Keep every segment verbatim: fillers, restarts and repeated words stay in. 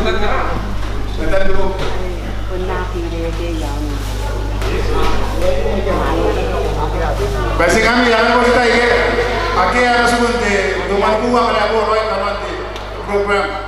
Bati ngkami, a na bati tai ke. Akea ae tiku n te, te mwaneaba are a boo raoi kanoan te program.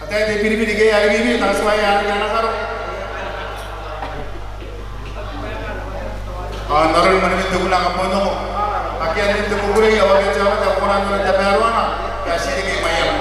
Ataei te biribiri ke a ribibi, tao ti a tia n ana karo. Ao n aron mwanewen te kuna, kam ongo. Akea nen te kukurei, ao akea te aomata ae kona n nora tamaroana, e a tia n reke mai iai.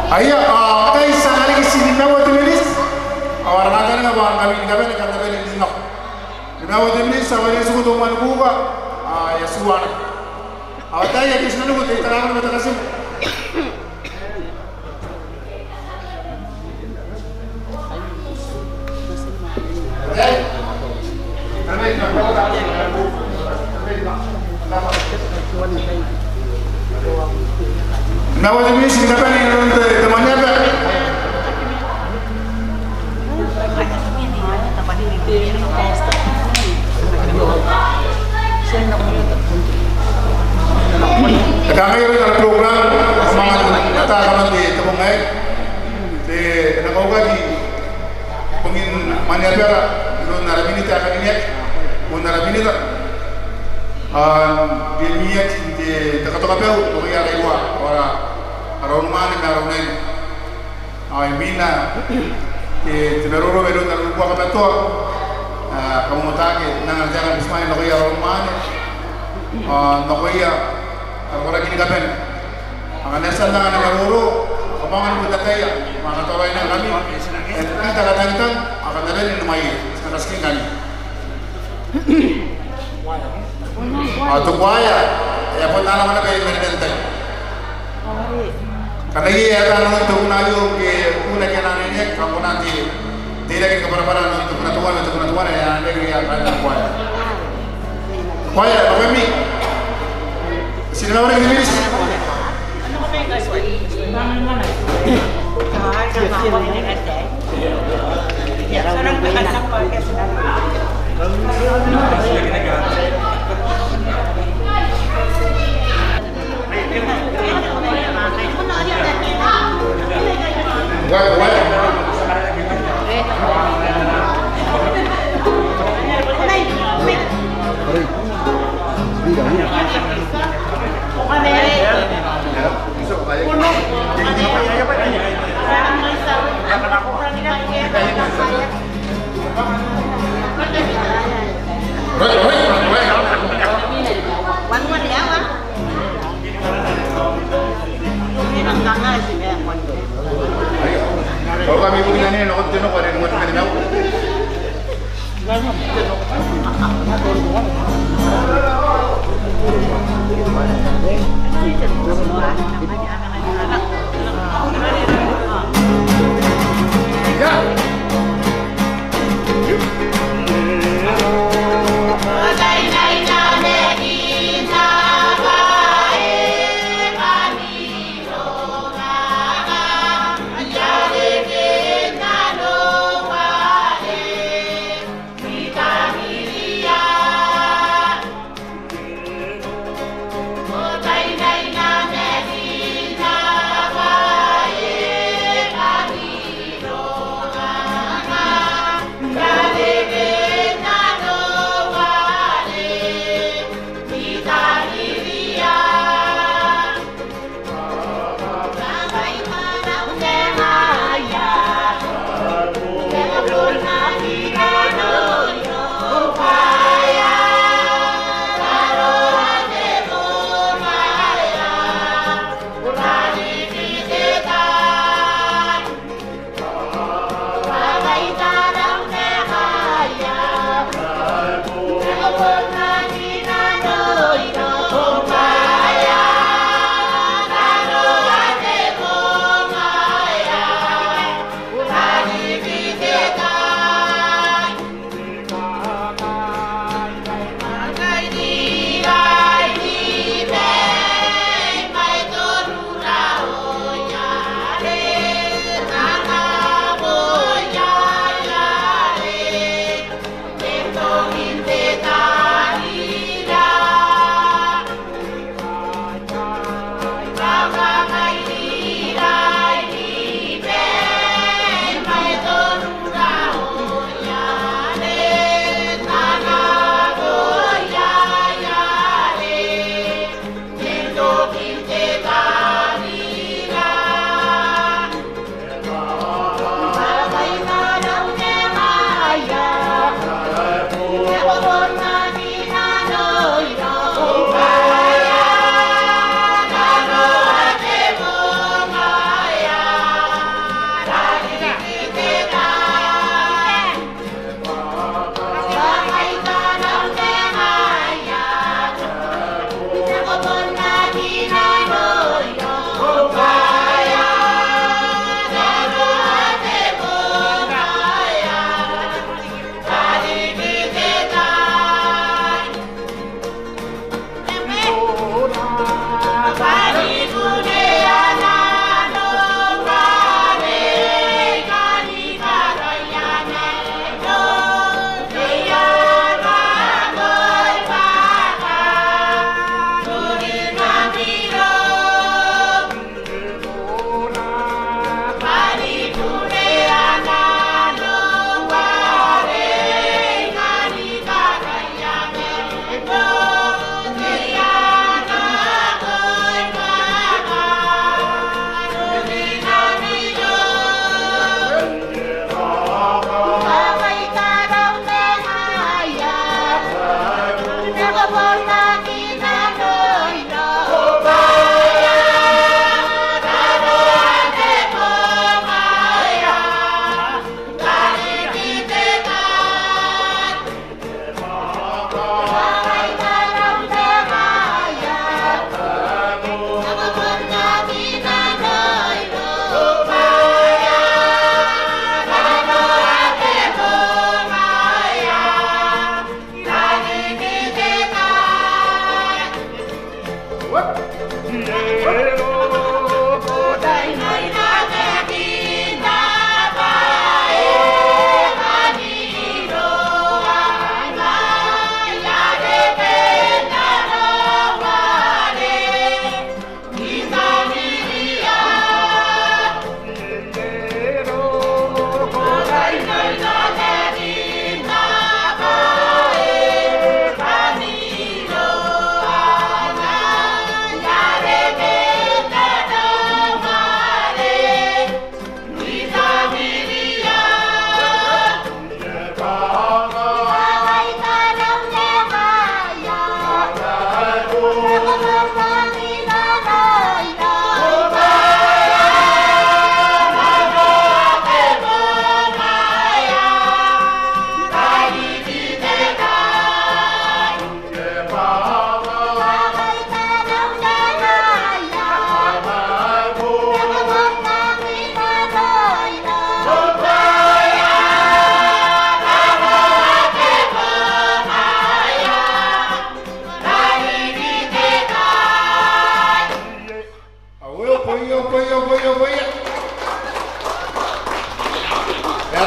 Aia, a, ataei, ti a na riki ti nimaua te miniti. Ao ara mataniwi bwa a na kawi ni kabane, kam na bane n nako. Nimaua te miniti, ao are e tiku te umwa ni kuuka, a, e a tiua naba. Ao ataei, ake ti na nako, te itera ae kona ma te katibu. Nimaua te miniti ni kabane inanon te, te mwaneaba. E kangai ara program, manga n ata kaman te, te bong aei. Te, e na kaukaki bongin mwaneabara, iroun ara minita ae karineaki, iroun ara minita. A, te minita, te, te katokabau, nakoia ara iruwa, ara, ara unimwaane ma ara unaine. Ao imwina te, te maroro mairoun ara uruaki abatoa, a, kam na ataia n anga te, ara butimwaeina nakoia ara unimwaane, a, nakoia ara koraki ni kabane. Ngkana e a tia n anga ana maroro, kam aonga ni butakaia, ma a na tauraoi naba ngkami, e, n te katangitang, ao kam na bane ni mwaie, ti na katikiningami. Ao te kuaea, e a bon anganaki naba i marenan tai. Ngkana iai ae ata nanon te kuna aio, ke kuna ke ana aine, kam kona n te, teirake ni kabwarabwara nanon te kuna teuana, te kuna teuana, e a anganaki ae ata te kuaea. Kuaea, nakoimi. Ti na warekia te miniti.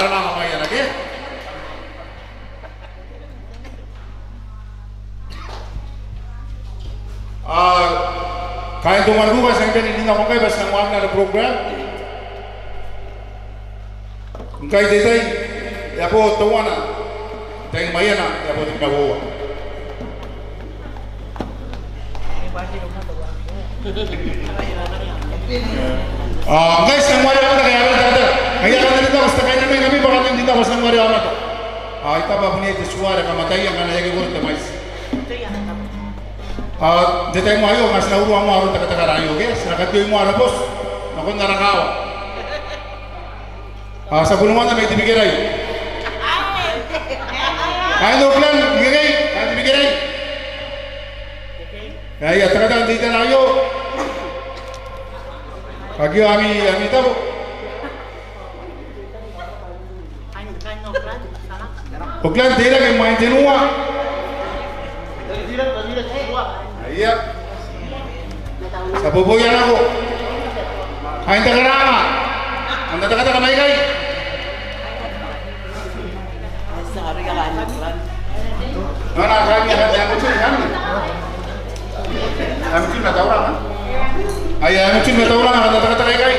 Tara naba mai iango ke. A, kaain te Ongaribuka, ti a bane n rin nako ngkai bwa ti a nang waaki n ara program. Ngkai te tai, e a bo teuana, tai Maiana, e a bo tebwina uoua. A, ngkai ti a nang waaki n ara program. Ngkai a kan rin nako, ti a kainna mai ngkami bwa a kan rin nako, ti a nang waaki n ara program. A, I taku bwa bon iai te tua are kam ataia ngkana e aki koro te mwaiti. A, n te tai aio, ma ti na urua moa aron takatakara aio, ke? Ti na kateoi moa ara boti nakon ara kaawa. A, ti a bon moana mai Tebikerai. Kaain Auckland, ikekei, kaain Tebikerai. Ia, ia, takataka n te itera aio. Akea ami, ami tabo. Auckland, teirake imwain tenua. Ia. Ti a boboia nako. Kaain te karaanga. Kam na takataka mai ikai. Nona kaain te karaanga, kaain te karaanga. Aia, aia, kaain te karaanga, kam na takataka ikai.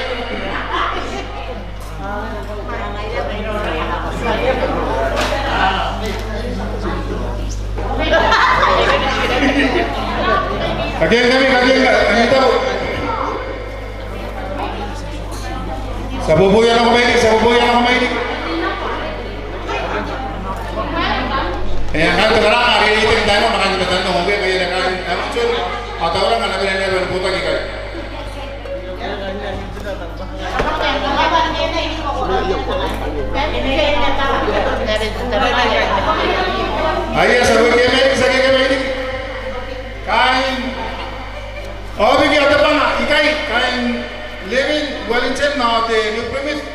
Kakeaki ngkami, kakeaki ngkami, ami tabo. Ti a boboia nako mai riki, ti a boboia nako mai riki. E, kaain te karaanga, are e tei n taai nako, ma kaain te mataniwi, ngke, kaain te karaanga, kaain te karaanga, a tauraoi, a na bane ni botaki ikai. Aia, ti a roko ikai, ti a roko ikai. Kaain, ao biki a tabanga ikai, kaain Levin, Wellington, ao te New Plymouth.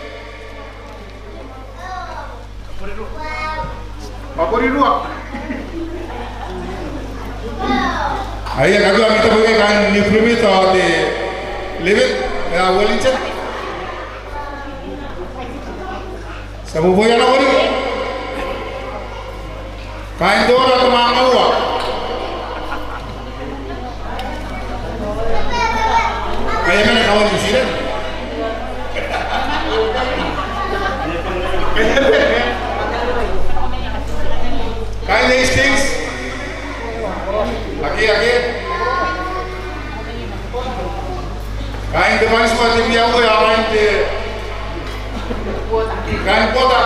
Maporerua. Aia, kakeaki ami tabo ikai kaain New Plymouth ao te Levin, ao Wellington. Ti a boboia nako riki. Kaain Tora, Tamangaua. Aia, mena kawan New Zealand. Kaain Hastings. Akea, akea. Kaain te Bantua, te Biaue, ao kaain te, kaain Bota,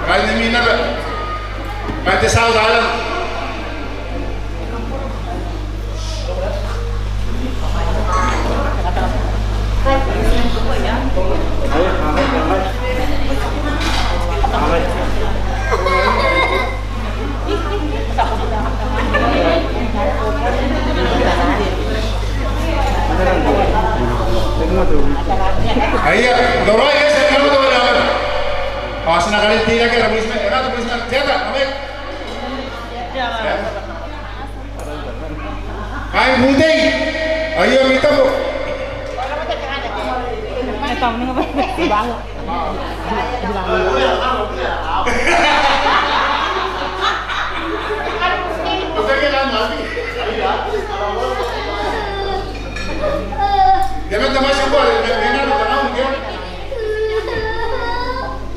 kaain te Minaba, kaain te South Island. Aia, n taraia, e a tia n nako te ware aomata. Ao ti na karekeaki ara policeman, e na te policeman, te ata, amen. Kaain Butei, aio ami tabo.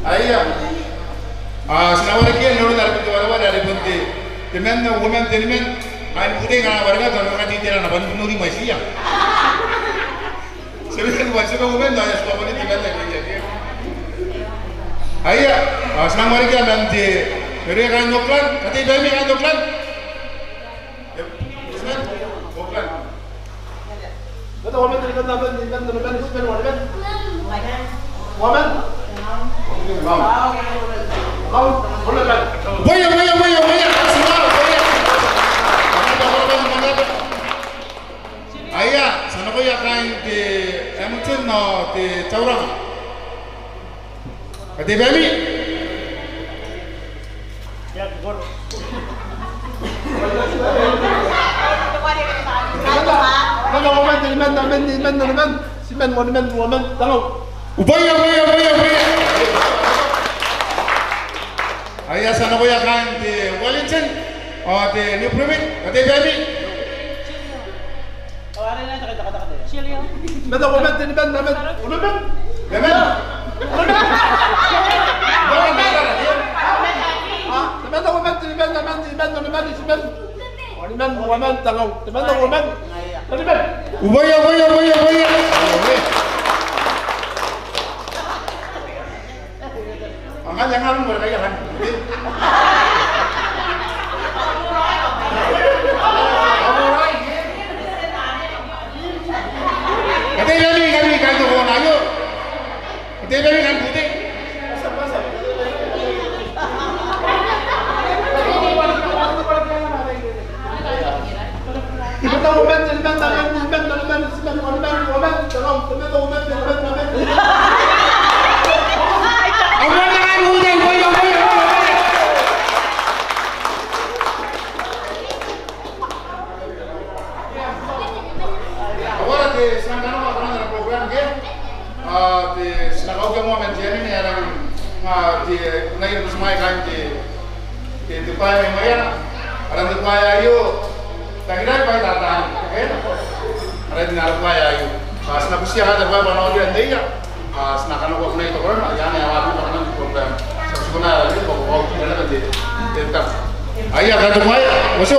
Aia. A, ti na warekia n aron are bon te wareware are bon te, temanna, uoman, teniman. Kaain Butei, ngkana a warekia, tao a na kakaitera naba n nori mwaitiia. Seven, one, seven, woman, no, yes, woman, it depends, I think, yeah. Aia, a, ti nang warekia man te, ere kaain Auckland, katei baimi kaain Auckland. Yep. Yes, man. Auckland. Woman, woman, woman. Woman. Woman. Boia, boia, boia, boia. Aia, ti a nakoia kaain te Hamilton ao te Tauranga. Katei baimi. Uboia, uboia, uboia, uboia. E a tia nakoia kaain te Wellington ao te New Bremen, kateibami. Cheerio. Mata uoman, teniman, nimaman, onoman. Nimaman. Onoman. Nimaman. Ah, mata uoman, teniman, nimaman, teniman, onoman, itiman. Ao niman, uoman, tengaun. Teniman, uoman. Teniman. Ubaia, ubaia, ubaia, ubaia. Angan, angan, mo kaia kan. Kateibami, kami, kami, ko na aio. Kateibami, kan bute. Ao ara te, ti nang kanakoa kanoan ara program ke? A, te, ti na kaukia moa man te anene, aran, a, te, ngai te butimwaea kaain te, te, te bwai mai Maiana. Aran te bwai aio, Tangirai bwa I Tatangi. Ke? Aran te, ara bwai aio. A, ti na butiia kaain te bwai bwa a na oki n te ia. A, ti na kanakoa kunea i takorana, iai ae a waaki n takorana n te program. Ti a tia n ara bwai, bwa ko kaukia naba te, te, te, Aia, katokoa, oto.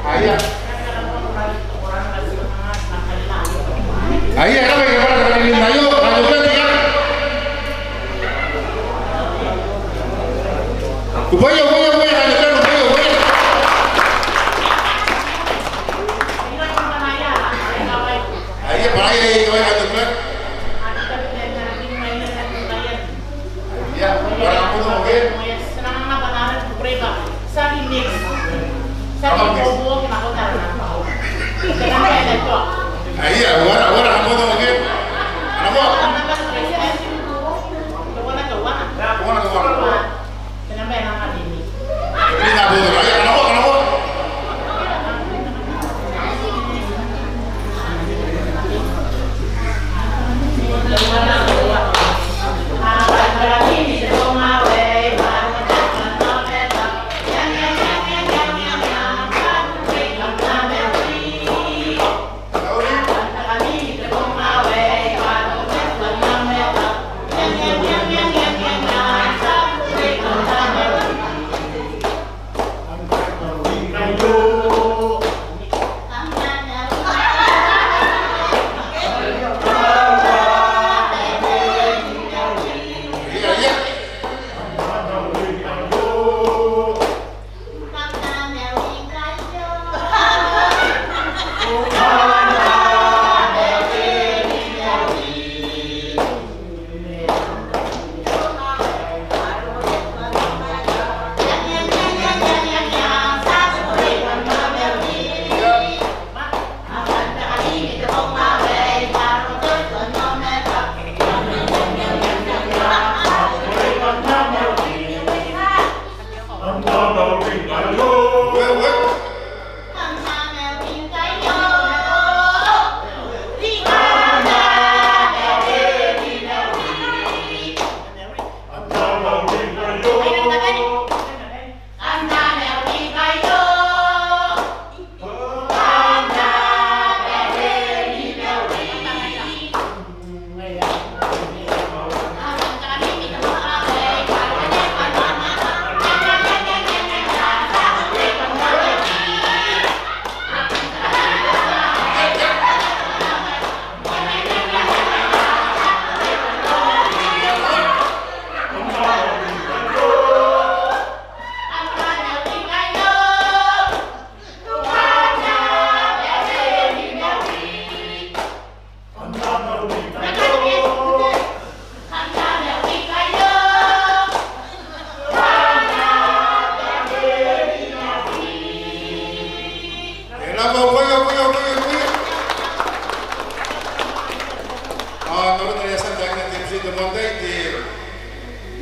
Aia. Aia, e raba, e raba, e raba, aio, katokoa, aia. Ubaia, ubaia, ubaia, katokoa, ubaia, ubaia. Aia, bwa aia, aia, katokoa. Ia, uara moto, oke. Ia, uara, uara moto, oke. Ana moa. Ana moa.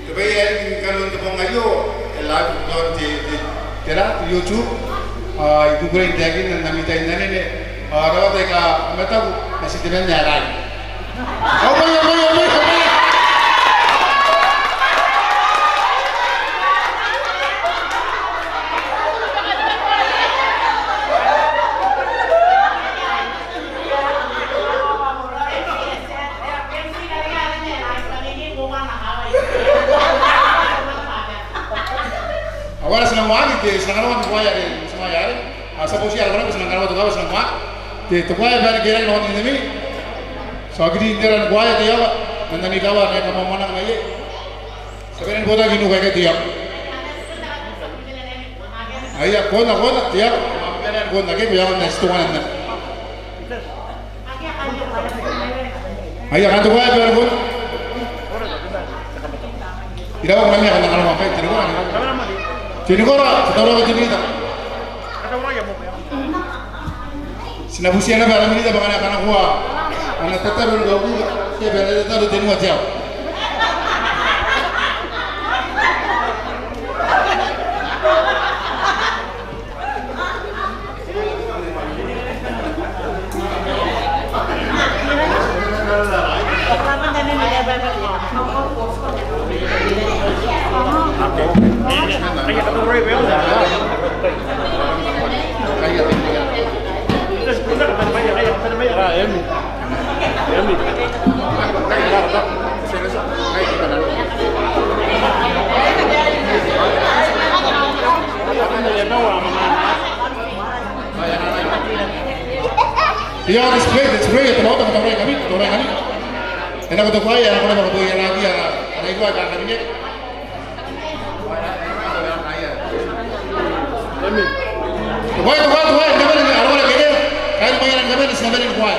Te bwai ae riki n kanoan te bong aio, e live iaon te, te, te ra, te YouTube. Ao I kukurei n taekinna n ami tai n anene. Ao rawata aika a mataku, ma ti temanna ae live. Ao bwai, ao bwai, ao bwai, ao bwai. Ara ti nang waaki, te, ti nang karaoa te koaea are, ti nang waaki are. A, ti a boutoka ara koaea, ti nang karaoa te koaea, ti nang waaki. Te, te koaea bwa e na keerake nakon te nimi. Ti a kiri n te ran koaea te aoa, n anne n ikawa, n ae kam a moanna mai iai. Ti a bane ni botaki n uka ike te aoa. Aia, kona, kona, te aoa. Ti a bane ni kona, ke, bwa e aonga n titebo n anne. Aia, kan te koaea bwa e na kona. Iraua ko na mena, kan te karaoa ngkai, te nikora. Te nikora, te tauraoi te minita. Ti na butiia naba ara minita bwa ngkana e kanakoa ana tataro ni kabuka, ke bwa e na tataro tenua te aoa. Ia, display, display, e tamaota, tamaota, kami, tamaota, kami. E nako te koaea, e nako, e nako, e nako, e nako, e nako. Te koaea, te koaea, te koaea, e na bane, arona kere, kain mai ana kabane, ti na bane ni koaea.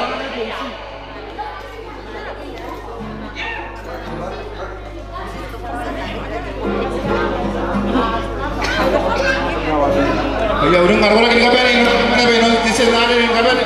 Aia, uringa, arona kere kabane, kabane, kabane, ti na bane ni kabane.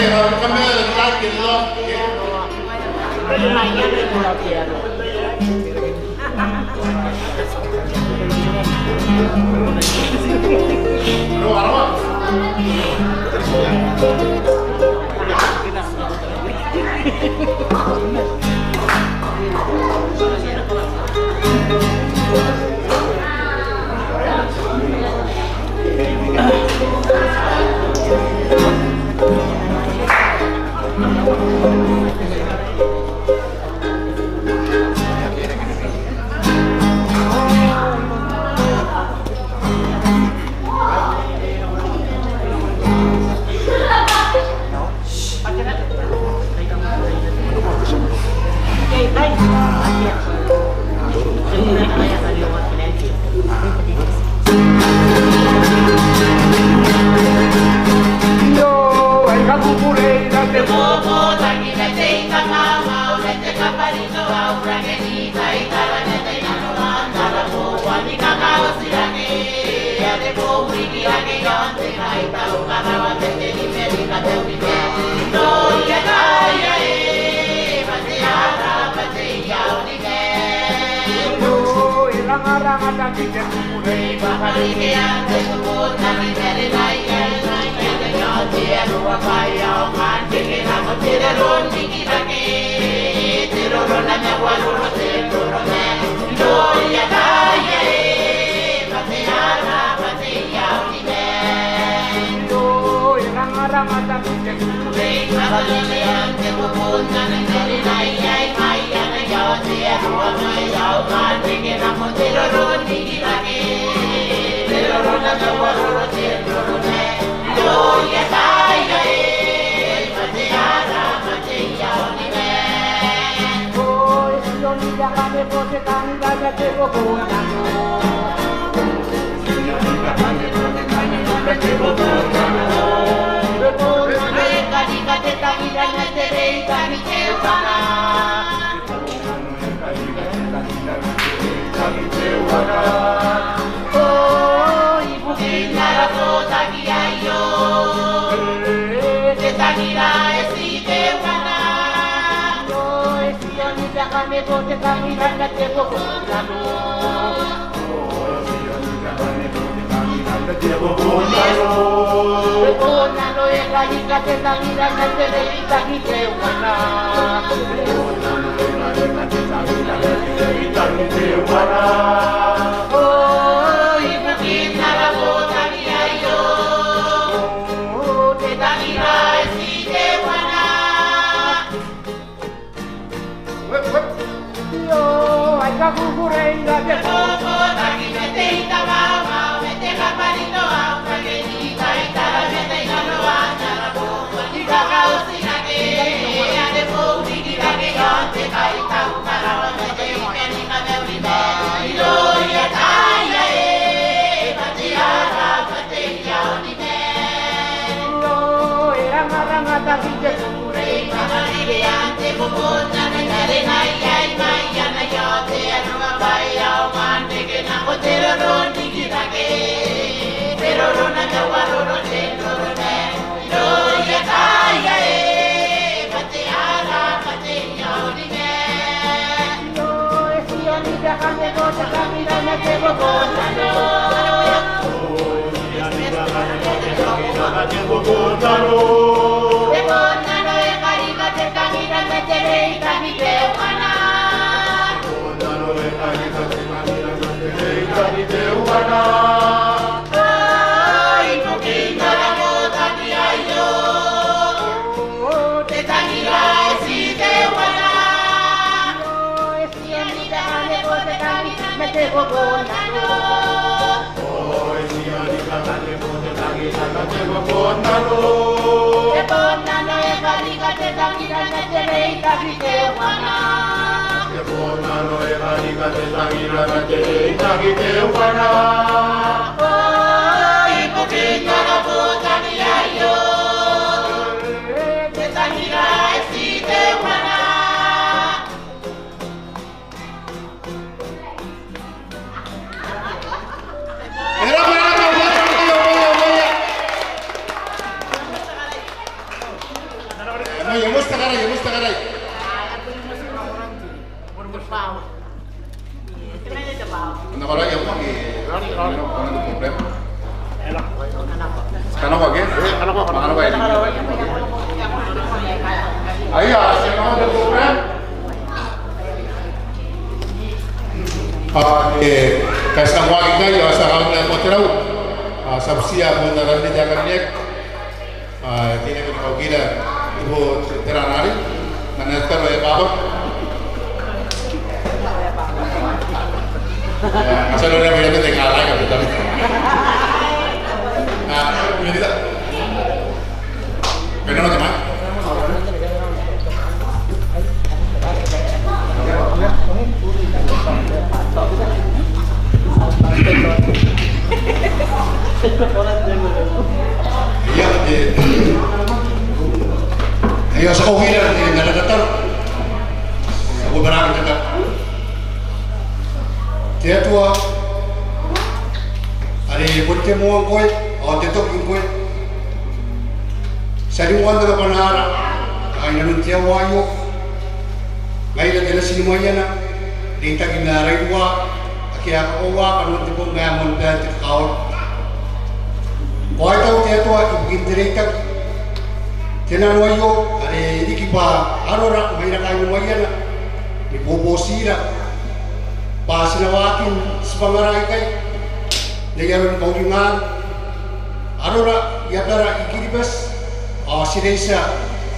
Hey, uh, come here, like and love, yeah. Ao, e, kaitau ngkai, ao ti a kaunga te rau. Ao ti a butiia bon ara tia karineaki. Ao, e, ti na kaukira ibukin te rarari. Nana taro e baba. E, a taro e baba, e, te karaika, te taro. A, minita. Kena mata mai. Ia, e, ia, ti a kaukira, e, n ara tataro. Ti a kaukira n ara tataro. Te Atua, are bon te moa ngkoe, ao te toki ngkoe. Ti a ringoa n ara bwanaa, ao inanon te aoa aio, ngaira te natin Maiana, reitaki ma ara iruwa, ake a kakoaua kanoan te bong ae moan baan te kakawaki. Ko a kaitau te Atua ibukin te reitaki, te nano aio, are e riki bwa arora maira kaain Maiana ni bobotira, bwa ti na waaki n tibwangara aikai n ai aron kauringaan arora i abara i Kiribati, ao ti reitia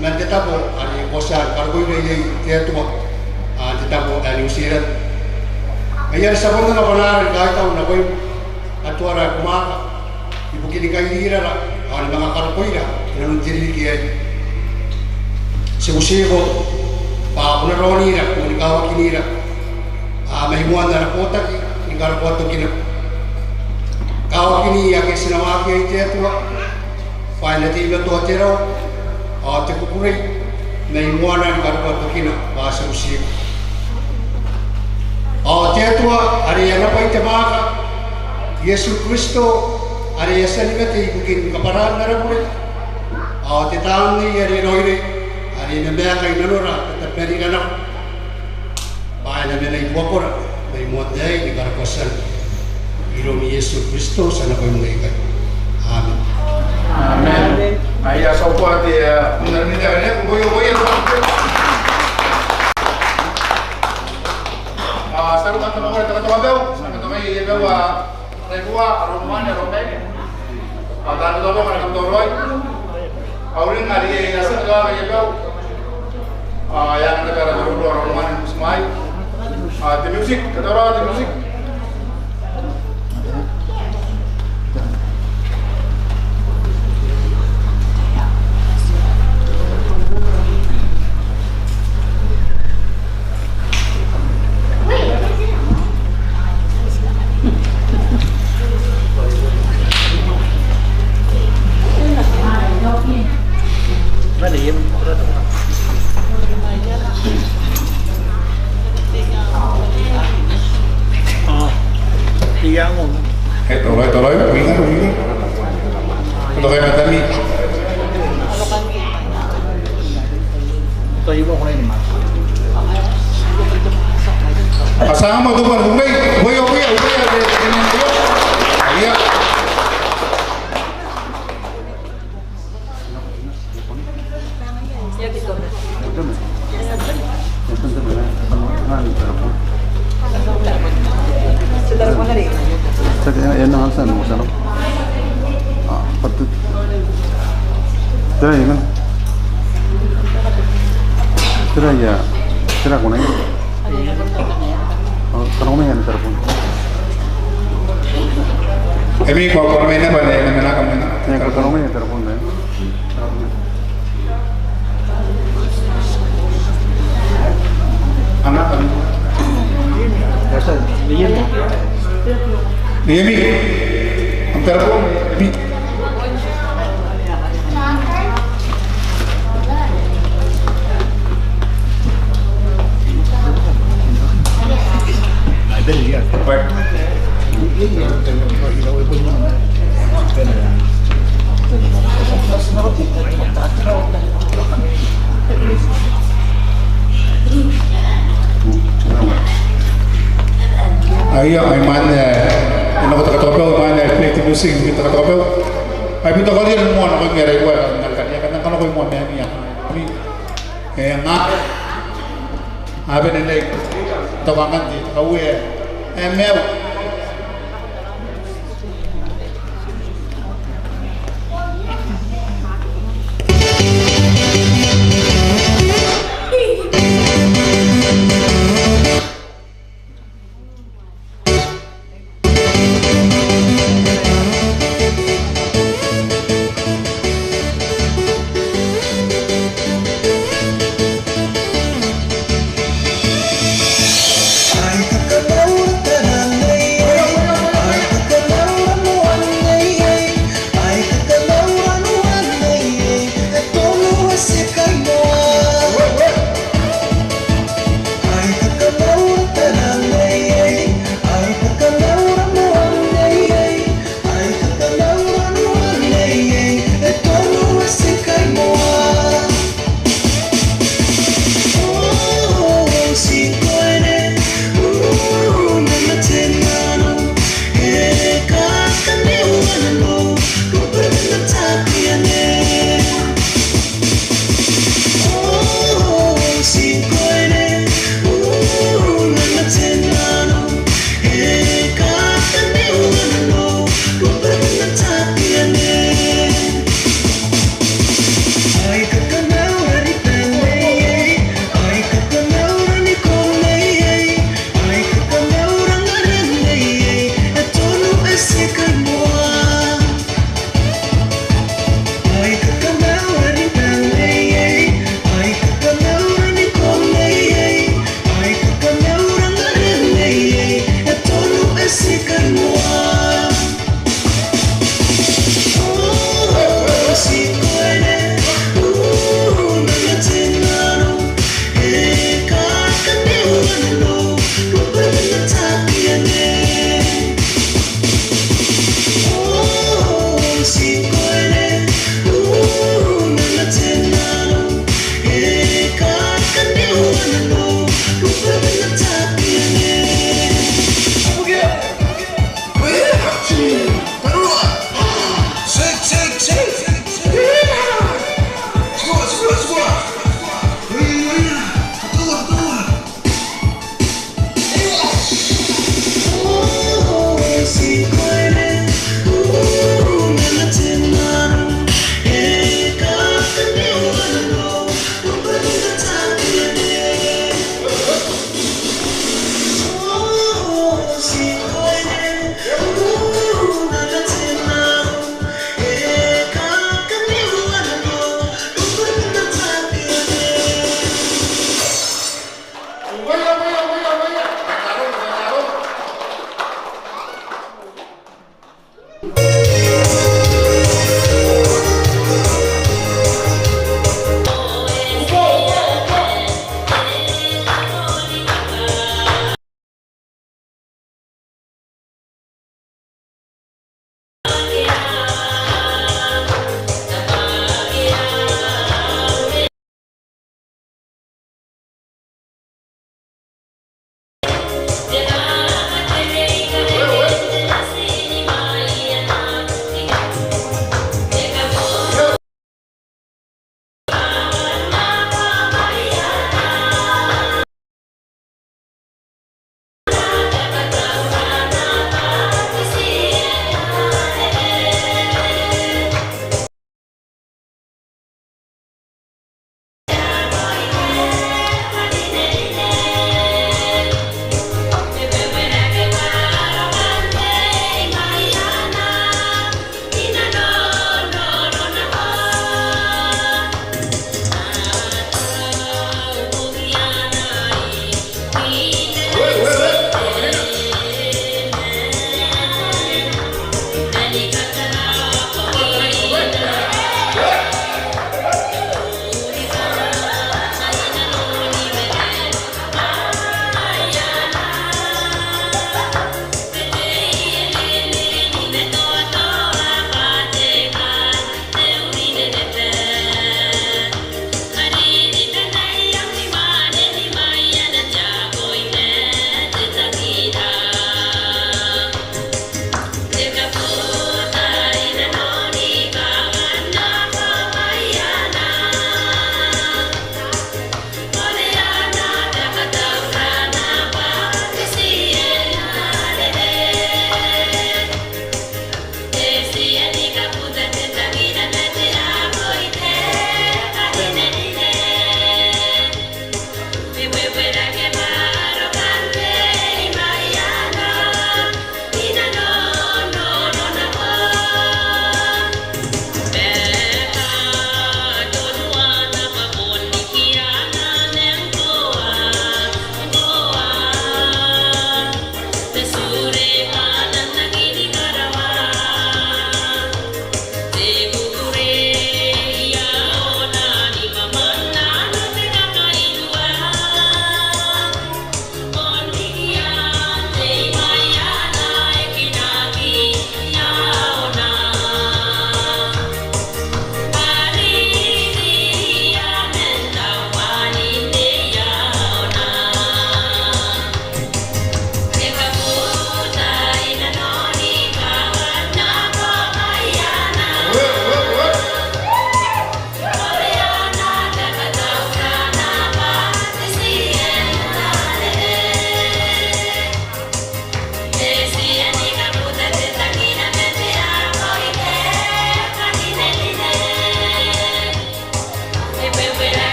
man te tabo are ko a tia ni karokoira iai te Atua, a, te tabo ae Niu Tiran. Ngaia are ti a bon anga bwanaara ni kaitau nakoim, Atuara ae ko mwaaka, ibukin kairira, ao ni manga karokoira inanon te ririki aei. Ti butiiko bwa ko na raonira, ko na kawakinira, a, mai moan ara botaki ni karokoa tokina. Kawakini ake ti na waaki iai te Atua, bwa e na teimatoa te rau, ao te kukurei, mai moana ni karokoa tokina, bwa ti butiiko. Ao te Atua, are ana bwai te mwaaka, Iesu Kristo, are e a tia ni mate ibukin kabwaraan ara bure, ao te Tamnei are raoiroi, are e na maeka i nanora, tabemanira nako. Bwa e na mena i buakora, mai moan te aei ni karokoa tiana. Iroun Iesu Kristo, ti a nakoim aikai. Amen. Amen. Aia, ti a ukoa te, e, muna ni te are, boi, boi, boi. A, ti a ruka n tamaroa, ti a ruka n tamaroa, ti a ruka n tamaroa, a, Reirua, aron mwaane, aron kairiri. Ao taan totoko ni kamatoa raoi. Ao uringa are e a tia ni kawaekoa aia bau. Ao e a nang tabe ara maroro aron mwaane ni butimwaai. Ao te music, katauraoa te music. Matami. A tia am anga, teuana, teuana, teuana. Tera ia? Tera ia? Tera kona ia? Ao, kanoa mai am tarabon. Emi, ko a kona mai naba, e na mena kam mena. Ia, ko a kona mai am tarabon, e. Ana, ana. Emi, am tarabon, Emi. Aia, ai man, e, e nako te katekateka, man, e, plate te music, te katekateka. Ai bita ko ria ni moa nakoimi ara iwa, e, kanga, kanga, kanga nakoimi moa, mea, mea. Ami, e, nga. A bane nei. Tauangan te, tauwe. E, mea.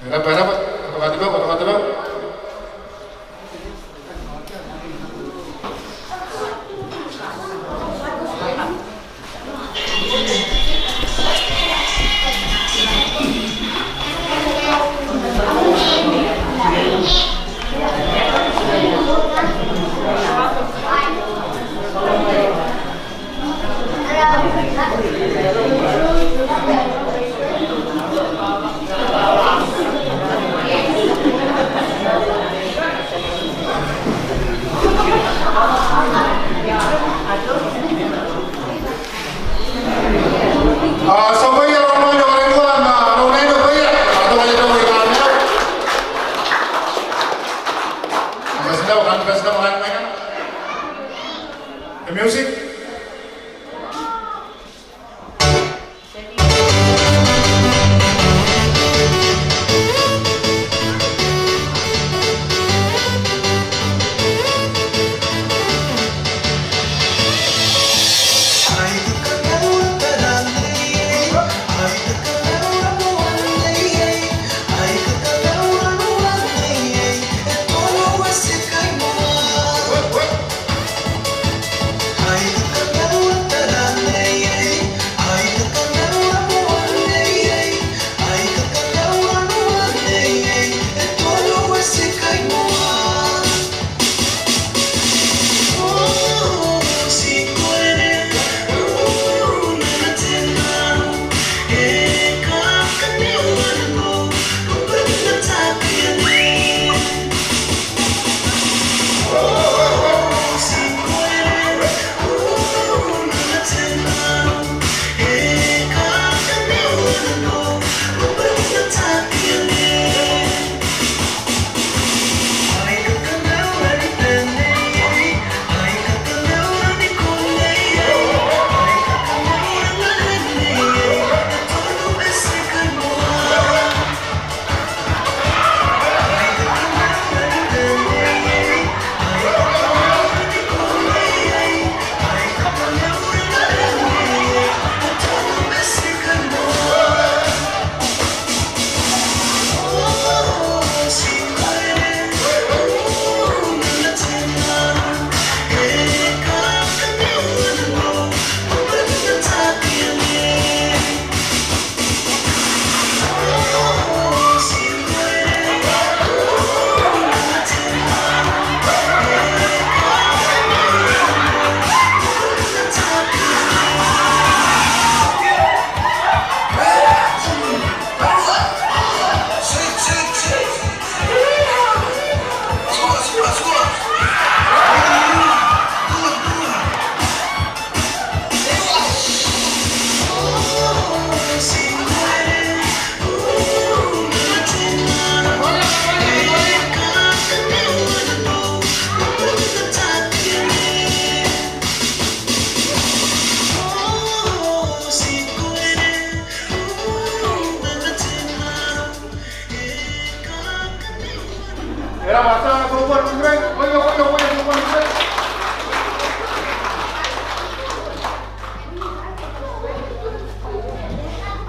E rab'a, e rab'a, katoka te bau, katoka te bau. The music.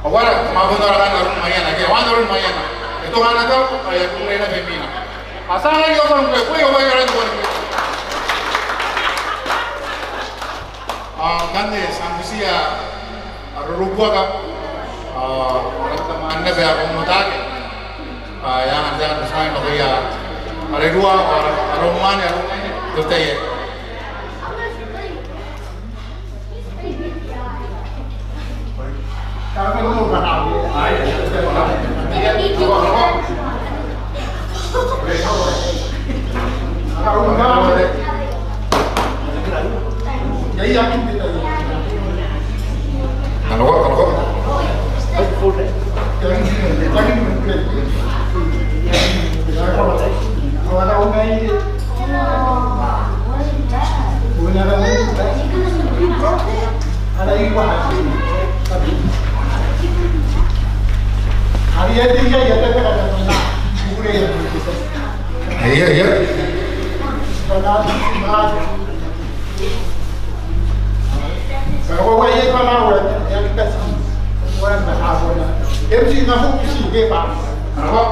Ao ara, ma bon ara kan aron Maiana, ke, ao aron Maiana. E tokana tao, ao e a kukurei naba imwina. A tia ngkai ao bon, bon, bon, bon, bon. Ao ngkanne ti a butiia ara rorobuaka, ao ara tama anne bwa e a kamoamoaaki. Ao e a anga te anga te tai nakoia are ruo, ao ara, ara umwane, ara umwane, te tai aei. Ia, ia. Ana bwa?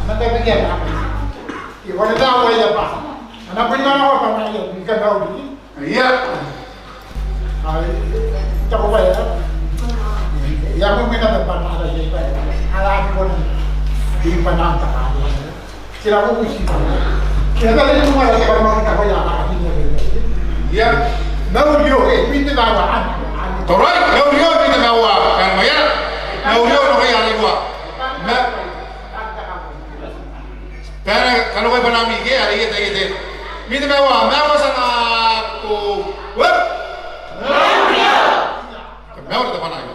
Ana bwa bigana. Iai bwa ana bwa ia bwa. Ana bwa ia bwa ana bwa ia bwa. Ia. Ai, taku bwa ia. Ia, ko mena bwa ana bwa ia bwa. Ala ko ni. Di bwa ana bwa ia. Tera ko uti. Ke bwa ni mwa ia bwa ana bwa ia bwa. Ia. Maurio, e, bwa ana bwa. Torai, maurio, bwa ana bwa. Kan mwa ia. Maurio, no ia, ia bwa. Ma. Bwa e na kanakoa bwanaami ke, are ieta, ieta. Mwaiti ma ua, ma ua, ti a nako. Wep! Ma ua te bwanaami.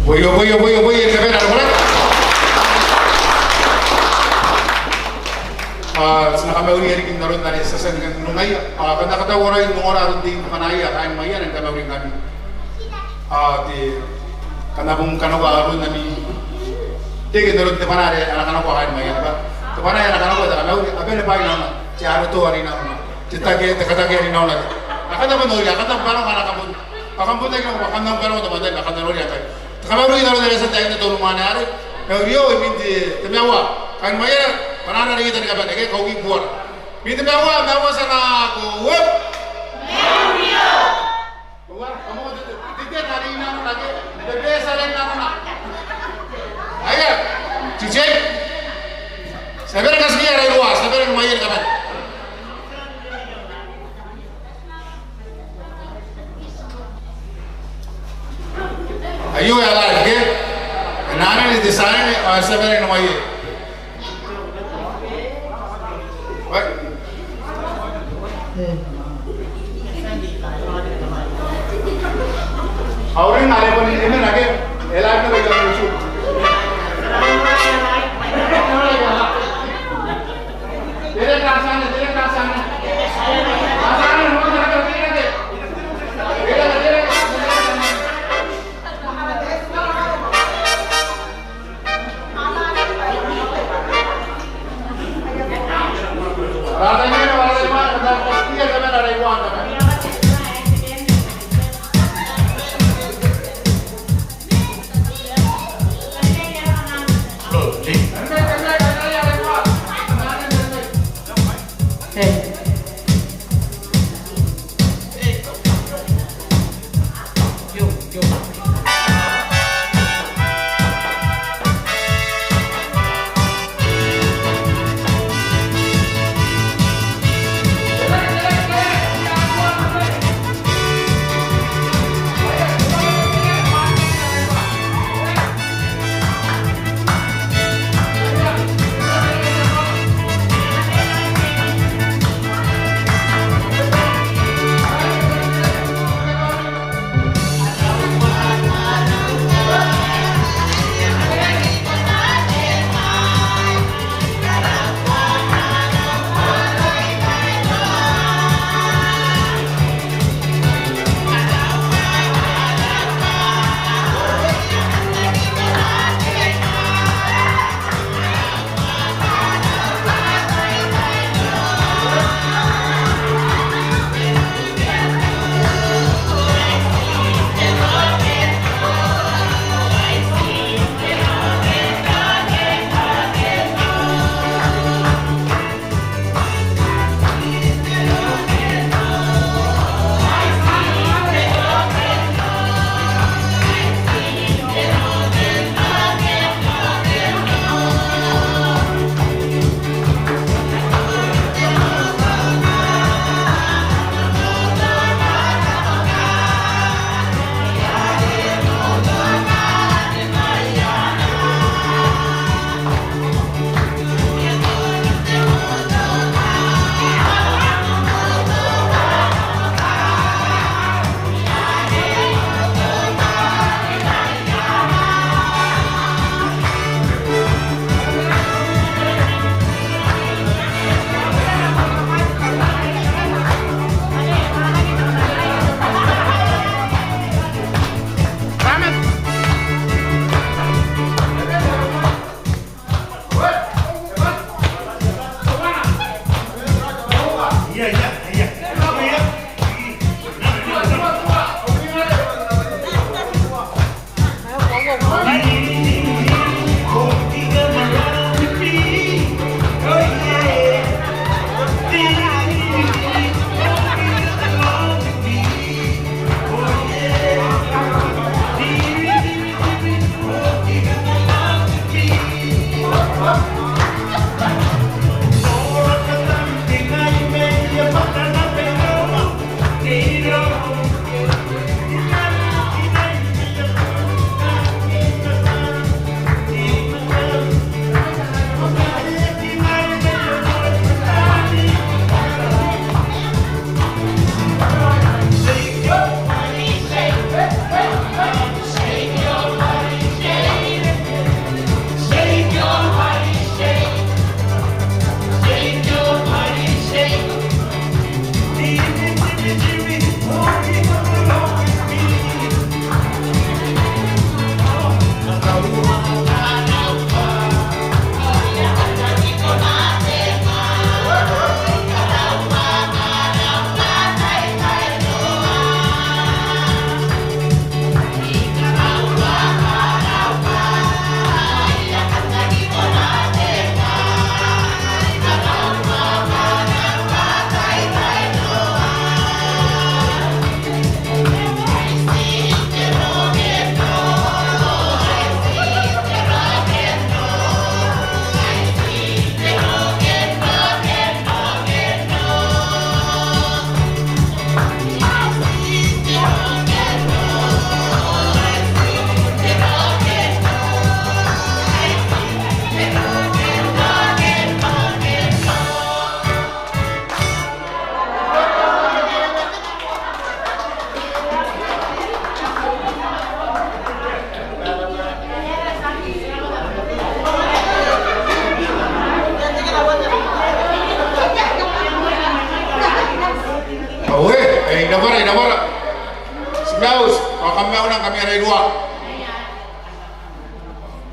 Bwa io, bwa io, bwa io, bwa io, e kabane ara koraki. Ao ti na kamauria riki n aron are ti a tia ni kan ongoraea. Ao kam na katauraoi n ongora aron te itibwana aei, kaain Maiana, kam na mauri ngkami. Ao te, kam na bon kanakoa aron ami, te ke n aron te bwana are a na kanakoa kaain Maiana bwa. Te bwana are a na kanakoa, te kamauri, a bane bwa inaomata. Te aroto are inaomata. Te take, te katake are inaomata. A kam na bon noria, a kam na bon kanakoa, a kam na bon, a kam bon noria, a kam na bon kanakoa, a kam na bon noria, a kam na bon noria. Te kamauri n aron are e a tia n taekinna te unimwaane arei. Maurio, imwin te, te ma ua. Kaain Maiana, bwanaara are ieta ni kabane, ke kauki buara. Imwin te ma ua, ma ua ti a nako, wep! Maurio! Ua, kam na te, te, te, te, are inaomata ke, te bwai are inaomata. Aia, tutuo. Ti a bane ni katikia are irua, ti a bane ni Maiana ni kabane. Aio e a live ke? E na anene te tia anene, ao ti a bane n maiu. Right. Ao rin are bon e mena ke? E live naba i aon YouTube.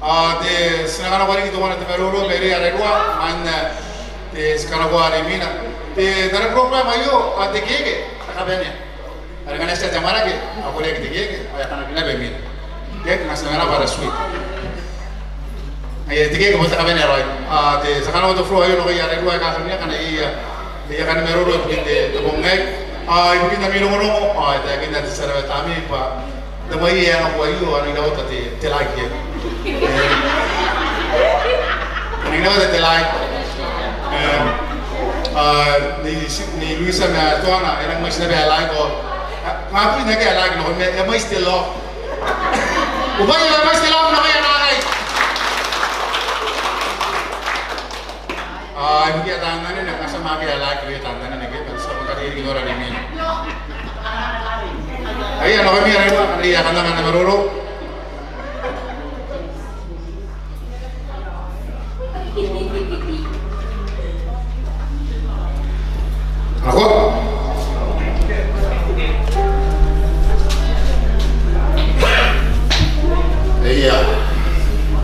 Ao ti na kanakoa riki teuana te maroro mairouia ara iruwa, ma n te ti kanakoa are imwina. Te tara program aio, ao te keeke, te kabanea. Are ngkana e tia te amwarake, ao e koreaki te keeke, ao e a kanaki naba imwina. Te keeke, ngkana ti na kanakoa ara sweet. Aia, te keeke bon te kabanea raoi. Ao ti na kanakoa te floor aio nakoia ara iruwa aika karineaki, ngkana iai aia kani maroro ibukin te bong aei. Ao ibukin ami rongorongo, ao e taekinna te tia rawata ami bwa te mwaie ae ngkoa aio, a na iraua te, te laiki. E, a na iraua te laiki. E, a, ni, ni Luisa ma Toana, e nang mwaiti naba ae laiki ao, a, ngkai a aki ae laiki nako, ma e mwaiti te love. Ubwai e mwaiti te love nakoia nakai. Ao ibukia taan anene, ngkana ti a manga akea laiki irouia taan anene ke, bwa ti a bon kariri nora ni mena. Aia, nako ami ara iruwa, are a kananga ana maroro. Nako. Aia.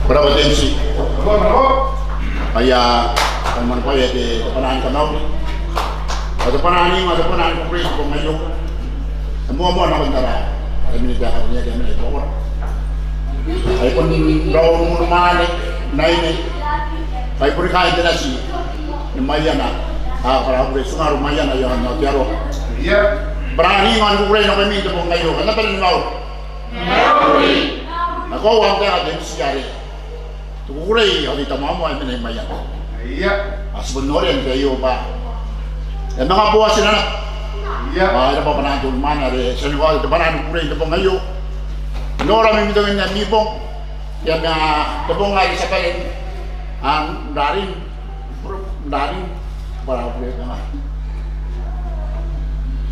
Ko rabwa te M C. Aia, kam na bwaia te, te bwanaa ni kamauri. Ao te bwanaa n ingoa, te bwanaa ni kukurei te bong aio. E moamoa nakon tara, are Minita ae karineaki ae mena i buakora. Ai bon raou unimwaane, naine, ai bon kaain te nati ni Maiana. A, kabwara au kukurei, Tingaru Maiana i aon Aotearoa. Ia. Bwanaa n ingoa ni kukurei nakoimi n te bong aio, kam na bane ni mauri. Mauri. Ao koaua am taeka te M C are te kukurei ao te itomoamoa e mena i Maiana. Ia. Ao ti bon noria n te tai aio bwa e a manga boo atina naba. Ia. Ao e rabwa bwanaan te unimwaane are e tia ni kaota te bwanaa ni kukurei n te bong aio. Nora mimitongin ami bong. Ia, ma te bong are ti a bane n, a, n rarin, n rarin, bwa ra bure, a.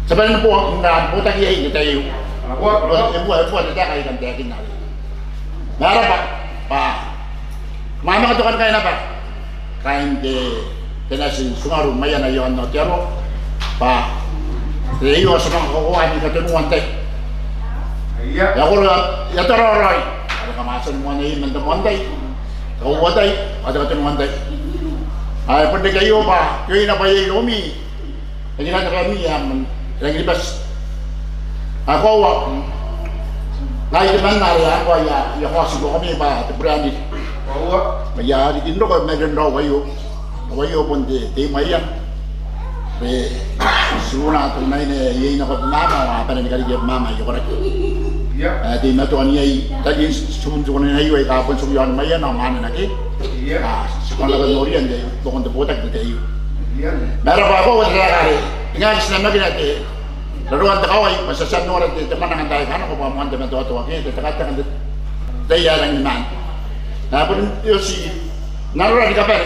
Ti a bane n bo, n ra botaki iai n te tai aio. Ao e bua, e bua te taeka ae I kan taekinna. Ma e rabwa, bwa kam a manga tokanikai naba kaain te, te nati n Tingaru Maiana i aon Aotearoa, bwa te tai aio ti a manga kakoaua ni katenua n tai. Ia. E a koro, e a taraoi raoi. Are kam a tia ni moanna iai man te moan tai, te kauoua tai, ao te katenua n tai. Ao e bon reke aio bwa e oi naba iai iroumi. E riki naba ami, am, e rangi ni bati. Ao koaua, ngai temanna are ngkoa I a, I a kaoti ibuakami bwa te bure anne. Koaua. Ma I a riki n roko mairoun raou aio. Raou aio bon te, te imwaia. Are ti una te unaine iai nako Abemama, ao a bane ni kariki Abemama i Okaraki. Ia. E, teimatoa n iai tariu n tibun te unaine aio aika bon tiku i aoni Maiana ao mwaanena ke. Ia. A, ti kona naba n noria n te, buakon te botaki n te tai aio. Ia. Ma e rabwa, koaua te taeka are e ngae ngke ti namakina te raroan te kawai, bwa ti a tia n nora te, te mwananga n taai aika nako bwa moan te matoatoa ke, te tekateka n te, te tai ae rangi ni maan. Ao e bon oti nanora ni kabane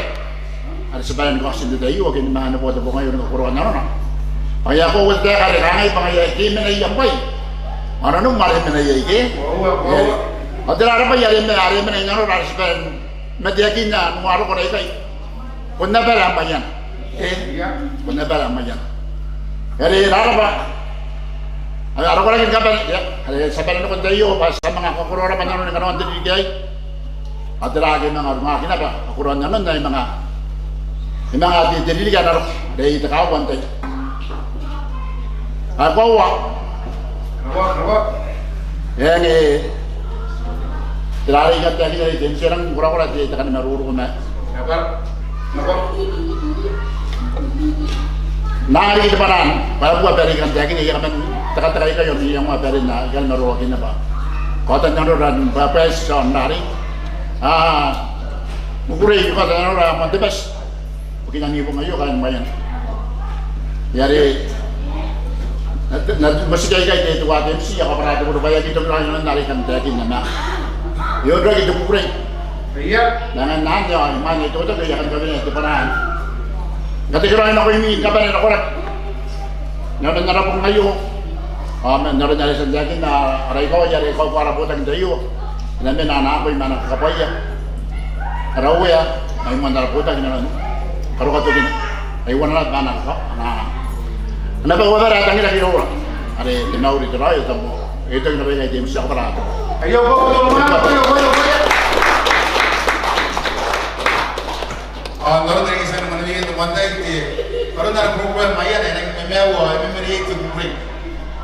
are ti a bane ni kaoti n te tai aio ake ni maan neboa te bong aio ni kakoroa nanona. Bwa ngaia koaua te taeka are kangai bwa ngaia aike e mena iai am bwai, ao nanom are e mena iai ke. Koaua, koaua. Ao tera ara bwai are e mena, are e mena i nanora are ti a bane ni mateakinna n uarokora ikai? Bon abara Maiana. E? Ia. Bon abara Maiana. Are raraba. Are ara koraki ni kabane. Ia. Are ti a bane nakon te tai aio bwa ti a manga kakoroa raba nanon kanoan te ririki aei. Ao tera ake e manga rungaki naba kakoroan nanon ae e manga, e manga te, te ririki ae na roko. Are te kaaua n tai. Ao koaua. Koaua, koaua. E, ngae tera are I kan taekinna iai te M C, e nang korakora te, te kani maroro ma. Naba, naba. N na riki te bwanaa, bwa e bua bwa are I kan taekinna iai kaman tekateka ikai ao n iangoa bwa are N na, I kan maroroakinna bwa kaotan nanora ni bwabwaeti ao n na riki. A, kukurei ni kaotan nanora ae moan te bati. Bukina ni bong aio kaain Maiana. Ia are, N na, N na motikia ikai te, teuare te M C, e a kabwara te bure bwa e aki toki raoi nanon are I kan taekinna ma e onrake te kukurei. Ia. Ma ngaia anne ao imwain ae I toki, I a kan kawenea te bwanaa ni katekeraoi nakoimi ni kabane nakoraoi. N aron ara bong aio. Ao n aron are I tia n taekinna, ara ikawa are e kauka ara botaki n te tai aio. E na mena ana akoi ma ana kakabwaia ara Uea mai moan ara botaki n aron karokatokina. Ai uana naba ana kaka, ana, ana bau abara ae tangiraki iroura. Are te mauri, te raoi ao te tabomoa. E toki naba ikai te M C, a kabwara. Aio, aio, aio, aio, aio.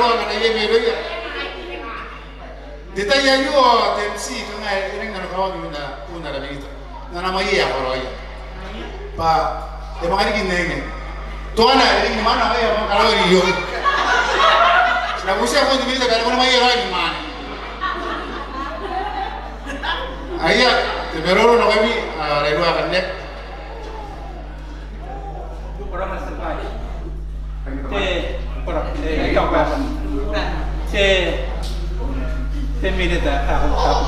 Ngkana iai mairouia. Te tai aio ao te M C kanga e rang nanokawaki n una, n una ara minita. N ana mwaie ae karaoia. Bwa e manga riki n enge. Teuana e riki ni mwaane, ae e a manga karaoa riki. Ti na butiia bon te minita bwa e na mwaie raoi ni mwaane. Aia, te maroro nakoimi, a, rairua kanne. Te, ko rabwa, te, te, te minita, a, ko, ko, ko,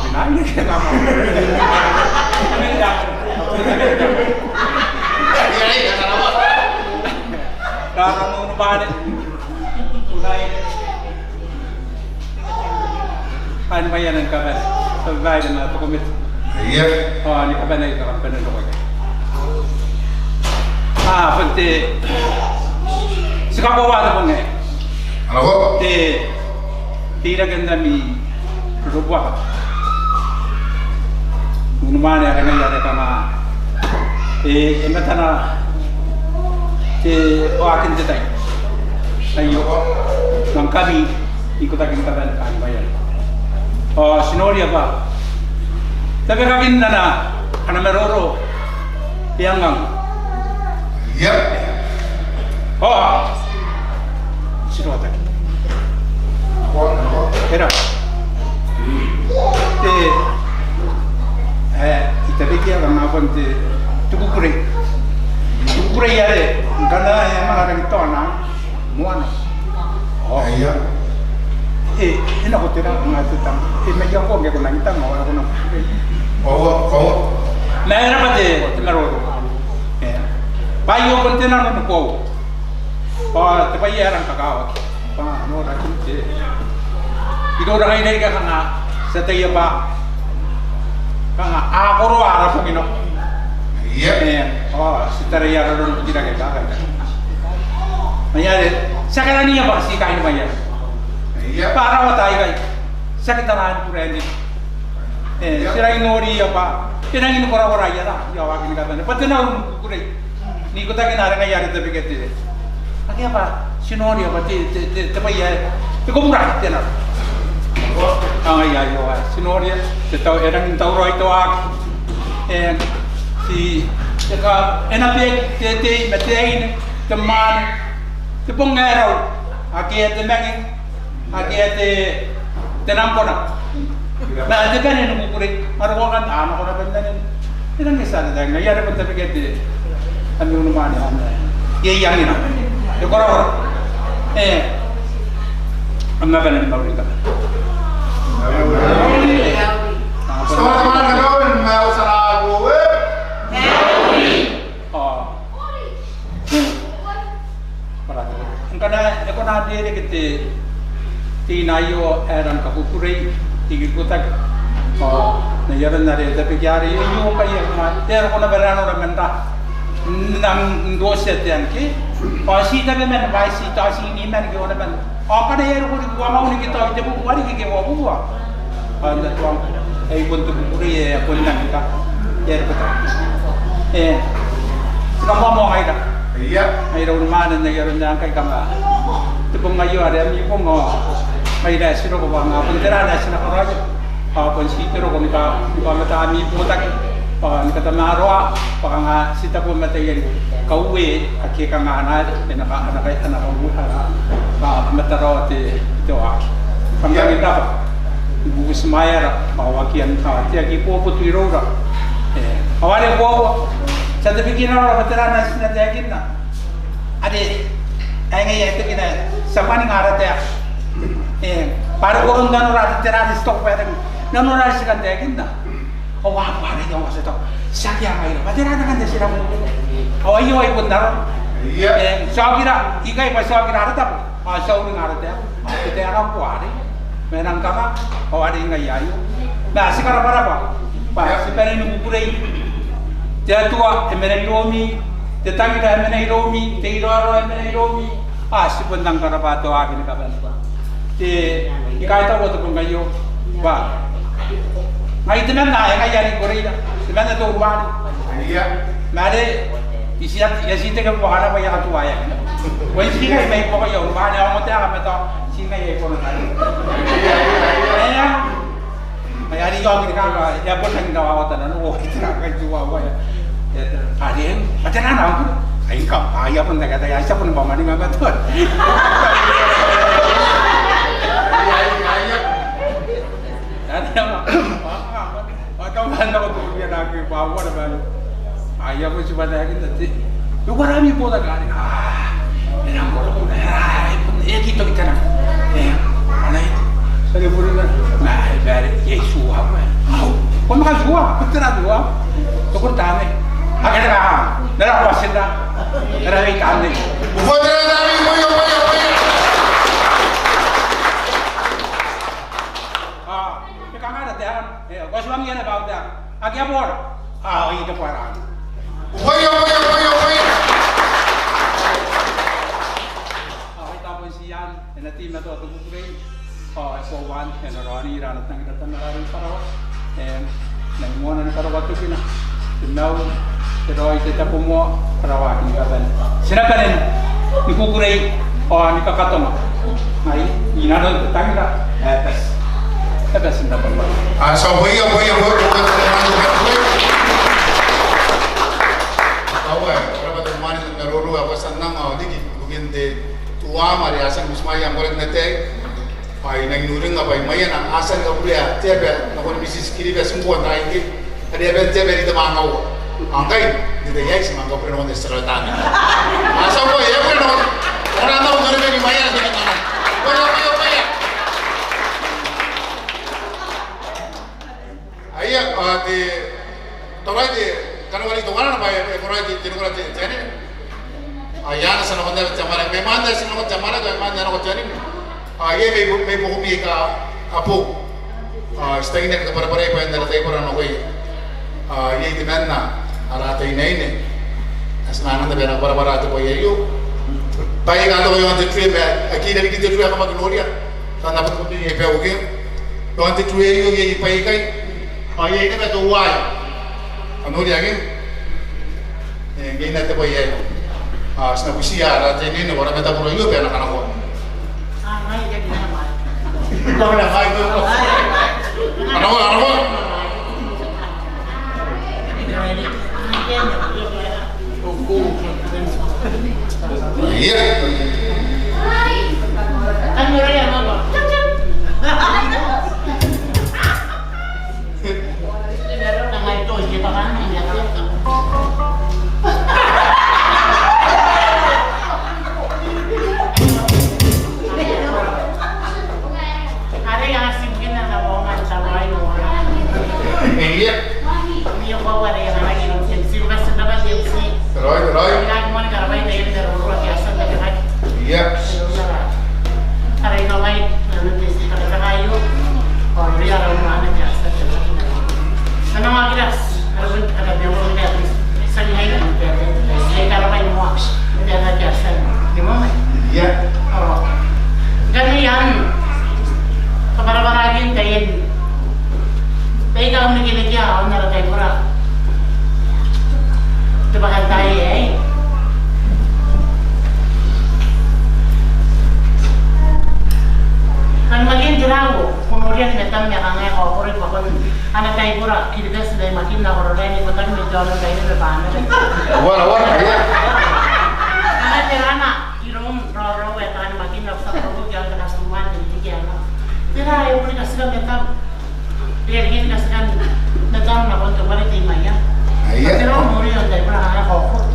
Kainimaiana ni kabane. Kainimaiana ni kabane. Tao babaire ma te komete. Aia. Ao ni kabane, ni kabane n roko ikai. A, bon te, ti kakoaua te bong aei. Ana ko? Te, teirake n ami rorobuaka. Unimwaane are ngaia are kanga e, e matana te waakin te tai aio. Ma ngkami ikotaki ni kabane, kainimaiana. Ao ti noria bwa tabekakin ana, ana maroro e angango. Ia. Ao ti rotaki. Era. Te, e, I tabekia kanga bon te, te kukurei. Te kukurei are ngkana e a manga rangi n taona moana. Ao. Aia. E, e nako tera, kanga te tang. E, ma I a kona, ko nangi tang, ao ko na kukurei. Ao, ao. Ma e raba te, te maroro. E. Bwa aio bon te nano ni koaua. Ao te bwai ae rang kakawaki. Bwa norakin te, iroura ngaira aika kanga ti ataia bwa kanga a koroa ara bong nako. Ia. E, ao ti taraia ara roro n bukirake kaakai. Ngaia are ti aki rangi ni bwaka ti kainimaiana. Ia. Bwa a rawata aikai. Ti aki tara ni kura n te E, ti rangi n noria bwa e rangi ni korakora aia ra, aia waaki ni kabane. Bwa te nano ni kukurei. N ikotakin are ngaia are tabekia te, akea bwa ti noria bwa te, te, te, te bwai ae e koburaki te nano. Ao ngaia aio ae ti noria, te tau, e rangi n tauraoi te waaki. E, ti, e ka, e na beki te, te, ma te aine, te mwaane, te bong ae rau, akea te mange, akea te, te nang kona. Ma te bane ni kukurei. Ma roko kan, a, nako naba n anene. E rangi n tia te tai, ngaia are bon tabekia te, ami unimwaane, ami. Iai angina. E korakora. E. Am na bane ni mauri ngkana. Ao. Ngkana e kona n rereke te, te ina aio ae rang kakukurei, te ikotaki. Ao n ai aron are e tabekia are aio ngkai e a, e a roko naba nanora man ra, n nang n rotia te ang ke. Ao ti tabe man bwa ti tao ti ni man ke onaman. Ao ngkana e a roko riki uangaun ke tao itebubua riki ke uabubua. Ao n na tuangko, e, I bon te kukurei ae e a bon nang ika. E a roko tao. E, ti kamoamoa ngaira. Ia. Ngaira unimwaane n ai aron ae ngkai kanga te bong aio are ami bong ao ngaira ae ti roko bwa kanga bon tera ae ti na karaoia. Ao bon ti te roko ni ka, ni kaomata ami botaki. Ao ni katamaroa bwa kanga ti taku ma taian kauoua ake kanga a na, e na ka, a na ka, a na kauoua, a na kamataraoa te, te waaki. Kam rangi n rabwa. Ni butimwaeara, ao wakian, ao te aki bobotu iroura. E, ao are koaua, ti a tabeki nanora bwa tera ae ti na taekinna. Are, ae ngaia ae taekina, ti a bwaninga ara taeka. E, bwa are koron nanora te tera are ti taku bwa e rangi. Nanora are ti kan taekinna. Ao a bwa are iai ao ti taku. Ti aki a ngaira. Bwa tera nangan te tera. Ao aio ai bon arona. Ia. E, ti a okira, ikai bwa ti a okira ara tabo. Ao ti a uringa ara taeka, ao te taeka ngkoa arei. Ma e nang kanga, ao arei ngaia aio. Ma ti karabwarabwa bwa ti bane ni kukurei. Te Atua e mena iroumi, te tangira e mena iroumi, te iraorao e mena iroumi. Ao ti bon nang karabwa te waaki ni kabane. Te, I kaitaua te bong aio bwa ngai temanna ae ngaia are I koreira, temanna te uruari. Ia. Ma are I ti, I a ti teke bwa ana bwai ae katuaeaki. Wai, ti ngai mai buakoia, bwa e a ongo te anga ma tao ti ngai ae I kona n ae. Eng. Ai are I ongo ni kanga, e a bon rangi n rawawata nanou, ao I tera ngkai ti wawa ia. Are, ma tera nang. Ai kam, ai a bon taekataeka, ai ti a bon bwa mani ma matoa. Are, ma, ma, ma, ma, Ao tao man nako tukuria nako bwa uara bwa. Ai a bon tibwa taekinna te. E uara ami botaki are. Ah, e nang botaki. Ah, e bon e aki toki tana. E, anai. Sare bure na. Ma e bwa are Iesu a bwa. Au, ko manga tua, ko tera tua. Tokon tame. Akea tera. Nera ko a senda. Nera wei tame. Ko tera tame, moio, moio, moio. Ah, e kanga te aran. E, ko a tuangia naba au taeka. Akea bora. Ao, I te bora. Ubaia, ubaia, ubaia, ubaia. Ao, I taku bon ti ian, e na teimatoa te kukurei. Ao, e koauan, e na raonira ana tangira Tamara are i karawa. E, N nang moana ni karawa tokina. Te maiu, te raoi, te tabomoa, karawa ni kabane. Ti na bane ni kukurei. Ao ni kakatonga. Ai, inanon te tangira, e bati. E bati n rabwa. A, ti a ubaia, ubaia, ubaia, ubaia, ubaia. Ao, e, ko rabwa te mwaane n maroro, ao ko a tia n anga, ao, riki, ibukin te tuam, are a tia ni butimwaea ngkoa n te tai. Ao I nang uringa bwa imwaina, a tia ni kaburea te aba nakon Mrs Kiribati ngkoa n taai aikai. Are e a bane te aba n te mangaua. Ao ngkai, n te tai aei ti manga bure nakon te tia tei. A tia ngkoa, e a bure nakon. Ora nako n te aba ni maiana te aba. Bure, bure, bure. Aia, a, te, taraia te, kanga wari tokana bwa e, e, taraia te, te nukara te, te anene. Ao I a na tia nakon te, te amwarake, mai mwaane ti a nakon te amwarake, mai mwaane nako te anene. Ao iai mai, mai buakoni aika a bou. Ao ti tangiria ni kabwarabwarai bwain ara taibora nakoia. Ao iai temanna ara ataeinaine ae ti na anganna bwa e na kabwarabwara te bwai aio. Bwaai aika a toka iaon te tree ma aki na riki te tree ae kam aki noria. Kam na bubuti ni bwai aikai. Iaon te tree aio iai bwaai aikai. Ao iai naba teuaei. Kam noria ke? E, ngke e na te bwai aei. A, ti na butiia ara ataeinaine, ao ara mataburo aio bwa e na kanakoa. A, ngai, ngai, ngai, ngai. Kanakoa, kanakoa. Ia. Ia. Raoi, raoi. Ia. Ia. Ngkanne ian kabwarabwarakin taian baika a unikiniki aon ara taibora. Te bwakantaai aei. Kanimakin te rau, ko noria ni matam ma kanga e kaokoro i buakon ana taibora Kiribati naimakin nako raoraon Ikotaki ma te aono n Raina ma Banaba. Uara, uara, ia. Kanga te rana iroun raoraou ae kanimakin nako Sakarobo ke aon te kastuma n te rikirake. Tera ae ko ni katika matam? Tera ae ko ni katika matam nakon teuare te imwaia? Aia. Tera ae ko noria n te imwaia?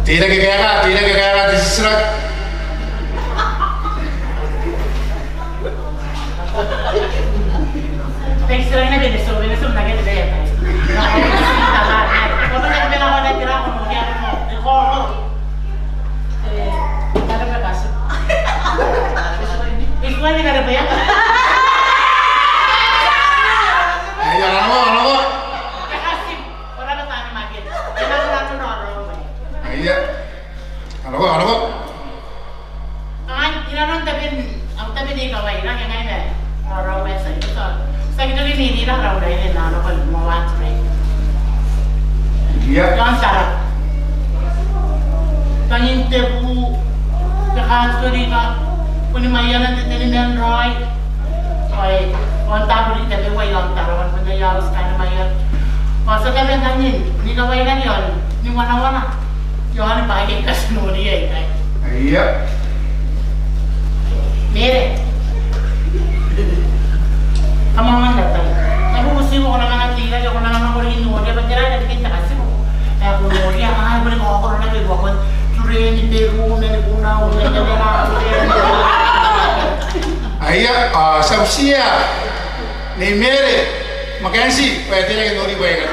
Tera ae kaeka, tera ae kaeka te titiraki? Aia. Kanakoa, kanakoa. Ai, inanon taben, au taben ikawai, I nang kangai ma raoraou ae tiaki toki, tiaki toki n iriira raoraou ae nako moa tuai. Ia. Iaon tara. Tangin te buu. Katorika, bon Maiana n te teniman raoi. Ao e, ao n taabo riki tabeua i aon Tarawa, bon aia auti kaain Maiana. Ao ti a tabe ngkanne ni kawainaki ao ni wanawana i aon bwaai aika ti noria ikai. Ia. Mere. Kam a manga tabe. Tabu bubuti ko na manga tira, ko na manga kori noria bwa tera ae riki n te Katibu. Ae ko noria, ai, boni kaokoro naba ruakon. Tureni Beru, mani Bunau, mani Tebera. Aia, a, ti a butiia Nei Mere Mackenzie bwa e teirake n nori bwaai aika.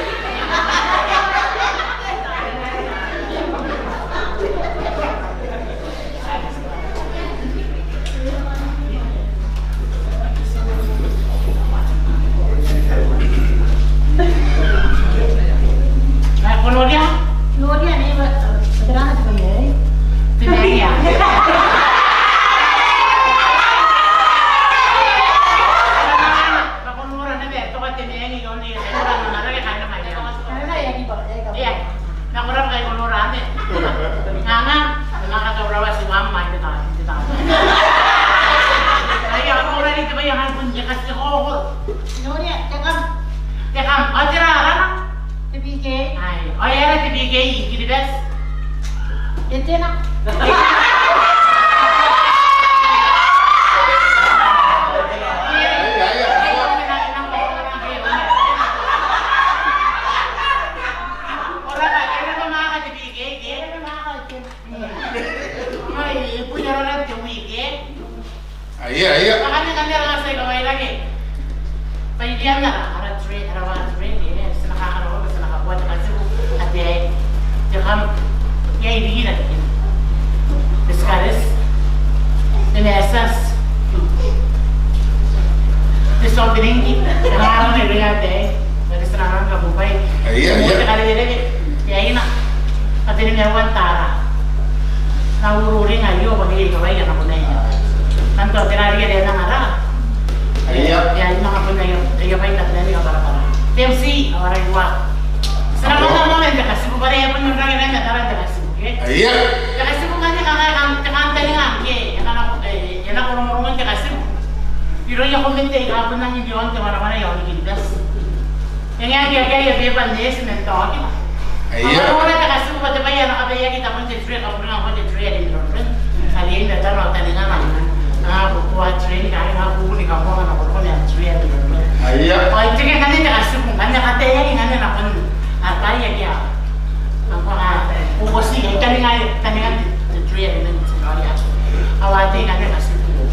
Ko noria? Noria nei, bwa tera ae ko noria? Te maiu. Bwa ko nora naba, e toka te maiu, ko noria, e toka naba kaain Maiana. Ia. Nako raba kai ko nora anne. Nanga, nanga taurawa ti wam mai te ta, te ta. Ai, a ko nora ni te bwai ae ngai bon te Katibu. Noria, te kam. Te kam, ao tera arana? Te B K. Ai, ao e aera te B K i Kiribati? E tena. Ora, e aera te B K, e aera te B K. Ai, e boni arona te wiki, e? Aia, aia. Akanne, akanne ara tia kawairake. Bwa iai ara, ara tray, ara wa tray, e, ti na kakaraoa, ti na kaboa te Katibu, ataei, te kam, iai riki riki. Te sikaris, te mesas, te soft drink, ara, ara, ara, ataei. Bwa te tia nang kabubai. Aia, aia. Te karekereke, te aina. Ao te nimaua n tara. N na ururinga aio, bwa ngke I kawai ae nako mai. Kan tao te rariki are e nang ara. Aia. Te aina nako mai aio, aia bwai tabeua ni kabwarabwara. Te M C, ao ara iwa. Ti na manga moa n te Katibu, bwa are e a bon onrake naba ma tara n te Katibu, ke? Aia. Te Katibu ngkanne kanga, kanga, te kantaninga, ke, e kanga, e, e nako rongorongon te Katibu. Irouia komete aika a bon nang i aon te wanawana i aon Kiribati. E ngae ngke akea aia beba n neeti man taokina. Aia. Ao a nora te Katibu bwa te bwai ae na kabaeaki tabon te tray, kaburinga ngkoa te tray are i London. Are e na tano ao taningana. A, ko, ko a tray ni kaai, a, ko ni kamoa, a na ko roko ma tray are i London. Aia. Ao e teke ngkanne te Katibu, ngkanne a kabaeaki ngkanne nakon, a, bwaai akea. Ao ko a, ko, ko ti, e taninga, taninga te, te tray are i London. Ao a tei ngkanne Katibu.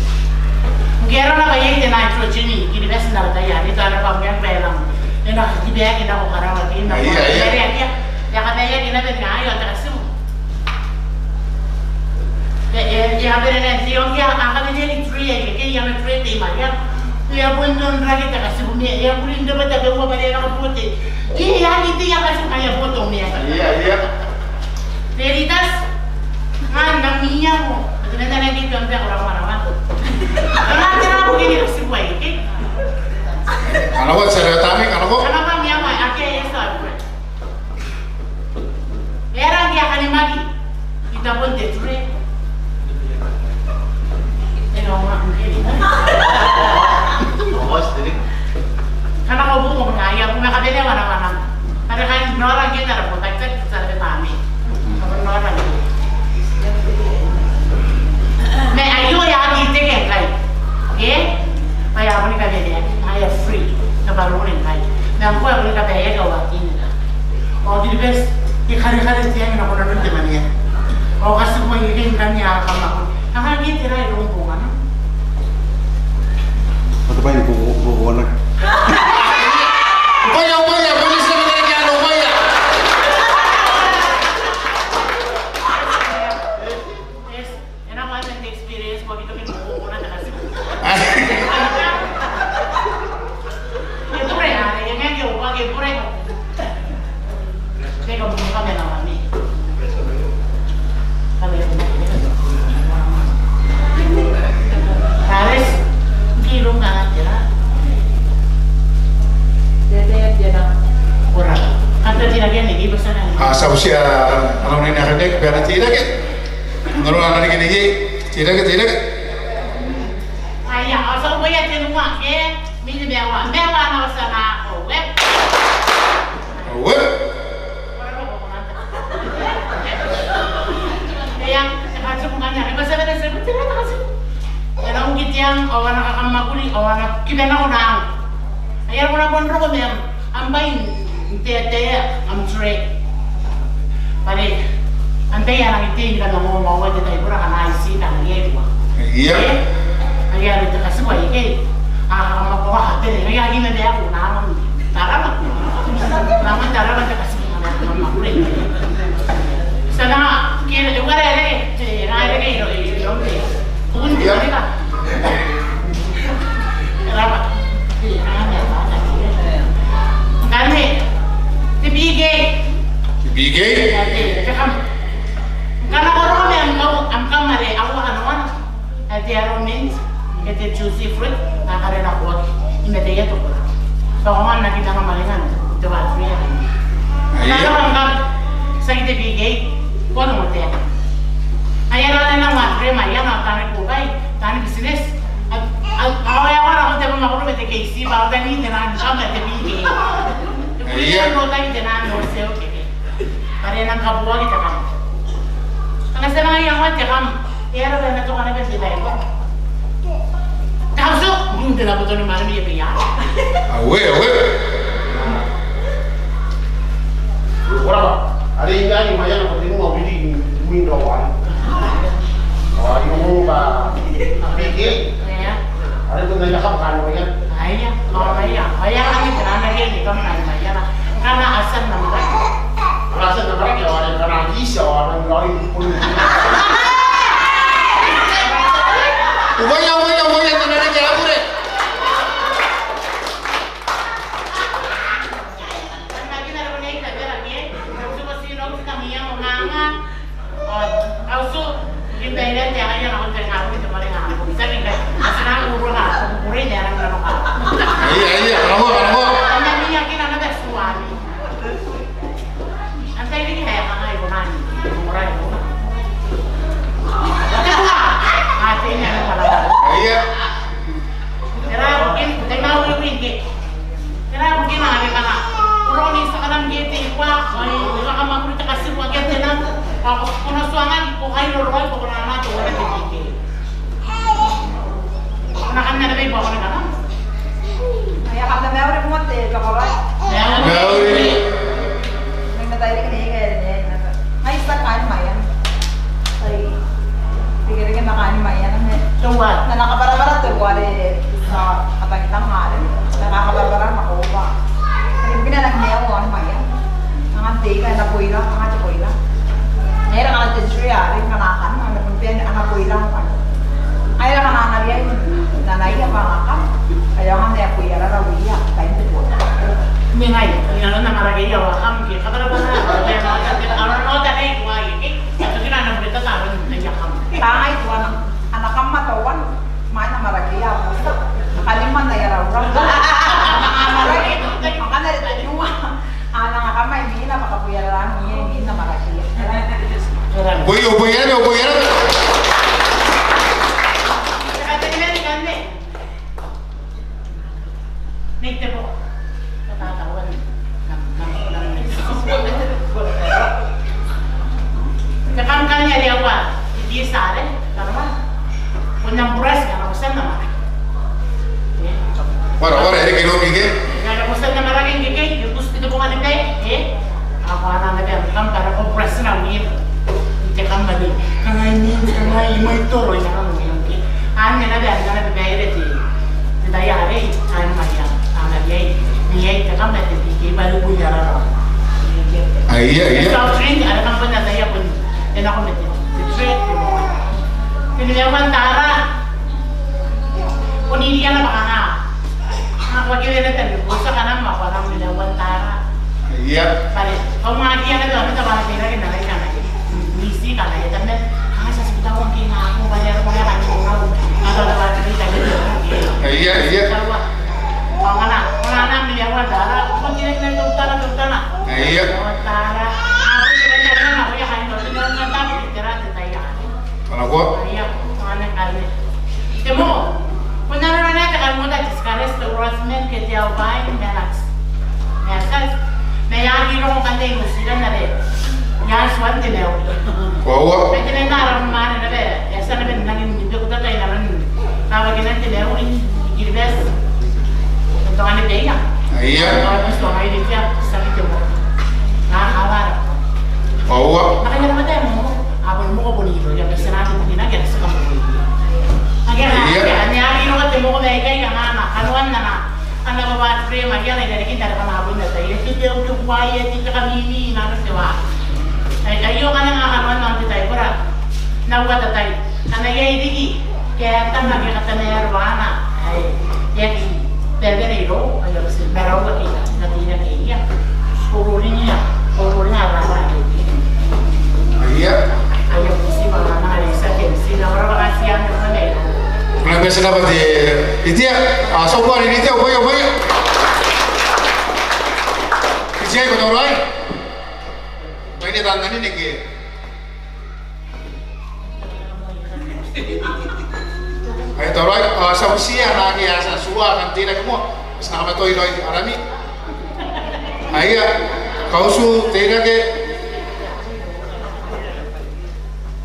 Ngke arona bwa iai te nitrogen i Kiribati n ara tai anne, tao naba ngke e rang, e na kibeaki nako karawa, ke nako. Aia, aia. Are akea, e a kabaeaki naba ni kangai ao te Katibu. E, e, e a bane n te ongia, a kabaneaki tray aika, ke iai ma tray te i Maiana. E a bon onrake te Katibu ma e a buri n te bwai tabeua bwa are e a kaboto. Ke e a aki te, e a Katibu ngkai e a boto ma. Aia, aia. Veritas, ngai N na mia mo. Te mena naba ke te onte ko rang manaman. Ngai te rang ke ni Katibu aei, ke? Ana wa tare tame, ana wa. Ana wa mia ma, ake e sa. E aera ngke a kanimaki i tabon te tray? E nonga. Ngkana ko bungo ngkai, a bung ma kabanea wanawana. Are kai nora ngke n ara botaki, tari tari tame. Nora ngke. Ma aio e a aki teke ngkai. E? Bwa e a boni kabaneaki, e a free. Kabarone ngkai. Ma ngkoa e boni kabaeaki ao a kinna. Ao Kiribati, e karekare te ang nako nanon te mania. Ao Katibu ngke ngkanne a kamako. Kanga ngke tera ae rong bongana. Ata bwai ni bo, bo, bo, bongana. Bwai, bwai, bwai, bwai, bwai. Yes. E na kona n te experience ko bito ke ko ko na taka si. E bure, e nang ke o ke bure. Te ka mo ka me na mami. Ka me. Paris, ki lo ka tera. Te te te na. Ora. Kanta tira ke ne ki basa na. A, sa usia, a, a, na ne na ke, bera tira ke. Noro ana riki nei. Ia, ao ti a ubaia tenua, ke? Mini mewa, mewa ana osa na, owe. Owe. Ia, e a tia n bukan ia, e a tia n bukan ia, e a tia n bukan ia. E na uki tiang, ao ana kakamwakuri, ao ana kibanako nang. Ai arona bon roko meam, am bwai n taetae, am tray. Bwa are antai ae rangi n tei ni kamangaongao te taibora ngkana a iti kanga iai rua? Ia. E? Ai are te katibu ae ikei. A, a, a, a, a, bene, ai, ai, ina te aku, na, na, tarama. Na, na, tarama te katibu, na, na, na, na, na. Ti a nang, ke, e, uara e reke, e, na, e reke, iro, iro, iro, iro. Ia. Ngkanne, te B K. Te B K? Ia, te, te kam. Ngkana ko roko ma am kau, am kam are, aua kanoana. Ae te arrowroot, ae te juicy fruit, a karenakoaki. I mataia te kora. Bwa ko aonga n aki manga maringa n te ward three. Aia. Ngkana ko roko ma am kam, tiaki te B K, ko a moa te Ai ara nena ward three mai ana taani kubai, taani business. A, a, a, ao e aonga nako te mwakuri ma te K C, bwa ao taani nena ni kam ma te B K. Te kuria no tai te nano seo keke. Bwa are e nang kabuaki te kam. Ngkana ti a nang iangoa te kam, e aera bwa e na toka naba n te taibora? Kausu, mm, te taboton mwaane mai Abaiang. Aue, aue. Ko rabwa. Are I nang maiana bwa tenua within window one. Ao I ongo bwa B K. Ia. Are ko na iai kam kani maiana? Aia, ao aia. Aia, kani te nana ke ni kam kani maiana. Ngkana a tia n amwarake. Ngkana a tia n amwarake, ao are ngkana a tia, ao are ngkana a tia. Ubaia, ubaia, ubaia, te nana ke a bure. Aia, aia, karamoa, karamoa. Aia. Tera bukin, te mauri win ke. Tera bukin are ngkana ko roko n te tia karam ke te ikoa, ao e kakamwakuri te katibu ake te nang, ao ko na tuangaki, ko kairoroaki, ko na nako teuana te B K. Ko na kanna naba bwa ko na kanna. Aia, kam na mauri moa te taboraoi. Mauri. Mauri. Mai matairiki nei ke nei naba. Ngai I tia kani maiana. Ai, irekereke ma kani maiana ma. Teuare. N na kabwarabwara teuare I tia katangitang are. N na kabwarabwara nako bwa are bukina N nang maiu ao maiana. Anga te ika, ana boira, anga te boira. Ngaira ngkana te tray are ngkana a kan, ana bon bane ana boira ngkanne. Ngaira ngkana a na riai n anaia bwa a kan. Aia ngkanne a boira rara uia, tain te boira. Ni ngai, ni ngai n amwarake ao a kan. Kangai tuana, ana kam ma teuana, mai n amwarake a buta. Kanima n aia raurau. Amwarake, ngkana are tenua. Ana kam mai mina bwa kabuia rara iai, mina amwarake. Boi, o boi, o boi. Nei te bo. Te kam kanga are aua te B S are, kanga ma. Ko na burasi, kanga ko tia n amwarake. Wara, wara, e reke nako ngke. Kanga ko tia n amwarake ngke, e kusti te bo ngkanne, e? Ao ko a nang naba, kam kanga ko burasi nako ngke. Te kam ma te, kangai ni, kangai mai toro, e na kam ngke. Anne naba, anne naba, bwa e reke. Te tai arei, anne mai ia, anne iai, iai te kam ma te B K, bwa e bubura rara. Aia, aia. Te soft drink, are kam bon ataia bon, e nako ma te, te tray, te moa. Te nimaua n tara, bon iria naba kanga. Ao ko aki wene te, ko tia kanga ma ko a nang nimaua n tara. Aia. Bwa are, ko aki wene te, te bwa te rake n arai kanga. Aia, aia. Aia. Ana koa. Te mo. Ko na nora naba te kaimoa te Sikareti, te Uroa Timen ke te Aubai, ma e na ti. Ma e a tia. Ma e a aki roko ngkanne i Nutiran are e a tia n te mauri. Koaua. Ma te mena ara mwaane naba, e a tia naba n nangi ni beku tatai n aron kawakinan te mauri i Kiribati. E tokani beia. Aia. Ao e a tia ngai n tia, tiaki te moa. A, a wara. Koaua. Naka ia na mata e moa. A bon moa bon iroia, bwa ti na aki bukina ke ti kamoi. Akea, akea, ane a aki roko te moa mai ikai kanga, kanoan naba, ana baba ture Maria n ae i rarikin are kanga bon ataia. Te, te, te buai, te, te kamimi, n aron te wa. Ai, aio kanga kanoan naba n te taibora. N au katatai. Ana iai riki. Ke a tama ke a katamaroa ana, ai, e aki bebere irou, ai, a bati maraua ke a, na teirake ia. Ururingia, ururingia ara, ara, ara. Aia. Aia, bati maraua, ara, ara, ara, ara, ara, ara, ara, ara. Ko na bati naba te, itia, a, so ko a ni itia, oia, oia. Itia, ko tauraoi. Mai ne tanani neke. Aia, tauraoi, a, ti a butiia naake a tia n tua, a kan teirake moa, ti na kamatoi raoi arami. Aia, kautu teirake.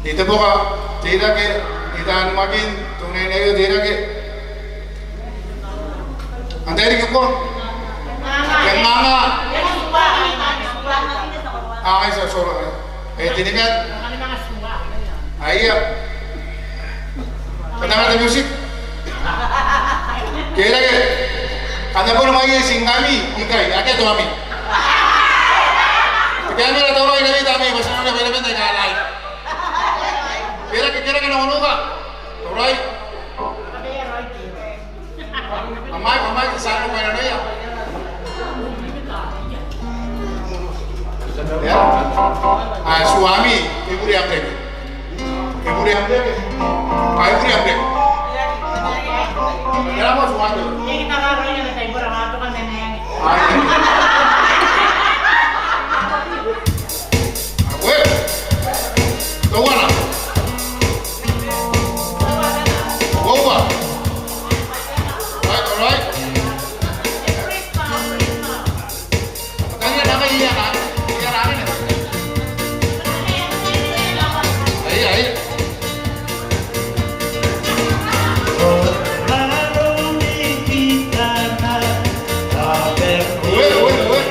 Nei Teboka teirake, Nei Tanimakin, tunaine aio teirake. Antai riki ngkoa? Te nganga. A, ai, so, so, e, te niman. Aia. Ko tanga te music. Teirake. Kam na boni mwaie tingami ikai, akea toami. Te camera tauraoi n ami tami, bwa ti na nora bwa e na bane n tai kangai. Teirake, teirake, nongonoka. Tauraoi. Amai, amai, ti a nora bwa e na noia. Ia. A, tuami, e bure am reke. E bure am reke. A, e bure am reke. Ia, mo tuami. Ai. Wait. Teuana. Uoua. Right, all right. Tania, nanga ia na, ia na, ia na. Ai, ai. Wait, wait, wait.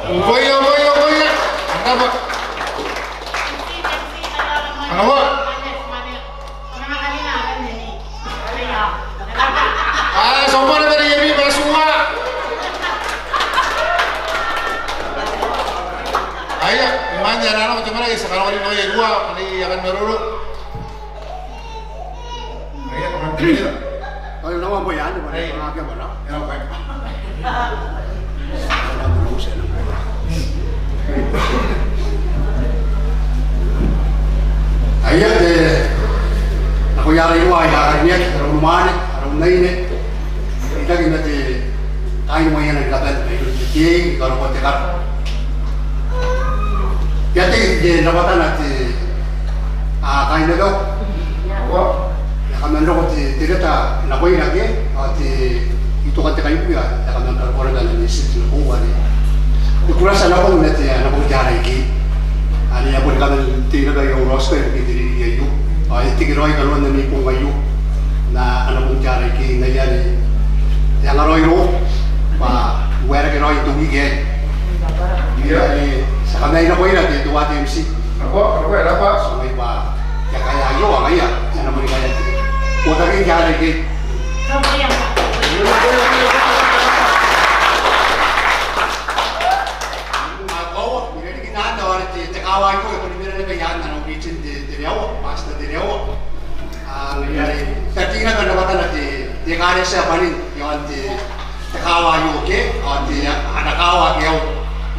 Uboia, uboia, uboia. Antai bwa. Antai bwa. A, ti a bane bwa iai ami bwa ti a. Aia, imwain ae a na nako te maraki, ti a karaoa riki naba irua, ane a kan maroro. Aia, te, nakoia raoi aika a karineaki, ara unimwaane, ara unaine, reitaki ma te, kaain Iai ana kabanean mairoun te tei ni karokoa te karo. Iai te, te rabwatana te, a, kaain abau. E a kaman roko te, te reta nakoira ke, ao te, I toka n te kaibui ae e a kaman karokoa naba ana message nako are e kurata nako ma te, a, nako te R I K. Are e a boni kaman tei naba iroura Australia ke te reirei aio. Ao e tekeraoi kanoan ami bong aio. Ma ana bong te R I K ngaia are e anga raoi iroura bwa e waerake raoi n te wiki aei. Ia, are ti a kamai nakoira te, teuare te M C. Nako, nako, nako. Ti a ngai bwa e a kaea aio, ngaia e a na moni kaea te, botaki te R I K. Nako, nako. Ao koaua, I rerikina n tauan te, te kaawa aio, e kona ni mena naba i aan ana origin te, Tereaua, Pastor Tereaua. A, ngaia are e a tia naba n rabwatana te, te ekaretia bwanin iaon te, te kaawa aio ke, ao te, ana kaawa ake aua.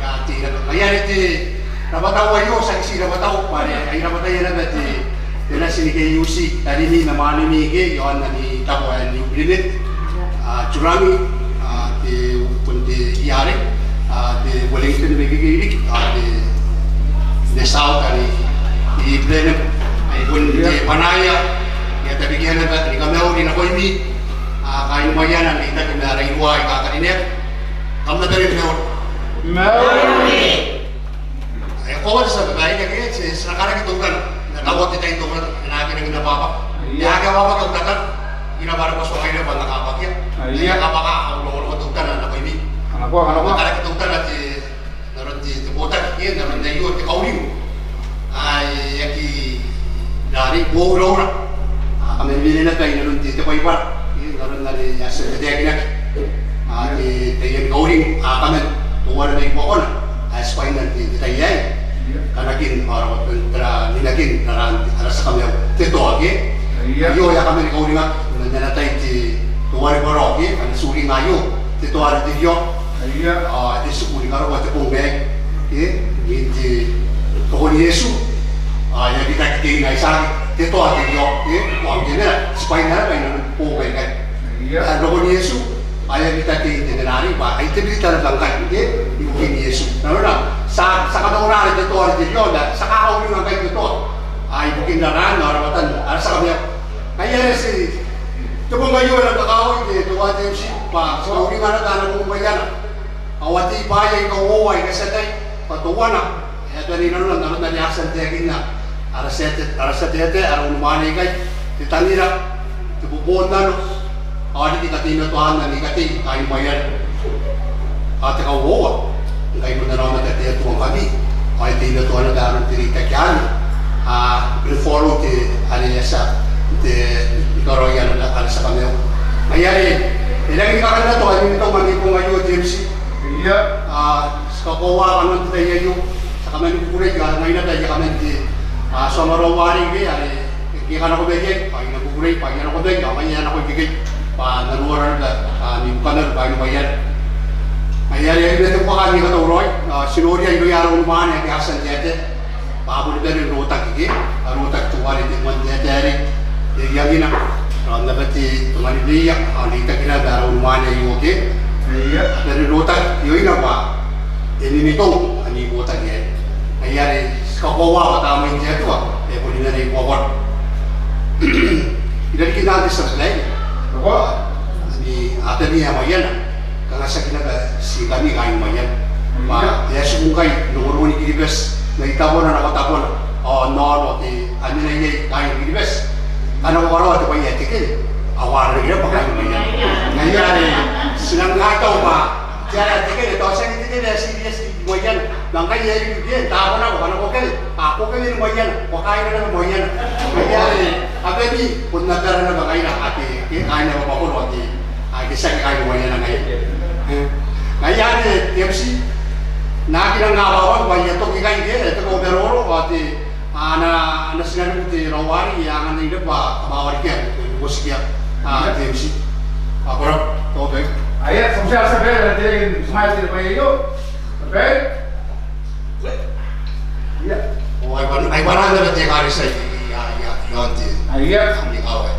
Ia, te, ngaia are te rabwata aio, tiaki ti rabwata aio, bwa are ai rabwataia naba te, te natin K U C, tarimi ma mwanemi ke, iaon ami tabo ae New Plymouth, a, Jurangi, a, te, bon te E R A, a, te Wellington ma ikekei riki, a, te, te South are i Blenheim, ai bon te bwanaia, I a tabekia naba ni kamauri nakoimi, a, kaain Maiana n reitaki ma ara iruwa aika karineaki. Kam na bane ni mauri. Mauri. E koaua te tia babaire ke, ti, ti na karaki teutana. N na kawa te tai teutana, e na aki rangi n ababa. Ia. E aki ababa teutana. I na bwa are ko tuangai naba n na kabakia. Ia. E aki ababa, a, uro, uro teutana nakoimi. Ana koa, ana koa. N na karaki teutana te, n aron te, te botaki, e, n aron aio te kauring. Ae e aki rarei, boou iroura. A, kaman mena naba i nanon te, te Baibara. E, n aron are e a tia n taekinaki. A, te, taiani kauring, a, kaman teuana mai buakona. Ae ti bwaina n te, te tai aei. Ia. Kanakin, a, raoraoan, tera, ninakin, raraan, ara tia kamaiu. Te toa ke. Ia. Aio, e a kaman kauringaki. N ana tai te, teuare karaoa ke. Ana turinga aio. Te toa are te rio. Ia. A, e tiku ni karokoa te bong aei. Ke, n te, rokon Iesu. A, e a bitaki teina Itiaki. Te toa te rio. Ke, ao ngke e mena, ti bwaina naba i nanon boou aikai. Ia. A, rokon Iesu. A, e a bitaki tein te mena arei bwa ai te bita naba ngkai. Ke, ibukin Iesu. Nanona, ti a, ti a kamaunaa are te toa are te rio, ma ti a kakauringa ngkai te toa. A, ibukin raraan, ao rabwatan, ara tia kamaiu. Ngaia are ti, te bong aio e rang kakawaki te, teuare te M C, bwa ti kauringa naba ana bong Maiana. Ao a tei bwaai aika uoua aika ti a tai, bwa teuana, e a bane nanona, nanona are a tia n taekinna ara tia, ara tia taetae, ara unimwaane aikai, te tangira, te boboo n nano, ao riki kateimatoaan ami katei, kaain Maiana. Ao te kauoua, ngkai ko na aomata te Atua ngkami, ao e teimatoa naba aron te reitaki anne, a, e follow te, are e a tia, te, ni karaoia ana, ana tia kamaiu. Ngaia are, e rangi ni kakannato ami mimitong ma ami bong aio te M C. Ia. A, ti kakoaua kanoan te tai aio, ti a kaman kukurei, a, ngai naba I a kaman te, a, tia maroro arei, are, ngke e kanako mai iai, bwa I na kukurei, bwa I a nako mai, ao ngaia e a nako ikekei, bwa N na nora naba, a, ami bukamaru, bwa I na mai iai. Ngaia are, e a reke te buaka ni katauraoi, a, ti noria irouia ara unimwaane ake a tia n taetae, bwa a boni bane n rotaki ke, a rotaki teuare te moan taetae arei, e rianna, ao naba te, te mani beia, a, reitakina ma ara unimwaane aio ke. Ia. A bane n rotaki, ioina bwa e mimitong ami botaki aei. Ngaia are, ti kakoaua bwa tamnein te Atua, e boni mena i buakona. I rarikin anne te tia babaire. Nako. Ami, a, tamnei ae Maiana. Kanga tiaki naba tii ngkami kaain Maiana. Ia. Bwa, e a tiku ngkai, rongorongon Kiribati, mai tabona nako tabona. Ao, n aono, te, a mena iai kaain Kiribati. Ngkana ko karaoa te bwai ae tekere, ao a rang riki naba kaain Maiana. Ngaia are, ti nang kaitau bwa, te ara tekere, tao tiaki tekere ae serious i Maiana. Ma ngkai e a riki ke, n taabo nako, ngkana ko kewe, a, ko kewe ni Maiana, ko kaaina naba Maiana. Ngaia are, abami, bon abara naba ngaira, ake, ke, kaaina naba Maiana, ake, ake tiaki kaain Maiana ngaira. E. Ngaia are, te M C, N na aki nang kawawaku bwa I a toki ikai ke, e, te ko maroro, ao te, a, ana, ana tinaniku te Raoari, e anganai naba bwa kamaiuakiia, e, uotikiia, a, te M C. A, ko rabwa, ko rabwa. Aia, ti a tia bwa, e, te, ti mai te bwai aio. Bwa. Ia. O, ai bwa, ai bwa naba te ekaretia, ia, ia, ia, iaon te. Aia. Ami kawai.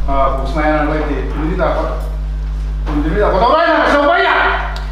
A, ko ti mai ana bwai te, ko ti mai ana bwai te, ko ti mai ana bwai te, ko ti mai ana bwai te,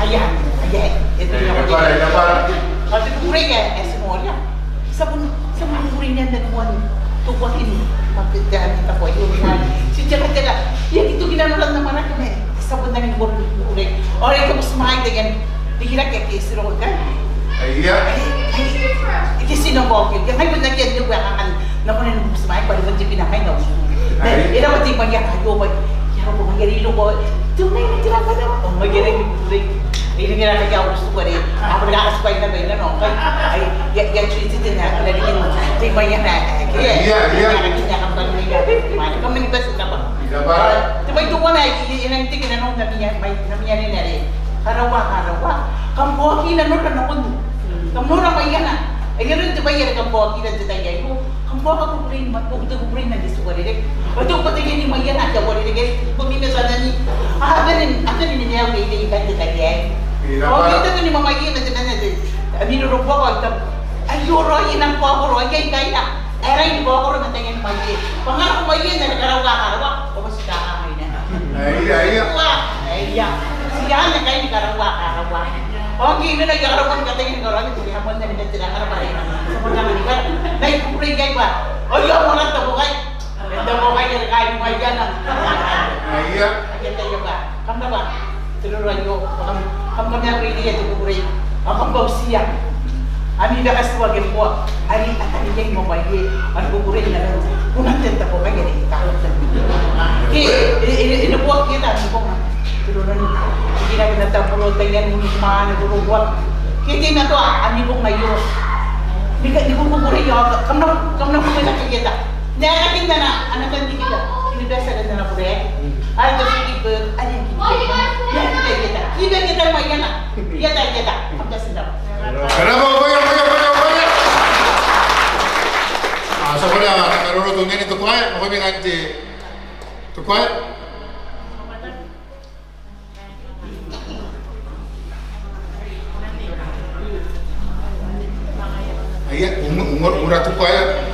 Aia, aia, e te, e te kukurei ae ti noria. Ti a bon, ti a bon kukurei n aron teuaei. Teuaei ni kabwaia aio. Ti a tekateka. I aki toki nanora n amwarake ma ti a bon rangi ni kukurei. Ao are I a tia n butimwaea taian rikirake ake ti roko ikai. Aia. Ike ti nang oki. Ngai bon akea te bwai ae kangai. Nako naba ni butimwaea bwa are bon te bwai ae kangai nao. Ai. E raba te bwai ae kangai, o bwai. Ia, o bwai are I roko. Te bwai ae te raba naba. O bwai are I kukurei. Ai, riki raba ia, o tuku are. A bwai ae I a tuku ae naba I nano. Ai, ia, ia, tui ti te na, na riki. Te bwai ae kangai. Ia, ia. Ia, ia, kam bane ia. Kam bane bwa ti naba. Naba. Te bwai teuana ae I, I, I nang teke nanou n ami, mai, n ami anene are. Karaua, karaua. Kam bwaoki nanora nakon. Kam nora Maiana. Ai aron te bwai are kam bwaokira n te tai aio. Kam bwaoka kukurein ma, te kukurein ma te tia uarereke. Ao te ukotaia ni Maiana te uarereke. Ko mimi tanani. A bane, a bane ni mea ukeirei ikai n te tai aei. Ao ke tano ni mamaie ma te mena te. Ami rorobuaka ao I taku. Aio raoi nang kaokoro, aio I kaina. Ae raoi ni kaokoro ma taiani maiie. Bwa ngkana ko maiie n are karaua, karaua. Ko bati kakaea. Aia, aia. Aia. Ti anne ngkai ni karaua, karaua. Ao ngke I mena I a karaua ni kataia ni karaua, ni kuri hamoan ni mena te rangara bwa are. Ti a bon rangi ni karaua. Ngai kukurei iai bwa. Ao I a moan tabokai. Tabokai are kai Maiana. Aia. Aia, aia bwa. Kam na bwa. Te roro aio. Kam, kam, kam na kukurei, te kukurei. Ao kam bwa utia. Ami baka tua ke bua, ari a tani ke mo bai ke, ari kukurei na ran. Kunan ten tabokai are i tarotan. Ke, e, e, e, e na bua ke ta ni bua. Tiroran, kira kina taburotan ian ni mani buru bua. Ke, ke na tua, ami bung na io. Ni ka, ni kukurei io, kam na, kam na kukurei na ke ta. N na aki n na, ana kan ti kita. Ini biasa kan na bure. Ai, to si ki be, ai, ki be. N na aki kita. Ki be kita mai ana. Ieta, ieta. Kam ta sinta. Bravo, baya, baya, baya, baya. A, ti a baya, a, karoro tongeni tukuai, makobi ngkanne tukuai. Aia, um, um, um, ura tukuai.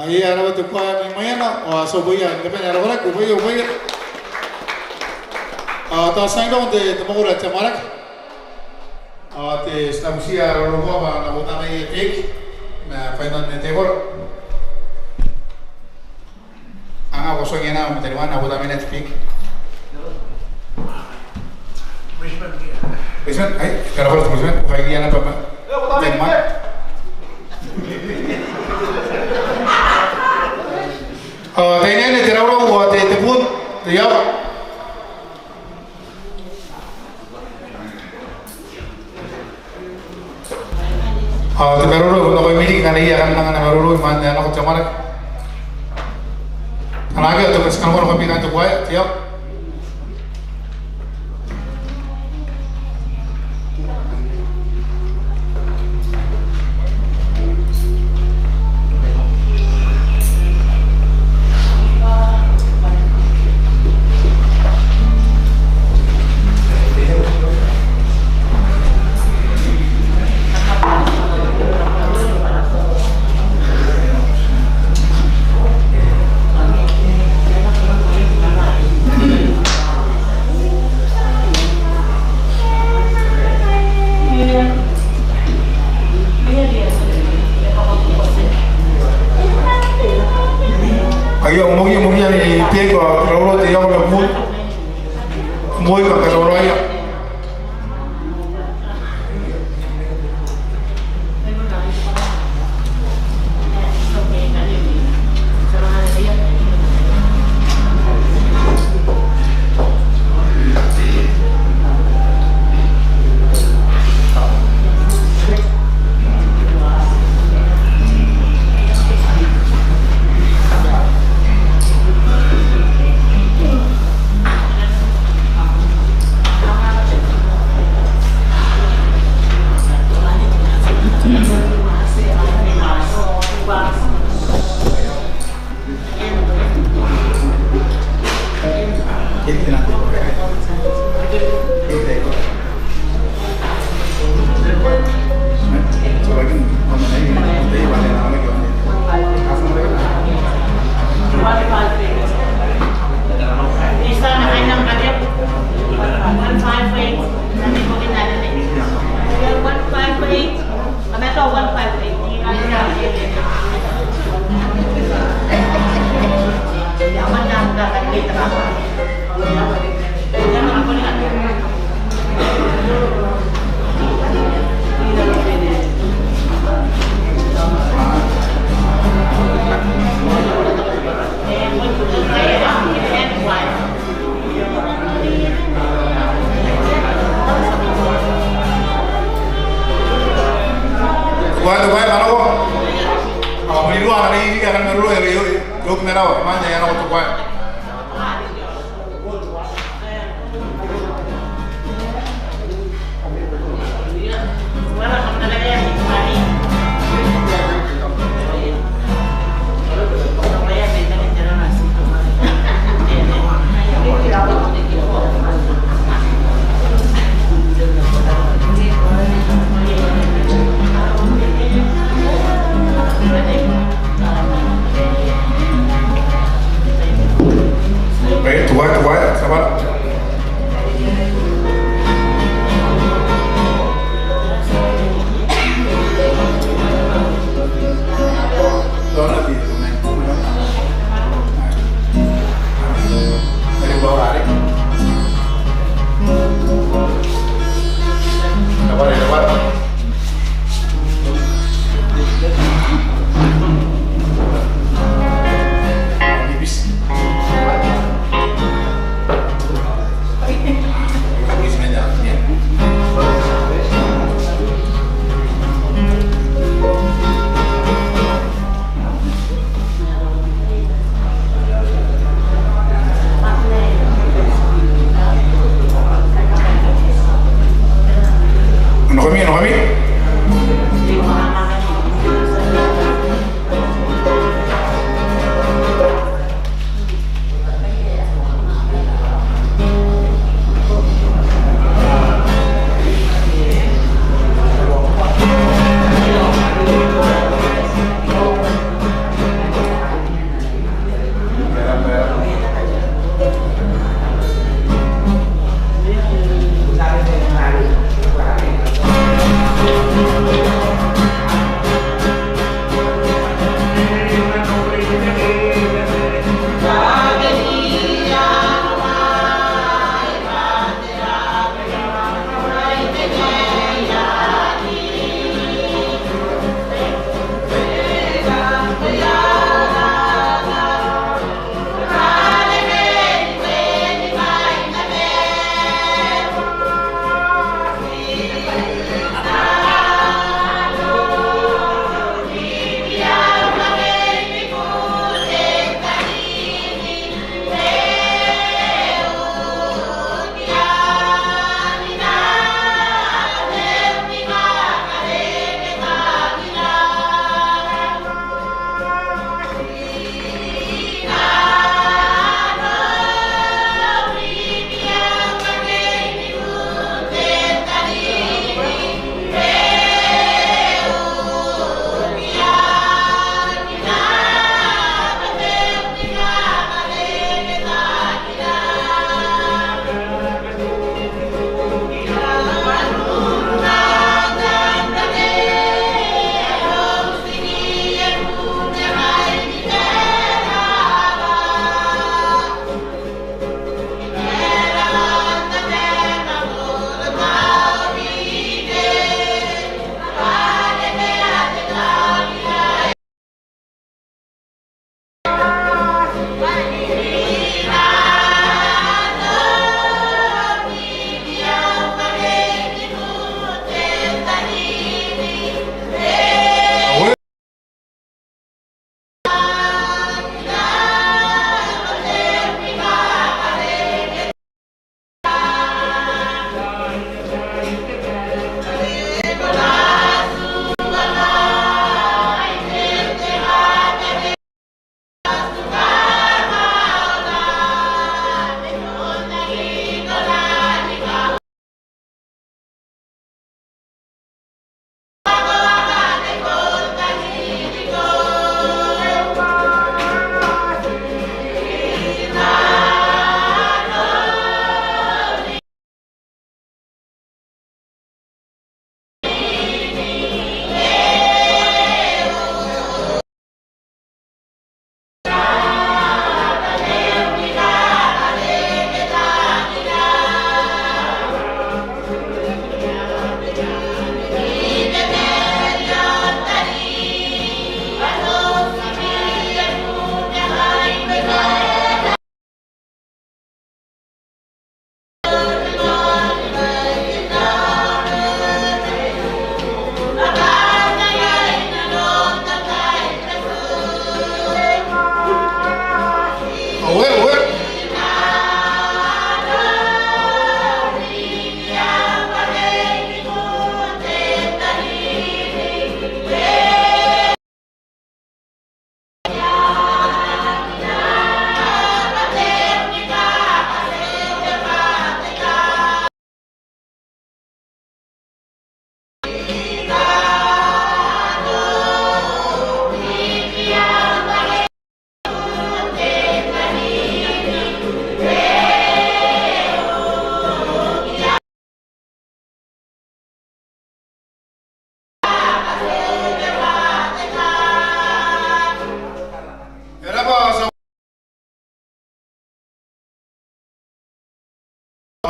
Ai arau te kuaea mai Maiana, ao ti a uboia ni kabane, arau rake, uboia, uboia. Ao tao ti nang roko n te, te mwakoro ae te amwarake. Ao ti na butiia raoraou bwa a na bota mai te beeki ma kainnanoan te tebora. Anga ko tuangiia naba ma teniman a bota mai te beeki. Policeman, ai, kara kora te policeman, ko kaingia naba ma teniman. Ao taian anne te raurau ao te, te bun, te iaoka. Ao te maroro, nakoimi riki ngkana iai ae kan anga ana maroro imwain ae nako te amwarake. Ngkana akea, ti a kona ni kabikaa n te kuaea, te iaoka. Aio, moa, moa, ni beeki ao raurau te iaoka ma bun. Moa, kakaroraoia. Te kuaea, te kuaea, mwananga. Ao mwiin ruo, a na riki ae kan maroro, e, e, e, e oki marawa, imwain ae a nako te kuaea.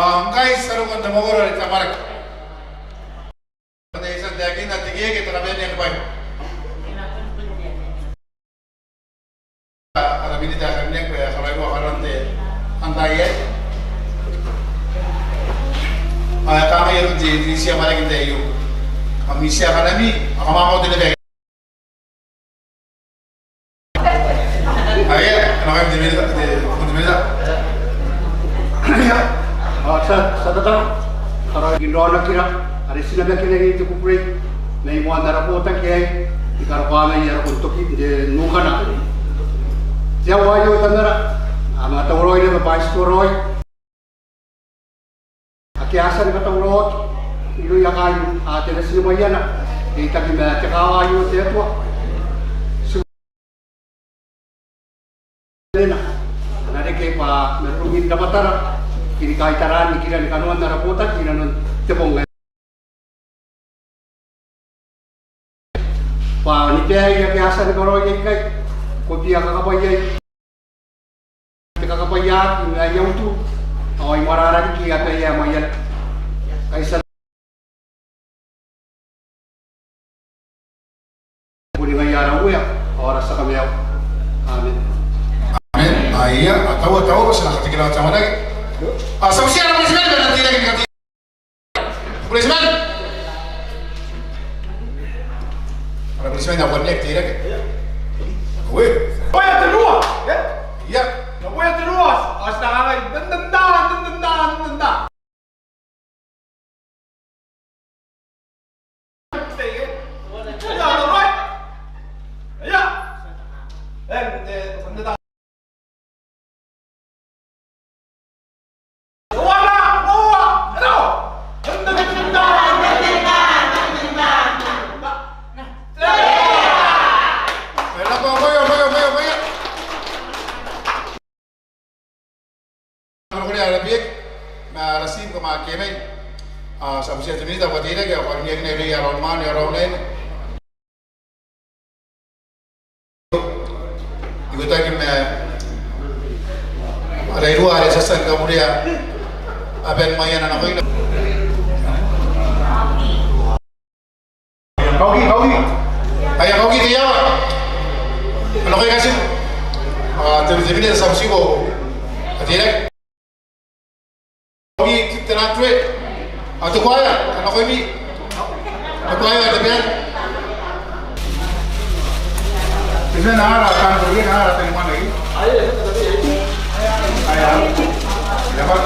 Ao ngkai ti a roko n te mwakoro are te amwarake. Ane e tia n taekinna te keke te kabanea ni bwai. Ara minita ae karineaki bwa e a karaoiroa karaoan te antai aei. Ao e kangai aron te, te tia amwarake n te tai aio. Kam itiia kanami, ao kam a mwaoti naba. Aia, ana kai te minita, te, te minita. Aia, ao ti a, ti a tataro. Karaoakin raonakira are ti na makinaki n te kukurei mai moan ara botaki aei ni karokoa mai ara kontoki n te nukana. Te aoa aio Tamara, a manga tauraoi naba bwa ti tuaraoi ake a tia ni katauraoaki irouia kaain Tebwatini Maiana, reitaki ma te kaawa aio te Atua. Ti nena, a na reke bwa marurungin rabwatara, ke ni kaitaraan nikira ni kanoan ara botaki inanon te bong aei. Bwa ni baei ake a tia ni karaoi aikai, ko bia kakabwaiai. Te kakabwaiaki ma aia utu, ao i moarara riki abaia Maiana. Kai ti a boni ngaia ara Uea ao ara tia Kamaiu. Amen. Amen. Aia, a taua, taua, ti na katekeraoa te amwarake. A, ti a butiia ara bureitiman bwa e na teirake ni kate Bureitiman. Ara bureitiman, a bane n teirake. Ue. Oia te rua. E? Ia. Oia te rua. A, ti na kangai. Dan, dan, dan, dan, dan, dan, dan. Ia, all right. Ia. E, e, dan, dan, dan. Ara bwai ae ara beki ma ara tiim, kam a kemai. A, ti a butiia te Minita bwa e teirake ao e karineaki irouia ara unimwaane ao ara unaine. Ikotaki ma ara irua are ti a tia ni kaburea aban Maiana nakoina. Kauki, kauki. Aia, kauki te iawa. Ana kai kati. A, te, te Minita ti a butiko bwa e teirake. Ao te kwaea, a nakoimi. Te kwaea ae te band. Te band, ara tan, te band, ara tan mwanai. Aia. Ia bwa.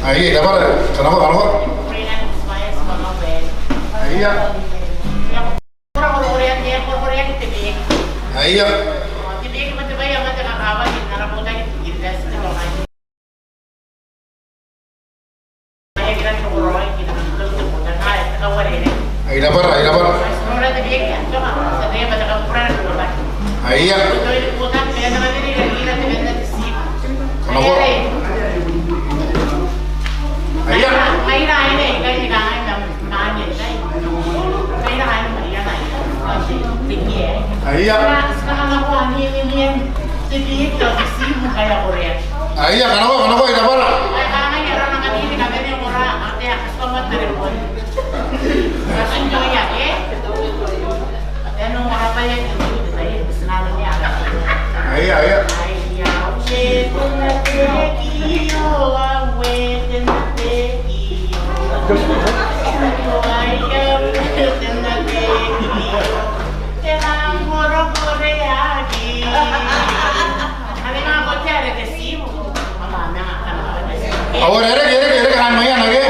Aia, e rab'a, e rab'a, e rab'a. Aia. Aia. Ai rab'a, ai rab'a. Aia. Nako. Aia. Aia. Aia, kanakoa, kanakoa, ai rab'a. Aia, aia. Ao e reke, e reke, e reke, kaain Maiana ke?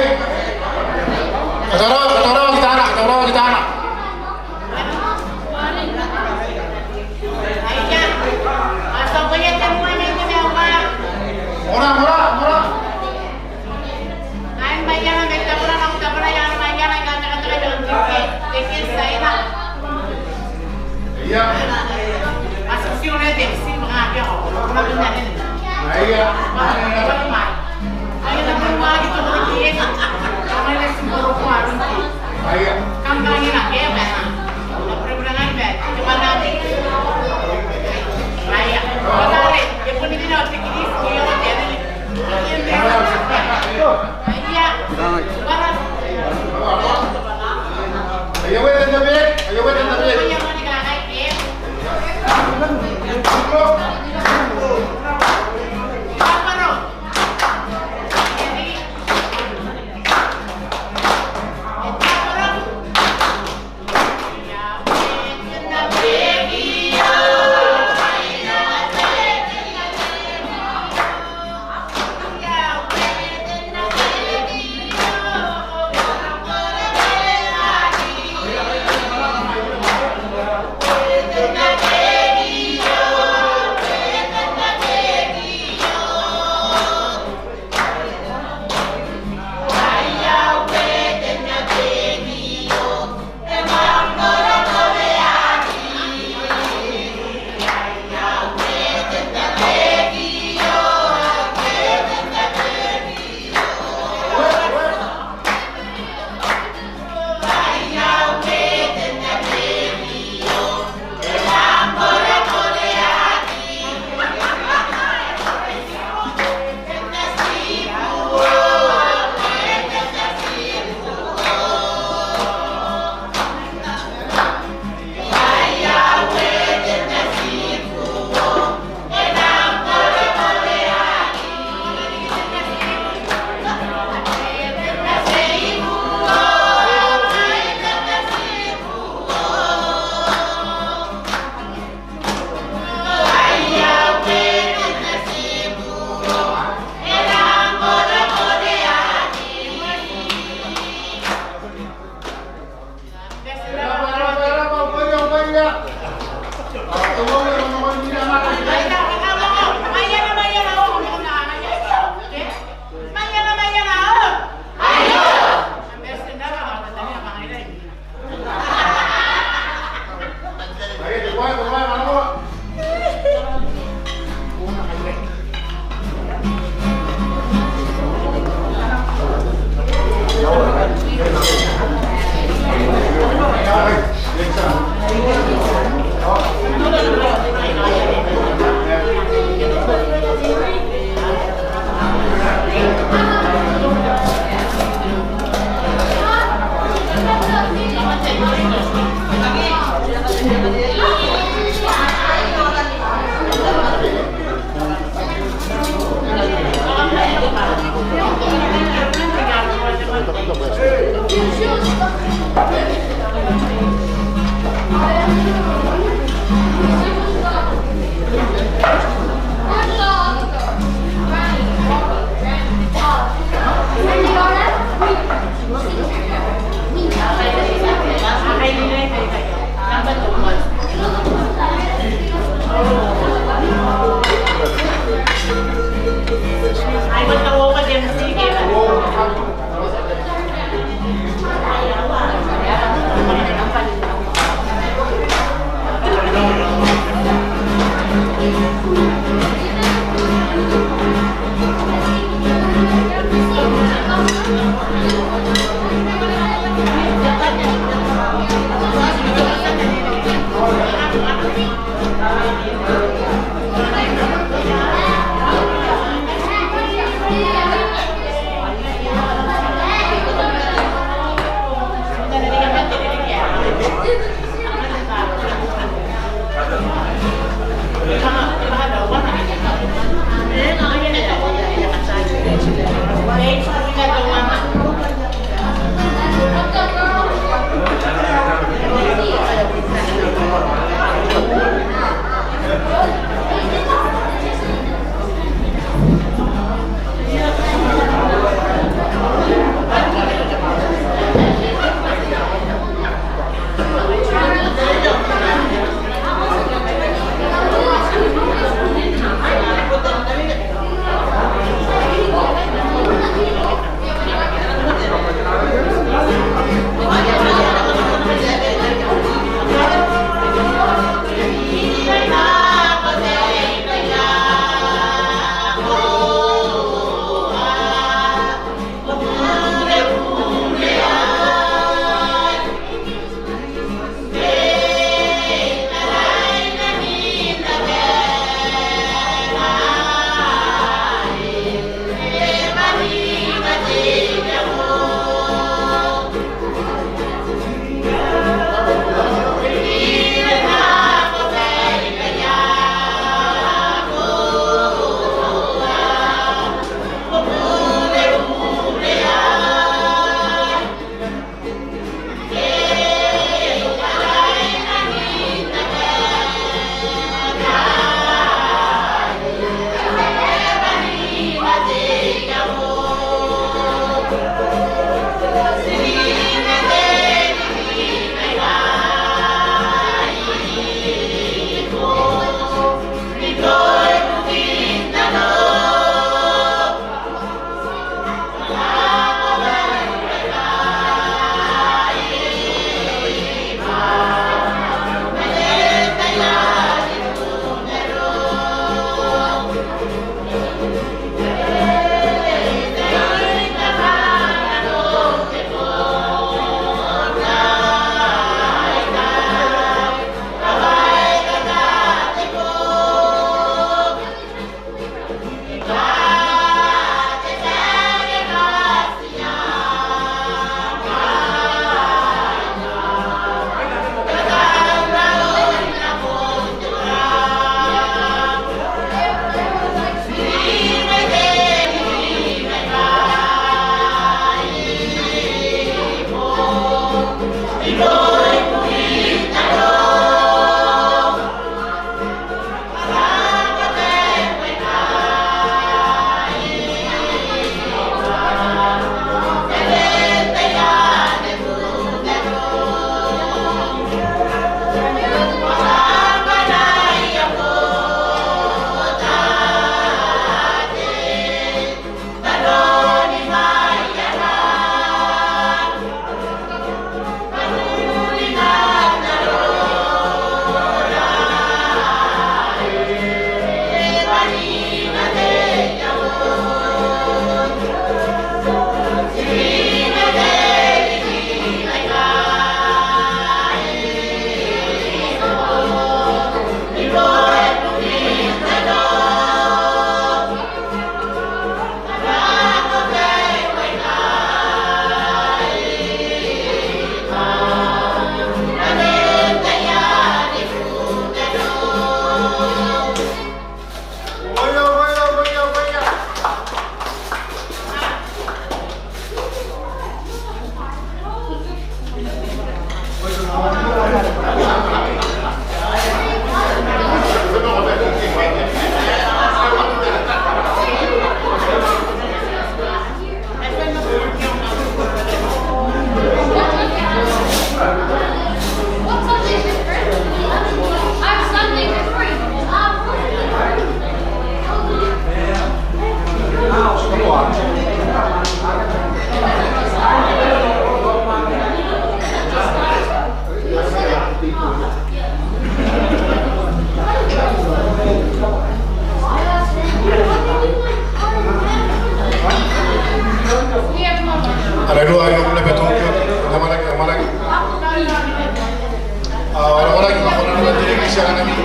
Ao ara koraki ma kona n te reke, ti anganai,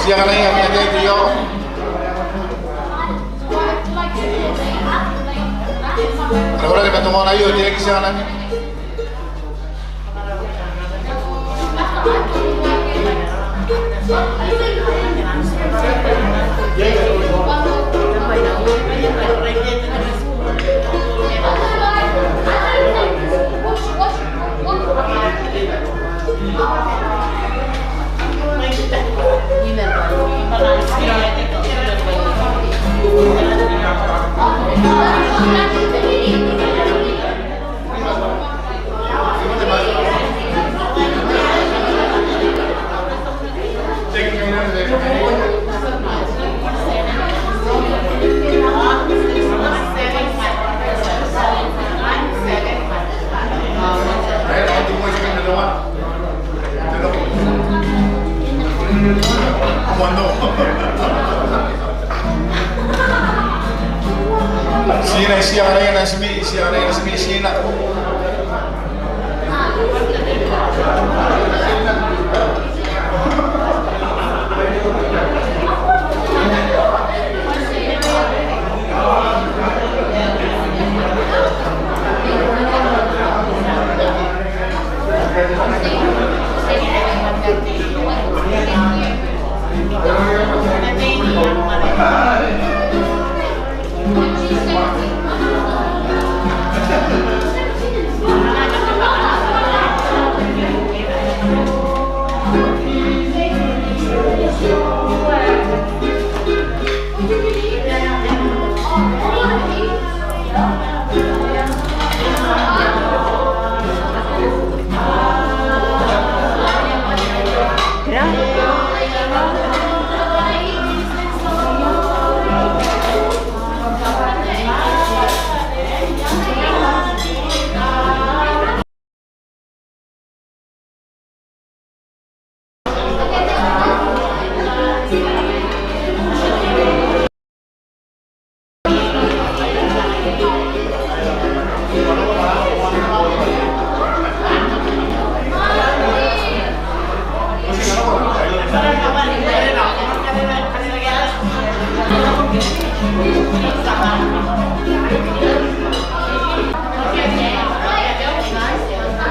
ti anganai ami ataei te ioka. Ara koraki ma tongona aio te reke, ti anganai. Ti na, ti anganai natimi, ti anganai natimi, ti na.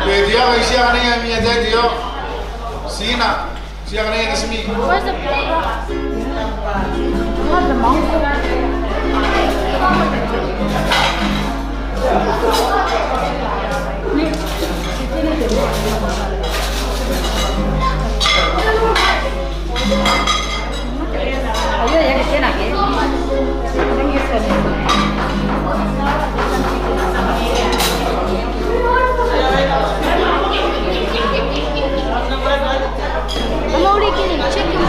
Te ioka, ti anganai ami ataei te ioka. Ti na, ti anganai natimi. Where's the plate? Where's the mouth? I'm already getting chicken.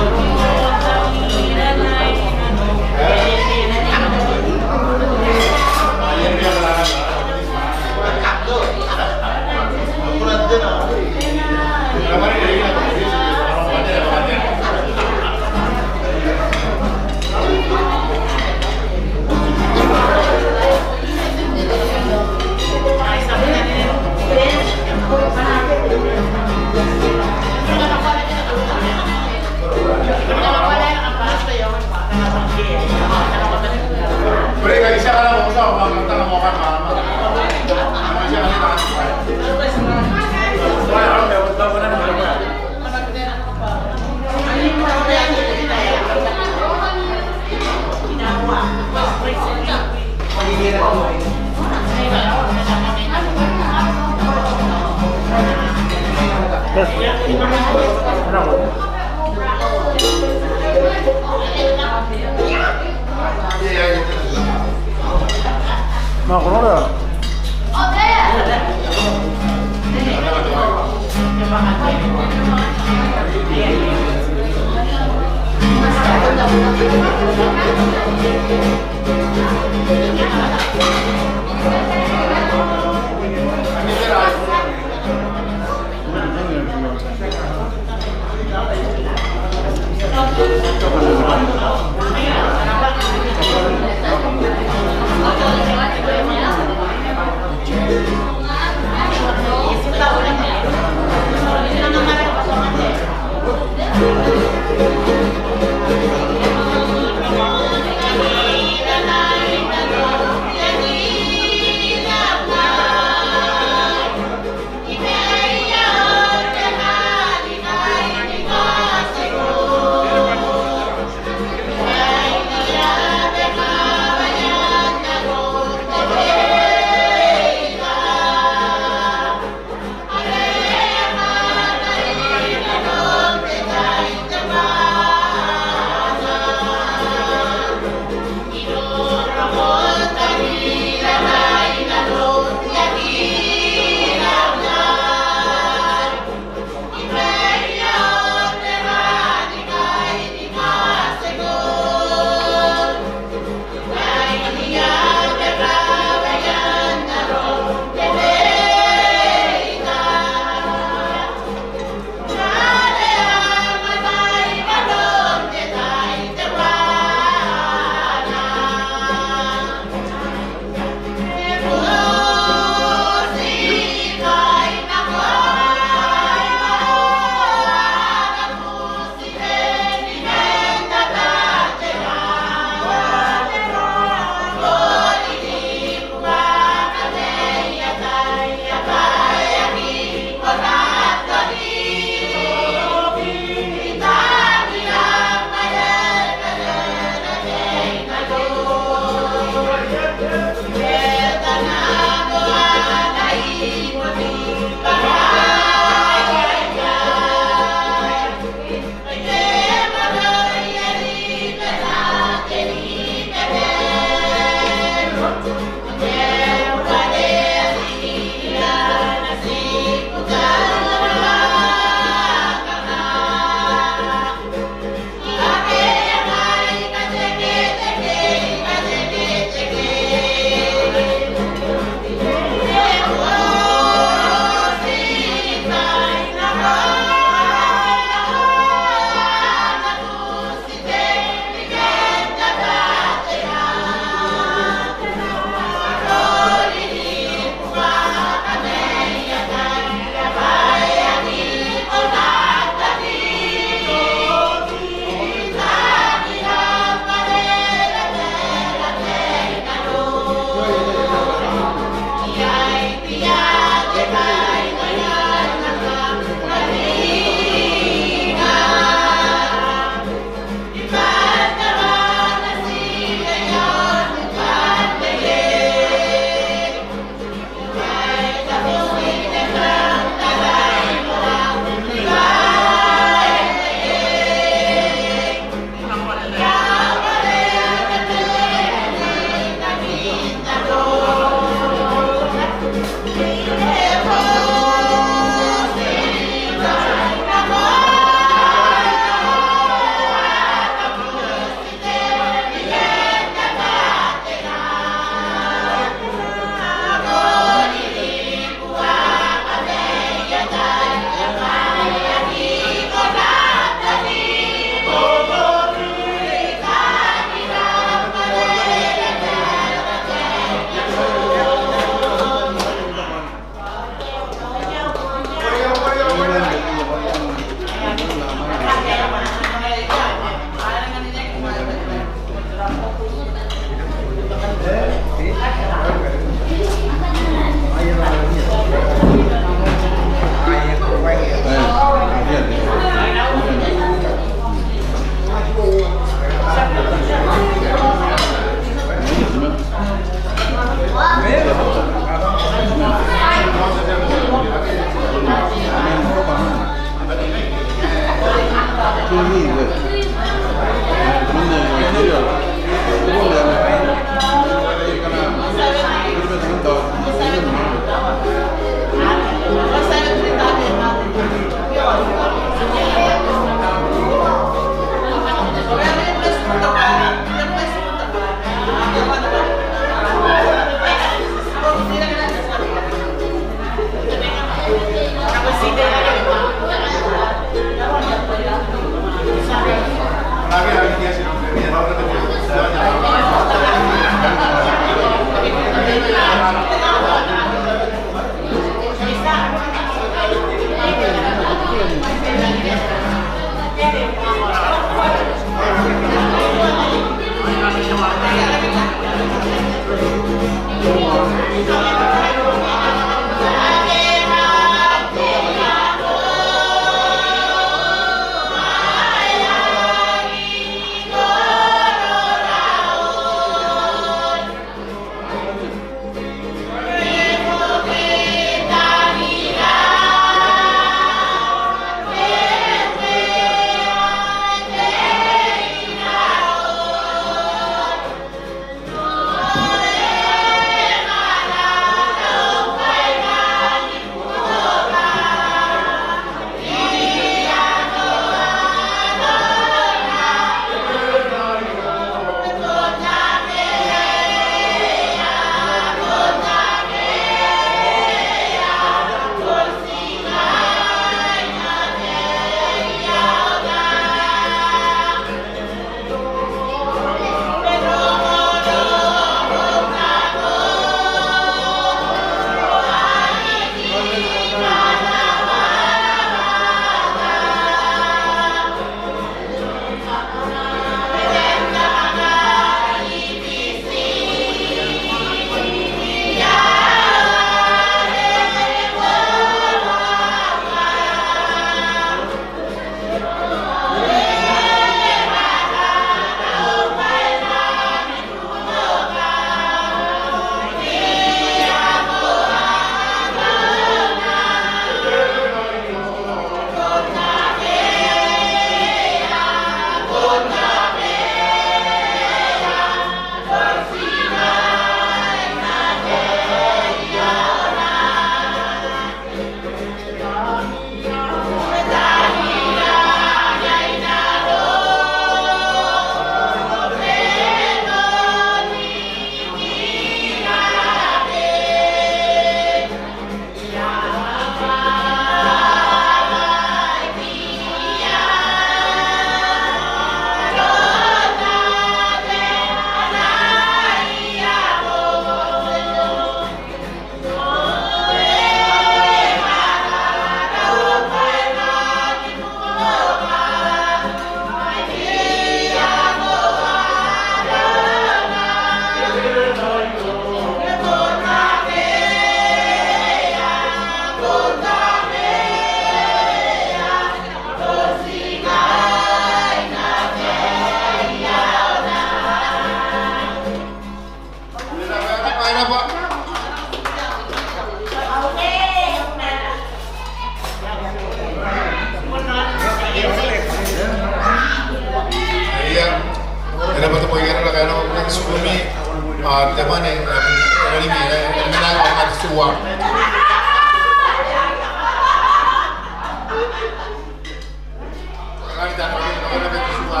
Ai,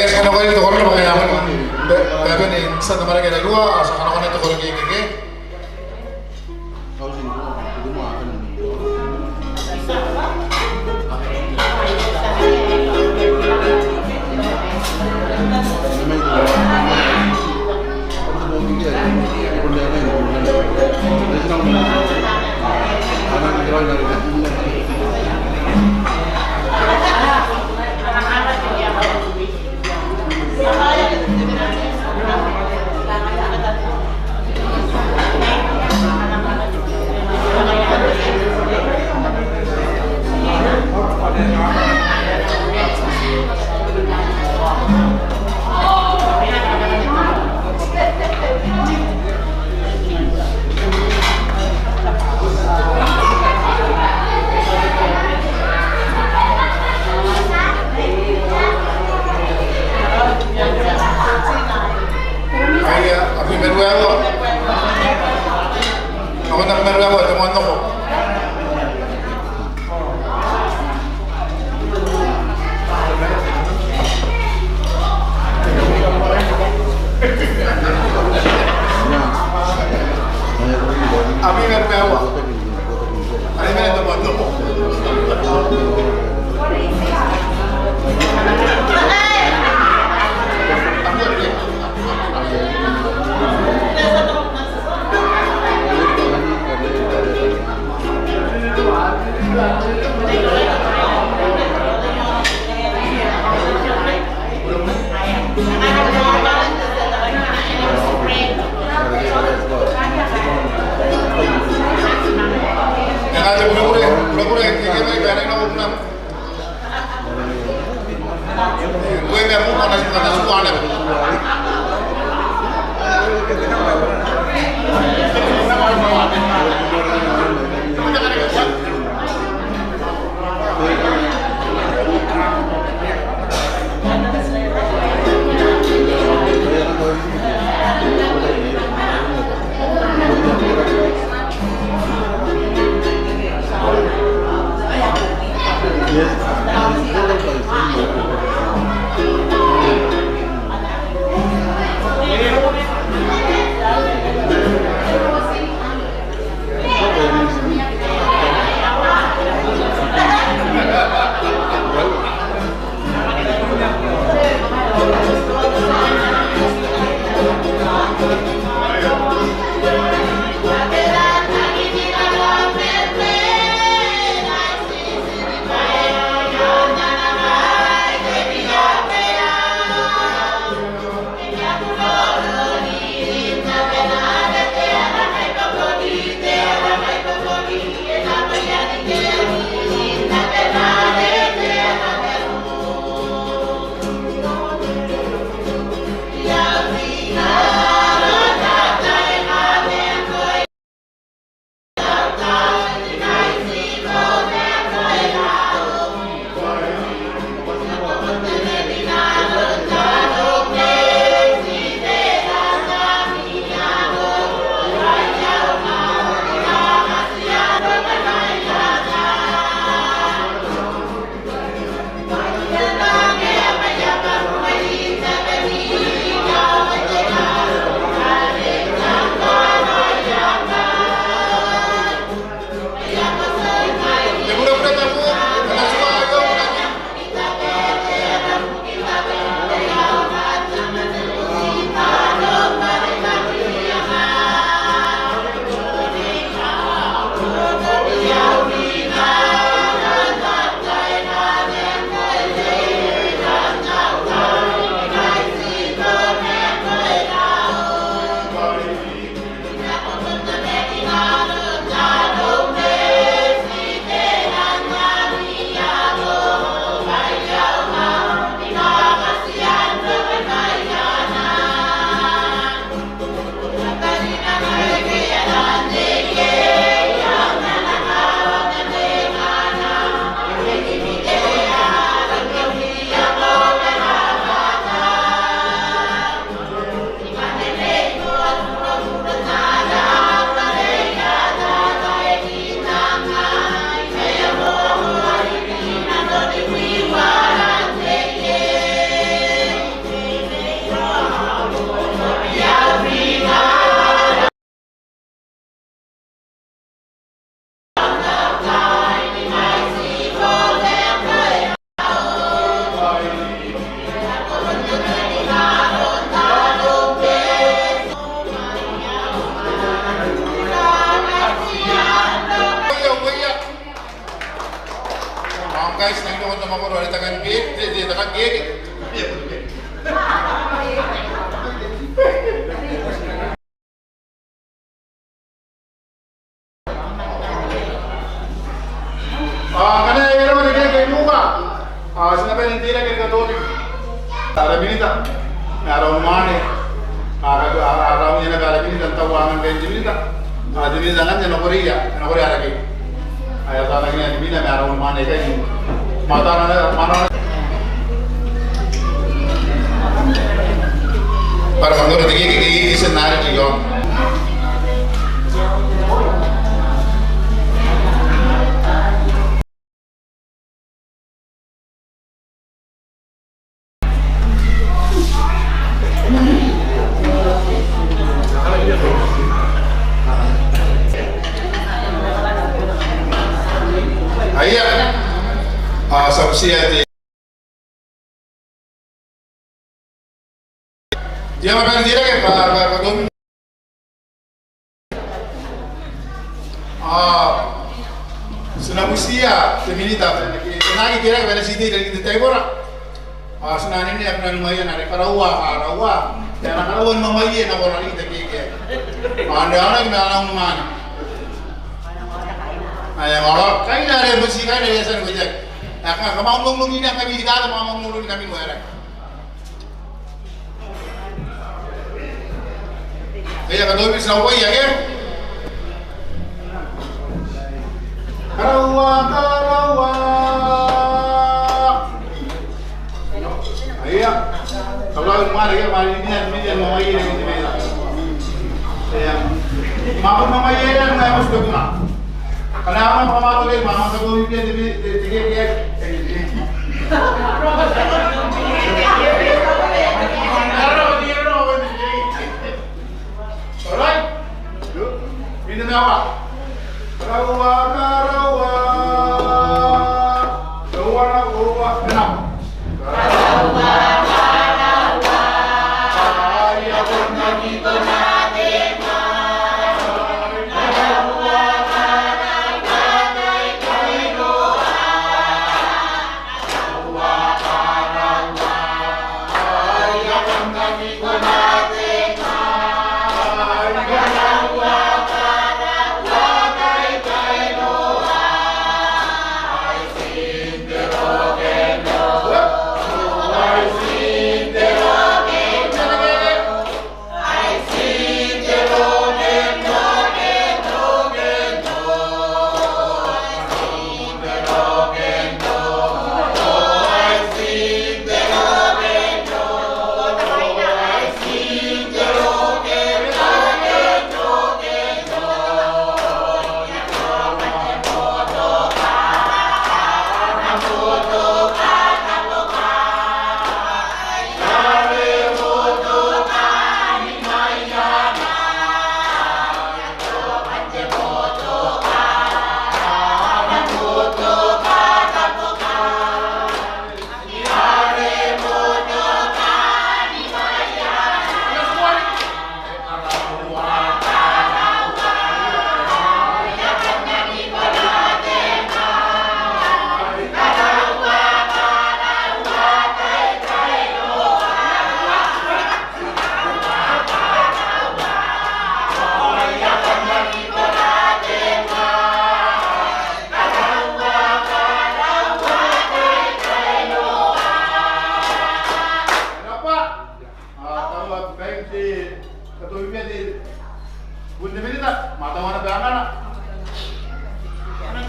a tia kanakoa te koraki bwa kanga e a mwaiti. Bwa, bwa, bwa, ni, ti a tamara ke na rua, a tia kanakoa te koraki ke, ke. Ai, a, a bwi ma ruaiwa. Ao a bwi ma ruaiwa, te moan nako. A bwi ma ruaiwa. Guys, nang doko te mwakoro are takan ke, te, te, takan ke, ke. Ao ngkana e raba te kekenuka, ao ti na bane n teirake ni katobibia ara minita ma ara unimwaane. Ao ka, ao, ao, ao, e na bane ara minita n tauan kain te minita. Ao te minita ngkanne e na koreia, e na koreia ara keke. Ao e a taonaki naba te minita ma ara unimwaane ikai. Mataana, mataana. Bwa ara kangoro te keke, keke, keke, ti na are ti on. Aia. A, ti a butiia te Ti a bane n teirake bwa, bwa, bwa, a, ti na butiia te minita, e na aki teirake bwa e na ti tei i rarikin te taibora. A, ti na anenea bwa e na nako mai iai are karaua, a, karaua. E na karaua ni mamaie nako rarikin te keke. A, n aron ae ti na nako mai. Aia, a, kaina are butiia kaina are e a tia ni butiia. A, ka, kam a ongongo ni nang kami ni kaka, kam a ongongo ni kami ni waerake. Aia, katobibia, ti na ukoia ke? Karaua, karaua. Aia. Karaua, mwaane, aia, mwaane, ni mwaane, ni mwaane, mwaane, mwaane. Aia. Mwaane, mwaane, aia, mwaane, mwaane, mwaane. Karaua, karaua, karaua, karaua. Alright. Minita naba. Karaua, karaua. Karaua, karaua. A, tau a baing te, katobibia te, bun te minita, ma tau ana bae ngkana. Ngkana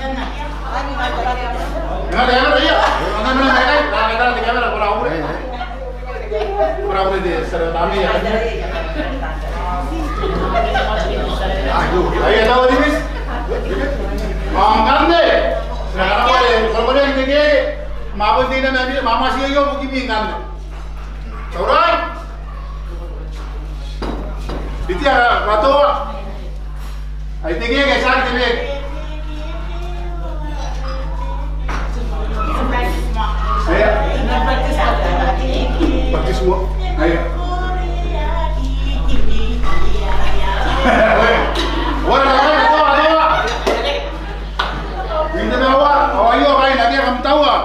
te kamera, ia. Ngkana te kamera, ia. Ngkana te kamera, ko rabure. Ko rabure te, tera tamnei, ia. Aio, aio, tau a timis. A, ngkanne. Ngkana ko rabure, ko rabure te keke. Ma bon te ina ma, ma, ma ti aio, bukimi ngkanne. Alright. Itia, katoa. Ai te keke, tiaki te beke. Aia. Baptismo. Aia. Ora, ora, katoa, katoa. Itia, katoa. Ao aio, kain, atia kam taua.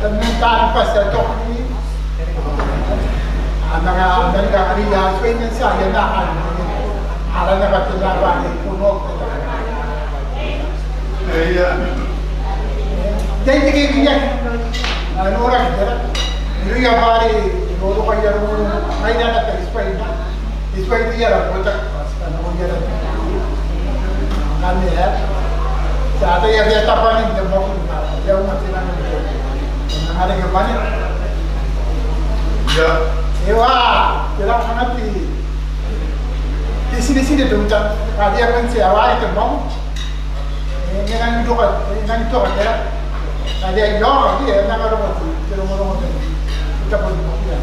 Tatan taani bati ae toki. Ana nga, ana nga kari ya, so ina sa ya na kan. Ara na ba tena ba ni kuno. Ia. Tei tei ke ia. Ano ra ke ra. Irouia bwa are, iroura bwa are, mai na ta ispai na. Ispai ti ara bota, ana ko ara. Ngkanne, e. Ti ataia bwa e a tabwanin te mwakuri, e a uma te nang. Nang are ke bane. Ia. E wa, te nang ngati. Ti titiriti te uta, a tia bwa ti a waaki te mwakuri. E, e nang toka, e nang toka te. A tia ioka, e nang aro bwa ti, te rongorongo te. Uta bwa ti, te.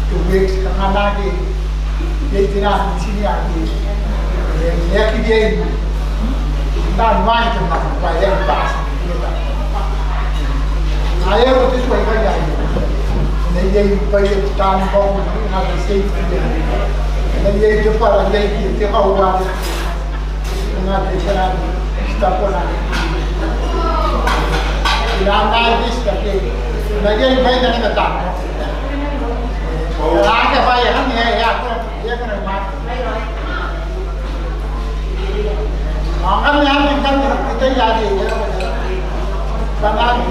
Te wet, kanga nake, e tina, tini ake. E, e aki te. Nang waaki te mwakuri, bwa e a bati. Ae ko te tua ikai ae. Neiei bwai ae taan bong, ngai safety. Neiei te bwara, neiei te kauare. Ngai te bwara, tabona. Ina ngai te tabona. Neiei bwai ae ngai tabona. Ngai te bwai ae ngai, ngai te bwara. Ngkanne, ngkanne, ngkanne, ngkanne, ngkanne, ngkanne,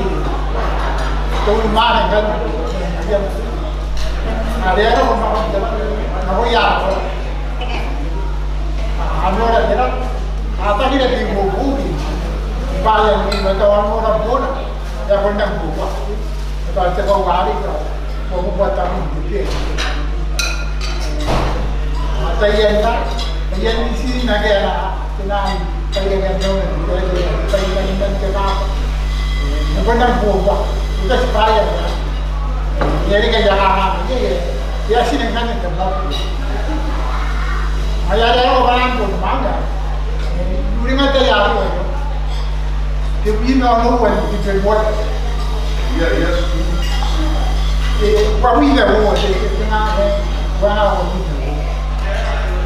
Ia, ia. E, wa wi na wo, e, e, nga, e, wa nga wo wi na wo.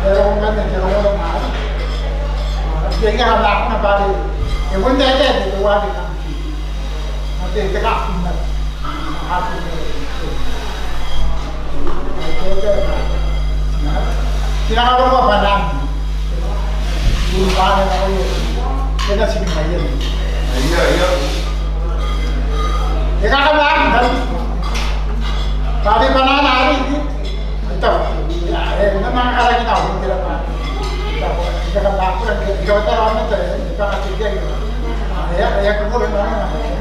E, ro nga ne, e, ro nga ma. Ia, ia, na, na, ba, e, e, won te, te, te, wa, te, ka. Ma te, te, ka, na. A, te, te, te, te, na. Ti na karaoa bwanaan. Ti na karaoa bwanaan. Ia, ia. E kakabwaia bwanaan. Bwa te bwanaan are. Tau. Ia, e, na manga karakina, o, tera bwa. Tau. E kakabwaia, e, e, tau, tau, tau, e, e, kakabwaia. Ia, ia, e, e, kukure, na, na, na.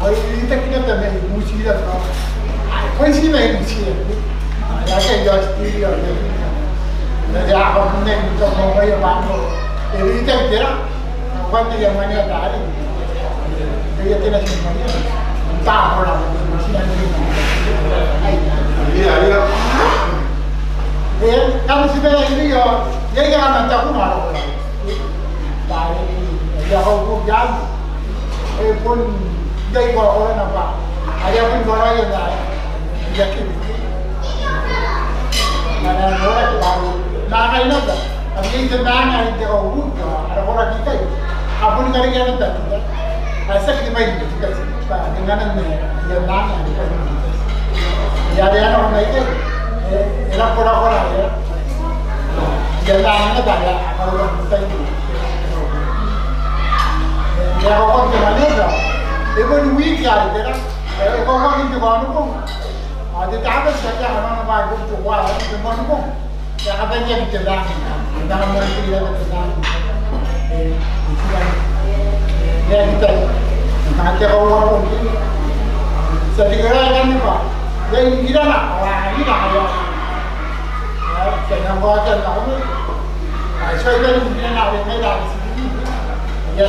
Ao e reitaki naba mai Niu Tiran. Ao e koiti mai Niu Tiran. Ao e a tia n Australia. Ao e a kabunnai n te moa mai abammo. E reitaki tera. Ao bwa te ia mwanea tari. Te ia te natin mwanea. Tao ko na. Ia, ia. E, kam tibwa iri ao. Ia, ia, kam taku ma. Tari, ia, ko, ko, ia. E bon iai korakora naba. Are a bon korakora iai. Iai ke. Ma na nora te bwai. Ma ngaia naba. Am iai te manga are te kauruka. Are koraki ikai. A bon karekea naba te. A tiaki te bwai te. Bwa te ngana ma iai manga are te kauruka. Iai are a nako mai ikai. E, e na korakora iai. Iai manga naba are a karekea naba te. Ia, ko kon te manera. E bon wiki are tera. E, ko kon te Manukong. Ao te tabo ti a tia n nongo bwa e bon te koa, e, te Manukong. Ia, kabane te tabo. Te tabo, te tabo. E, e, te tabo. Ia, te tabo. Ti a tia n nongo bwa. Ia, nikirana. Ao, nikirana. Ia, ti a tia n nongo bwa. Ai, so, ia, nikirana, e, mai, ia,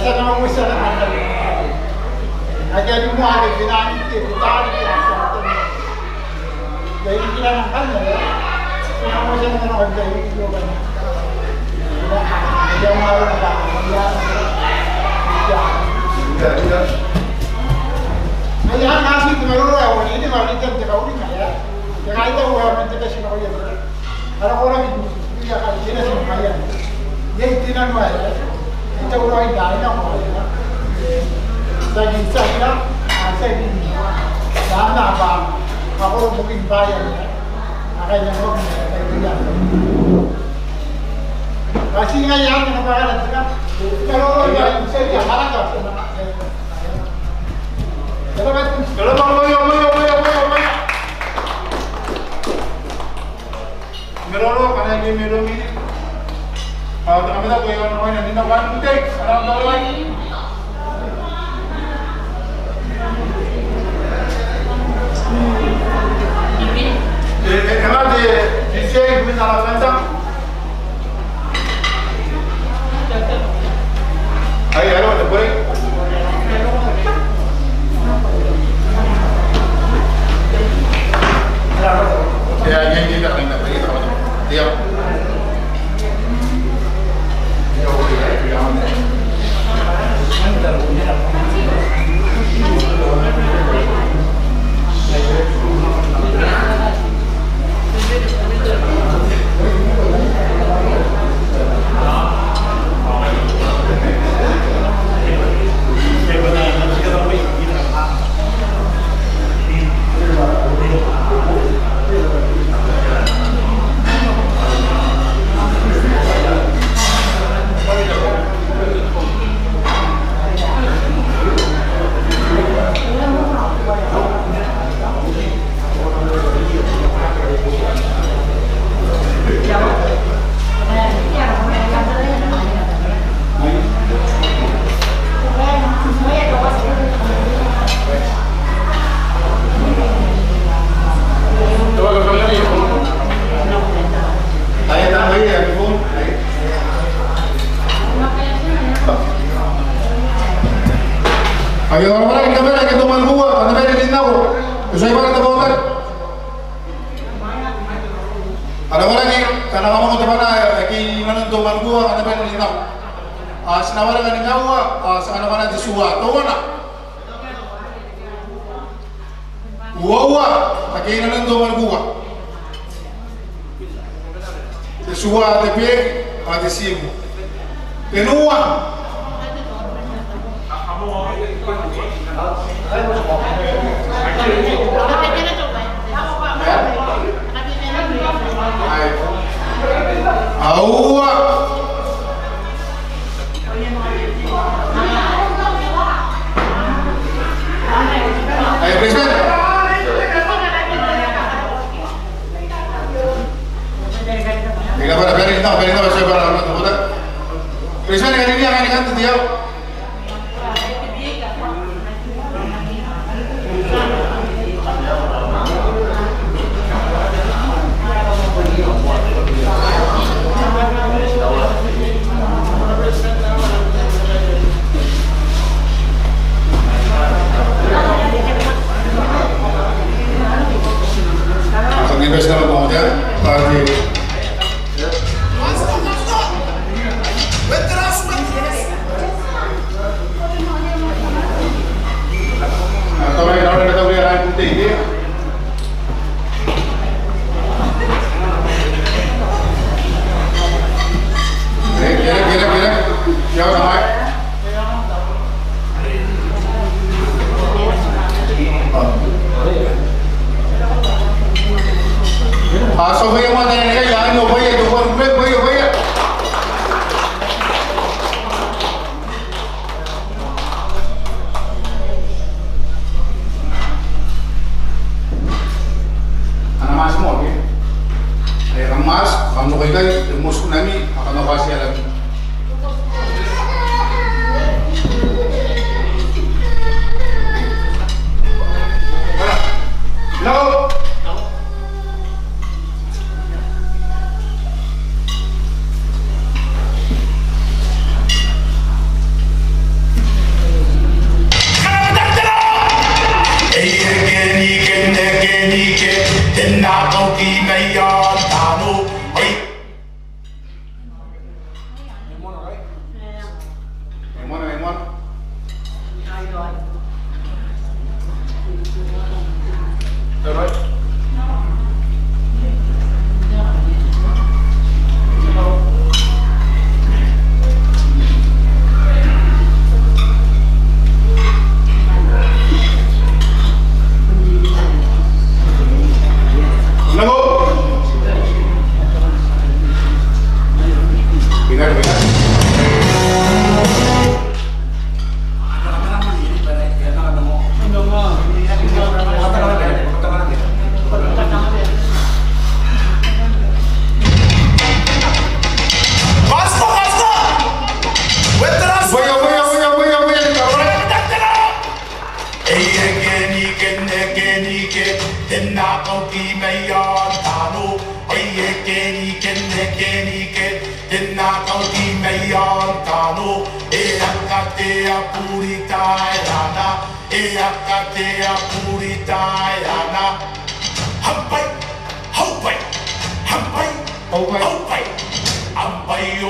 Ara koraki, ia, kai tena ti ngaia. Iai te nano ae e tauraoi n taai nako. Tiaki, tiaki, a, tiaki. Tao naba, a koro bukin bwaai aika a kainnanoaki n te tai aei. Bwa ti ngaia ae na bwakara tina. Karoro iai, tiaki, a maraka. Maroro, kanga e mero mi. Ao te kamata bwa e a nako n nina bwa n te, ana tauraoi. E, e, e, ana te, te, te, te, te, te, te, Ai, ara waaki naba ae kainnanoa, ana bane n rinako. E tuai bwaka te botaki. Ara waaki, kanakoa moa te bana ae kainnanoa, ana bane n rinako. A, ti na waaki n aua, a, ti na waaki n te tua, teuana. Uoua, ae kainnanoa. Tua te beki ao te tibu. Tenua. Aua. Ai, President. Ika bara, beri nao, beri nao, beri nao, beri nao. President, kani nia, kani kan tu dia. Ana mask moa ke? Ai, kam mask, kam nako ikai, e mos kunami, a kam nako ati alami. Nako. Tena kauti mai aon tano, e aka te apurita e ana, e aka te apurita e ana. Hampai, haupai, hampai, haupai, haupai. Ampai o.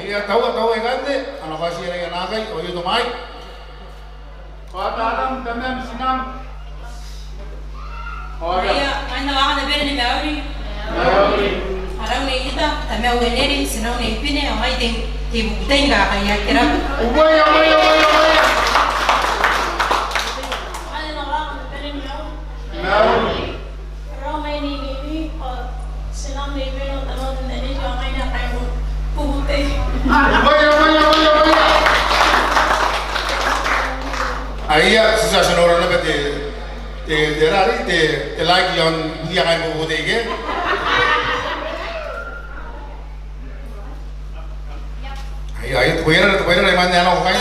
Ia, taua, taua, e kanga te ana katia naakai, ao io tamai. Ao tamam, tamam, tinam. Ao ia, ia, ana waaki ni bane ni mauri. Mauri. Raun Nei Ita, Tamau Nei Neri, Tinau Nei Bine, ao ngai Tei, Tei Bubuti ni kakaea te raba. Ubaia, ubaia, ubaia, ubaia. Ngai ana waaki Nei Bine Mau. Mau. Raun Nei Neri, ao Tinau Nei Bine, Tamau Nei Neri, ao ngai Nei Bubuti. Ubaia, ubaia, ubaia, ubaia. Aia, ti a tia n nora naba te Te, te rari, te, te laiki iaon bubuti aika Nei Bubuti ke? Aia, aia, te koirara, te koirara, imwain ae a nako ngkai.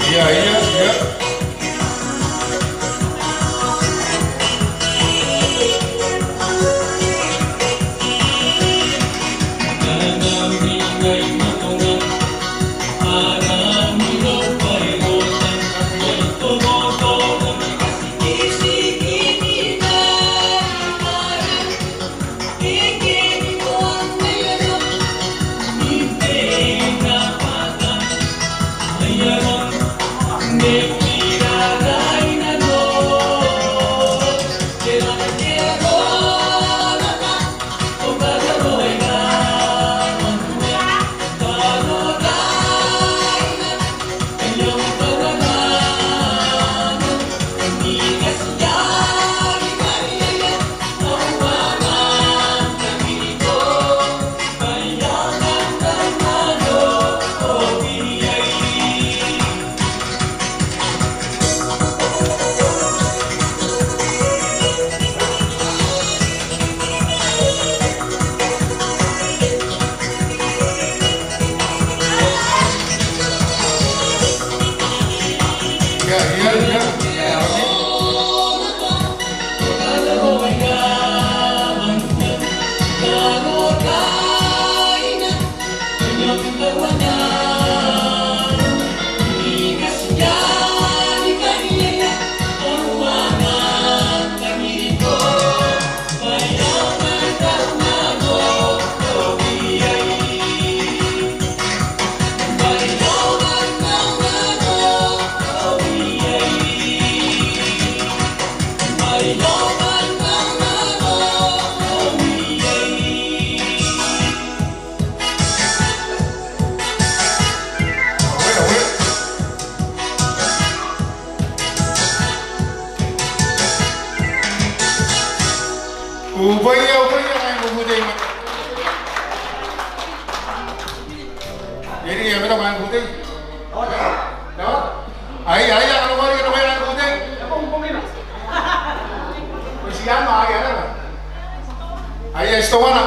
Ia, ia, ia. Ubaia, ubaia, Nei Bubuti. Eri, e mena Nei Bubuti. Aia, aia, kanoa, kanoa, Nei Bubuti. Kosiano, aia, aia. Aia, istowana.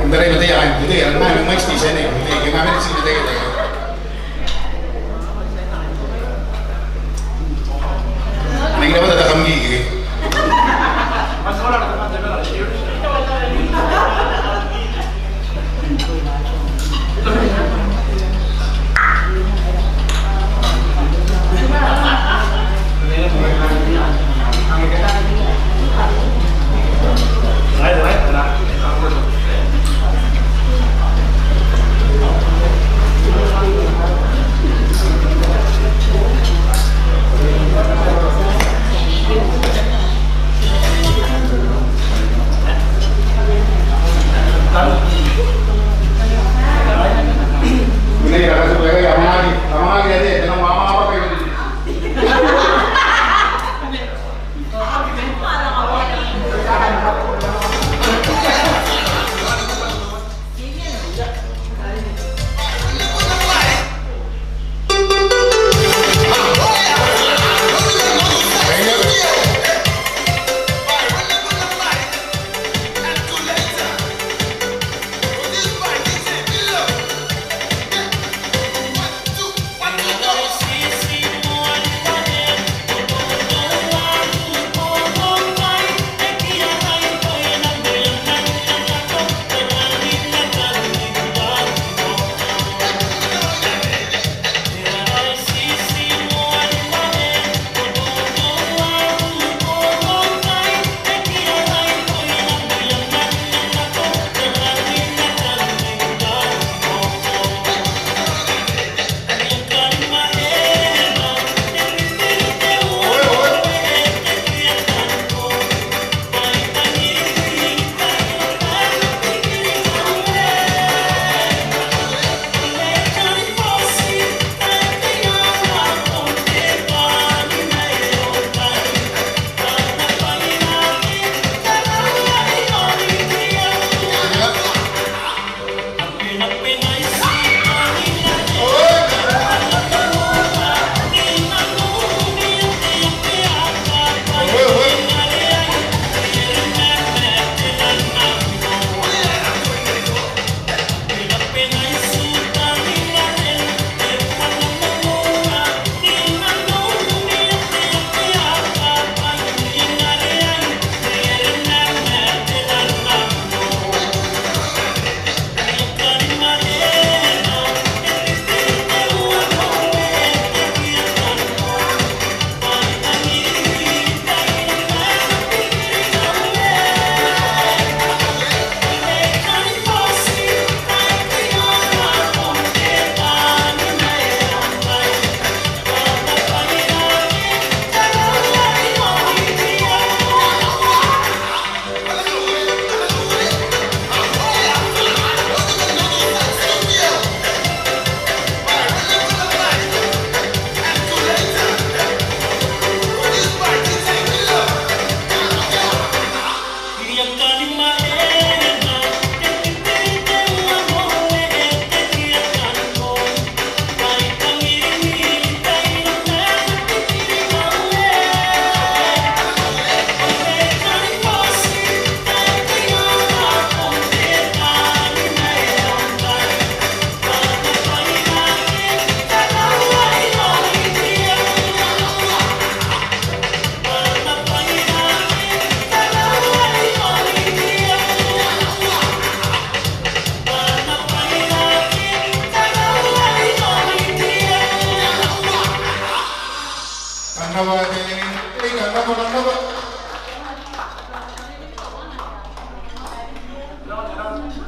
N tarai ma te aia, te aia, ma, ma, ma, station, e, e, ma, ma, station, te, te.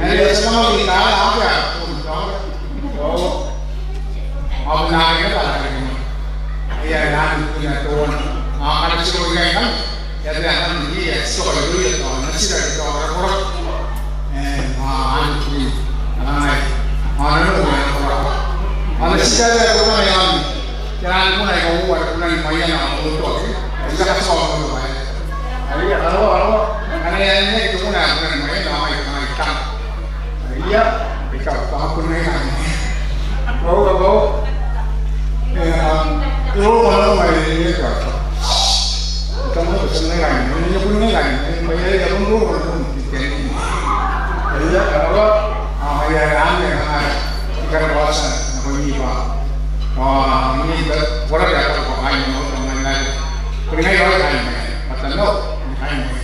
Ngai I a tia n aki taraa, a aki a. Ao, ao, ao, ngai I a taraa. Ia, ngai I a taraa. A, ngai I a taraa. Ia, te aeka ni, e, ti toka irouia tao natira ke tao ara koraki. E, a, anne, a, ngai. A, nano, e, ara koraki. A, natira, e, ara koraki, anne. Tera ni kuna aika uoua are kuna ni Maiana ao Onotoa ke? Ti a katoa Onotoa, e. Aia, karaoa, karaoa. Ngkana e, e, e, ti kuna aika kuna ni Maiana ao ngai, ngai, ngai. Ia, e ka, ka, ko ngai ngai. Ko, ko, ko. E, a, e, o, ko, ko, ngai, e, e, ka, ka. Ka, ko, ko, ngai ngai. E, ko ngai ngai. E, mai, e, ko, ko, ko, ko. Ia, ka, ko. A, ia, ia, anne, a, i karaoa nakoimi bwa. A, ni, ko, ko, ko, ko, ngai, ngai, ngai. Ko ngai ngai, ngai, ngai. Bwa tao, ngai ngai.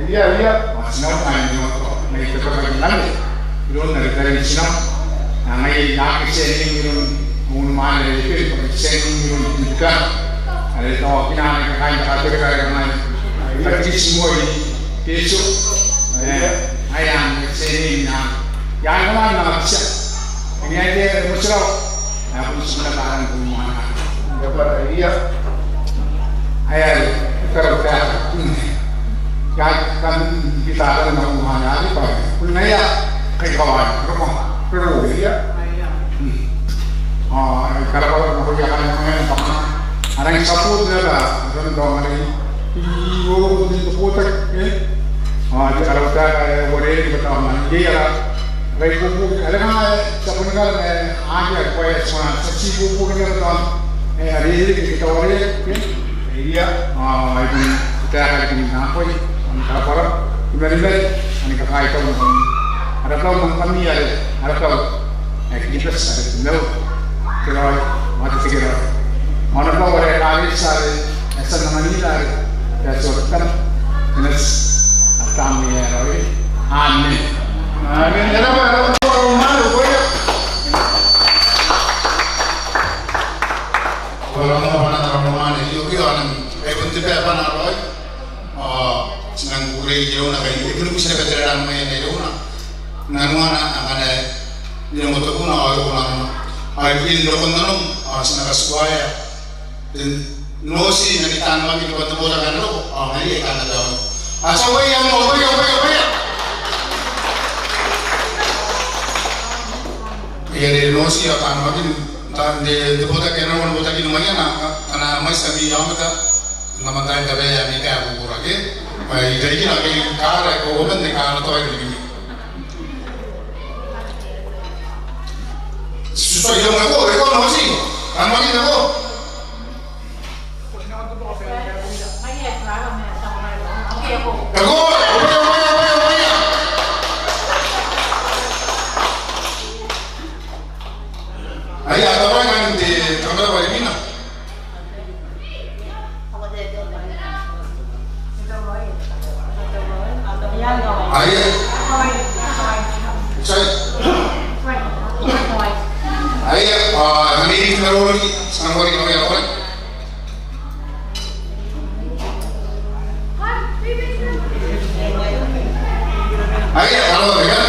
Ia, ia. Ao ti na uka ni oto, ngai te bwaka ni name. Iroun are tari ti na. Ao ngai I aki tia n iai iroun unimwane are e biri, bwa I tia n iai iroun te bwaka. Are tao kina ngai kakain te katorika are ngai. Katekitimo i Betio. E, ngai I a tia n iai. I a ngai ngai I a tia. Ngai I a tia, e, motirawa. Ae bon ti na taraa n unimwane. Ia, bwa, ia. Ae, ae, e karautaeka. Ia, kan bita kan unimwane are bwa. Bon ngaia, kai kawai, roko, roko, ia. Ia. Mm. A, e karabwarabwa nakoia kaain Maiana bwa a rangi n support naba, a rangi n taongarai. I, i, o, o, o, o, o, o, e? A, te karautaeka, e, uarereke bwa taongarai. Iai ara, ara ibuobuoki, are kanga, e, ti a boni kara, e, aki, a, koaua, ti a, ti a ibuobuoki naba taon, e, are, e, e, e, taongarai, e? Ia. A, ai bon, te taeka are kini nakoi, a, ni karabwarabwa, i marimari, a, ni kakaitau nakon, ara bau ma ngkami are, ara bau. Ae Kiribati are te maiu, te raoi, ao te tekeraoi. Ao naba are Ekaretia are e a tia n anganira are e a tia n ota, e na tia n ata mwiia raoi. Amen. Amen. E raba, e raba, e raba, e raba, e raba. Ko rabwa, ko rabwa, ko rabwa, ko rabwa. Io, io, anne, e bon te bwai ae bane raoi. Ao ti nang kukurei irouna ngkai e boni buti naba te rarang Maiana irouna. N anuana ngkana e roko tokuna ao e roko nanona. Ao ibukin rokon nanom ao ti na katikuaea te noti n aki taan waaki bwa te botaki ae na roko ao ngaia e taan naba aono. A tia, uaia, uaia, uaia, uaia. Ngaia are noti ao taan waaki n taan, te, te botaki ae na roko, botaki ni Maiana, ngkana mwaiti ami aomata. N aman tain tabeia ami kae bubura ke. Bwa i rarikina ake i kaara, e koaua man ni kaara toa i rarikina. Susua i aon ako, e ko noti. Aon ako, e ko. E ko, e ko, e ko, e ko, e ko. Aia, a tauraoi kaain te kamara bwa e bina. Aia. Sorry. Aia, a, kami ni maroro ni, ti na maroro ni, kami ni maroro ni. Aia, karaoa bwa e bina.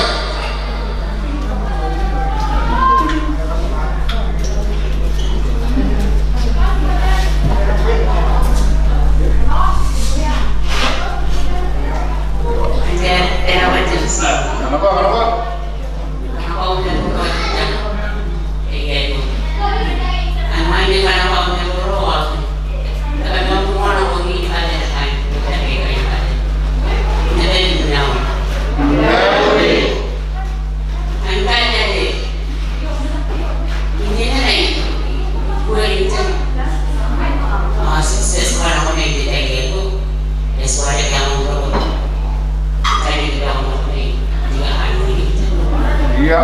Ia.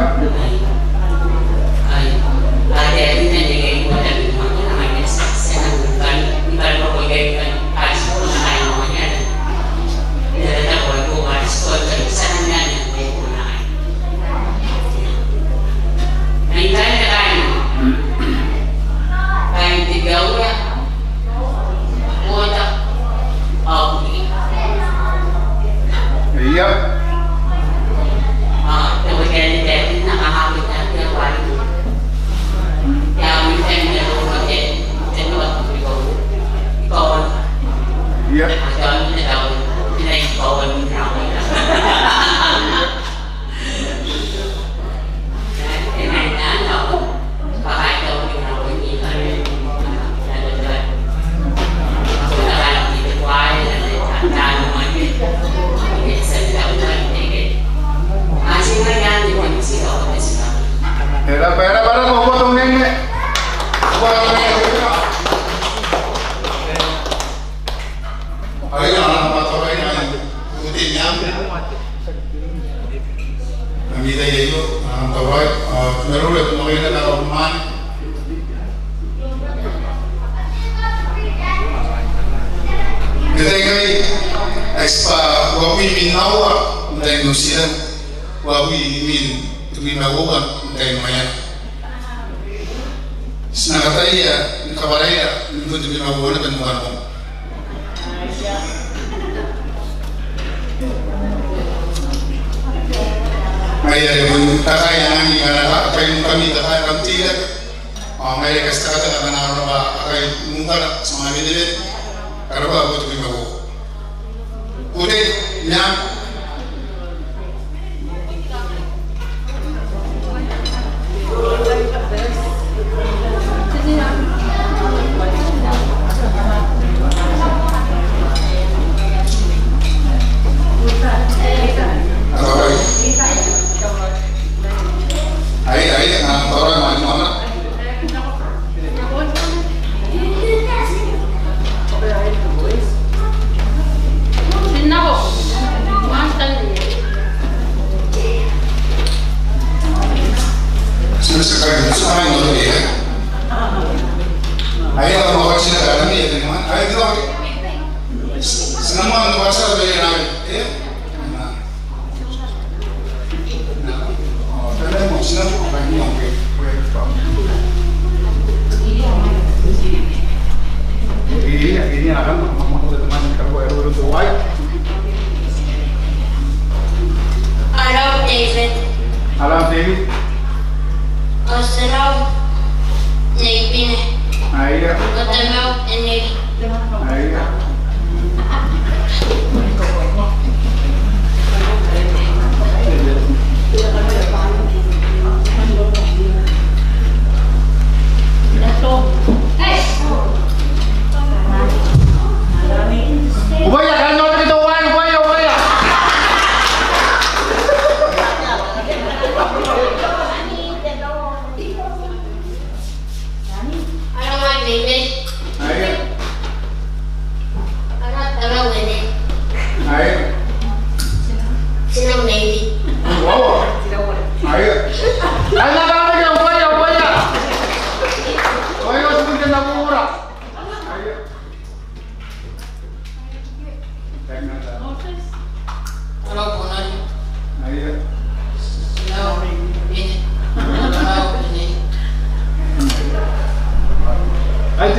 Ia. Ia. E rab'a, e rab'a, e rab'a, ko a tia n ongo nene. Ko a tia n ongo nene. Aia, a na matauraoi naba n te niam. Ami tai aio, a na matauraoi, a, ti na maroro, ti na maroro ni karokoa mwaane. N te tai ngkai, ae ti bwa uabwi imwin aua n tain Nutiran, uabwi imwin tebwi ma uoua n tain Maiana. Ti na kataia ni kabwarai ni bon tebwi ma uoua naba n Maiana. Ngaia are bon takai anne ngkana kaain ngkami takai kam tira. Ao ngaia are katikataka ngkana arona bwa akai ngkana ti manga menemene. Karabwa, bon tebwi ma uoua. Ute, niam. Ai, ai, a, ora, ma, ma, ma. Arau David. Arau David. Otinau Nei Bine. Aia. Otinau Nei Aia.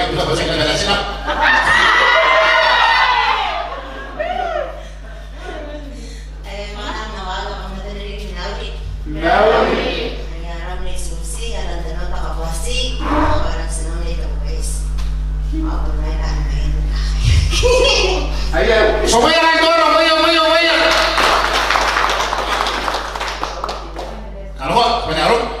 ke, buna bati ke na bati na. E, mwananga, kam na tanriki n nauri. Nauri. Ai aram Nei Tiuti, aran te nota kabuati, aran te nota kabuati. Aia, so moa aran toro, moa, moa, moa. Kanoa, ko na aro.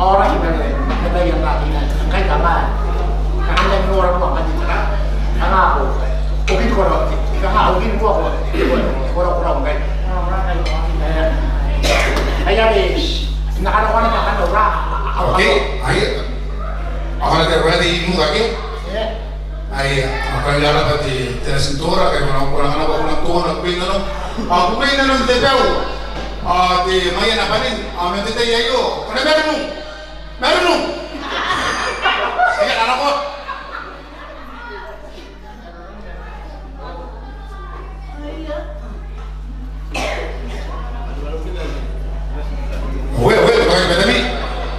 Ao raki bwa e na bae n aki na ngkai kanga. Kanga n nora moa ngkai tera. Kanga ko. Ko kini koro. Kanga ko kini koro. Koro koro ngkai. Ai are. Nakana kona nakana ora. Okay. Ai. Ao na te ora te imu kake. Ai, ao ko na rabwa te, te natin toora, kai ko na, ko na, ko na, ko na, ko na, ko na, ko na, ko na, ko na, te bau. Ao te, mai ana bane, ao man te tai aio, ko na marurung. Marurung. Ia, ana ko. Oe, oe, oe, madam.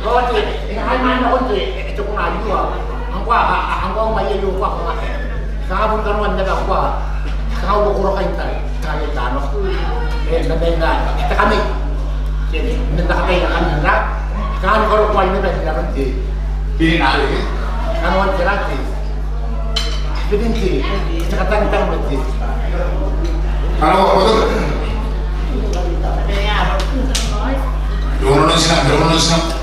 Oe, e, e, ai, mai, oe, e, e, te kuna iua. Angkoa, a, a, angkoa, mai, e, Kanga bon kanoan naba ngkoa. Kanga uoua korokai n tai. Kanga n tai. E, n tai n tai. Te kamei. Te, n tai n tai. Kanga ni karokoa naba n tai n tai. Kanoan te rate. Te bente. Te katangitang bente. Kanoan koto. Rono sina, rono sina.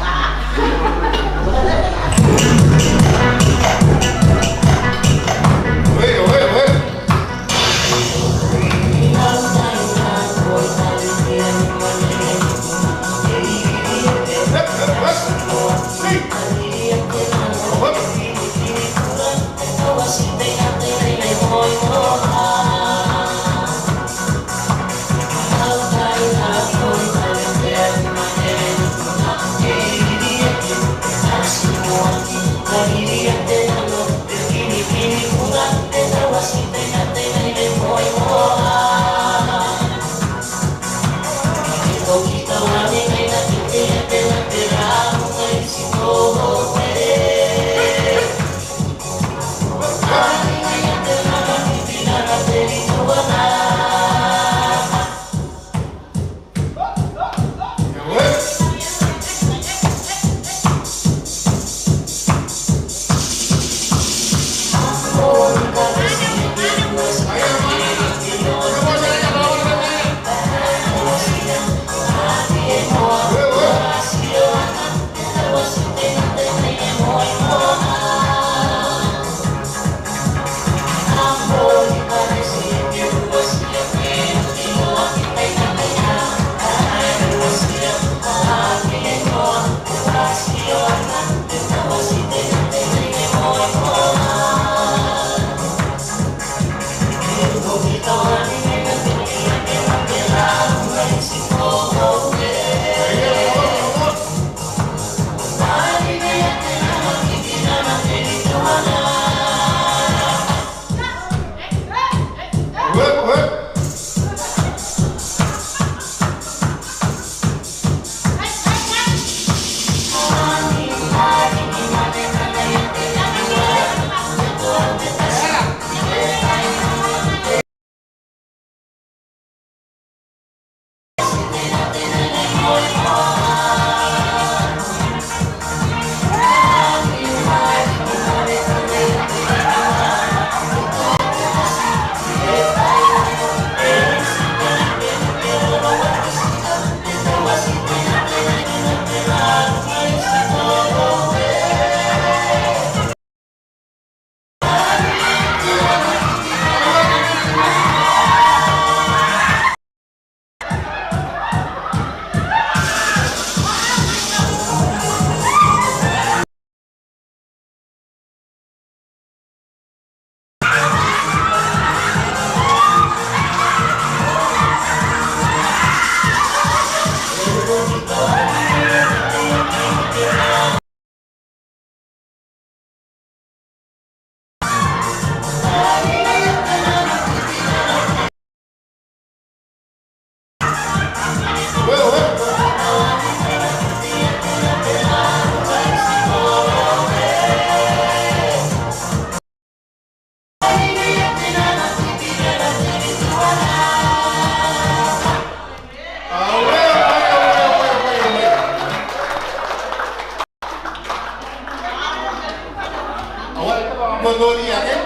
Aua, bon nori ake.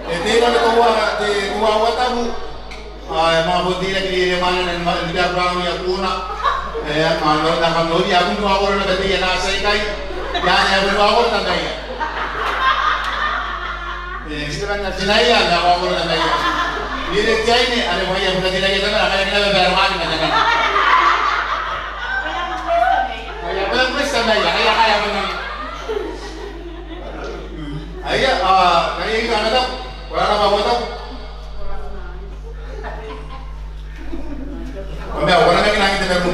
E tei naba te koaua, te koaua tabu. Ao e manga bon teirake rieremana ni background ia kuna. E, a, na, na, kam noria bon koaua naba teia natia ikai. Ia, ia, bon koaua naba ia. E, ti temanna tinaia, ia, koaua naba ia. Riereke aine, are bwaia bon tinaia tamana, are kina background ma tamana. Aia, bon Kristo mai, aia, aia, bon. Aia, a, ngai e kanga tau, ko rara ba ko tau. Ko mea, ko rara ngai nang te meru.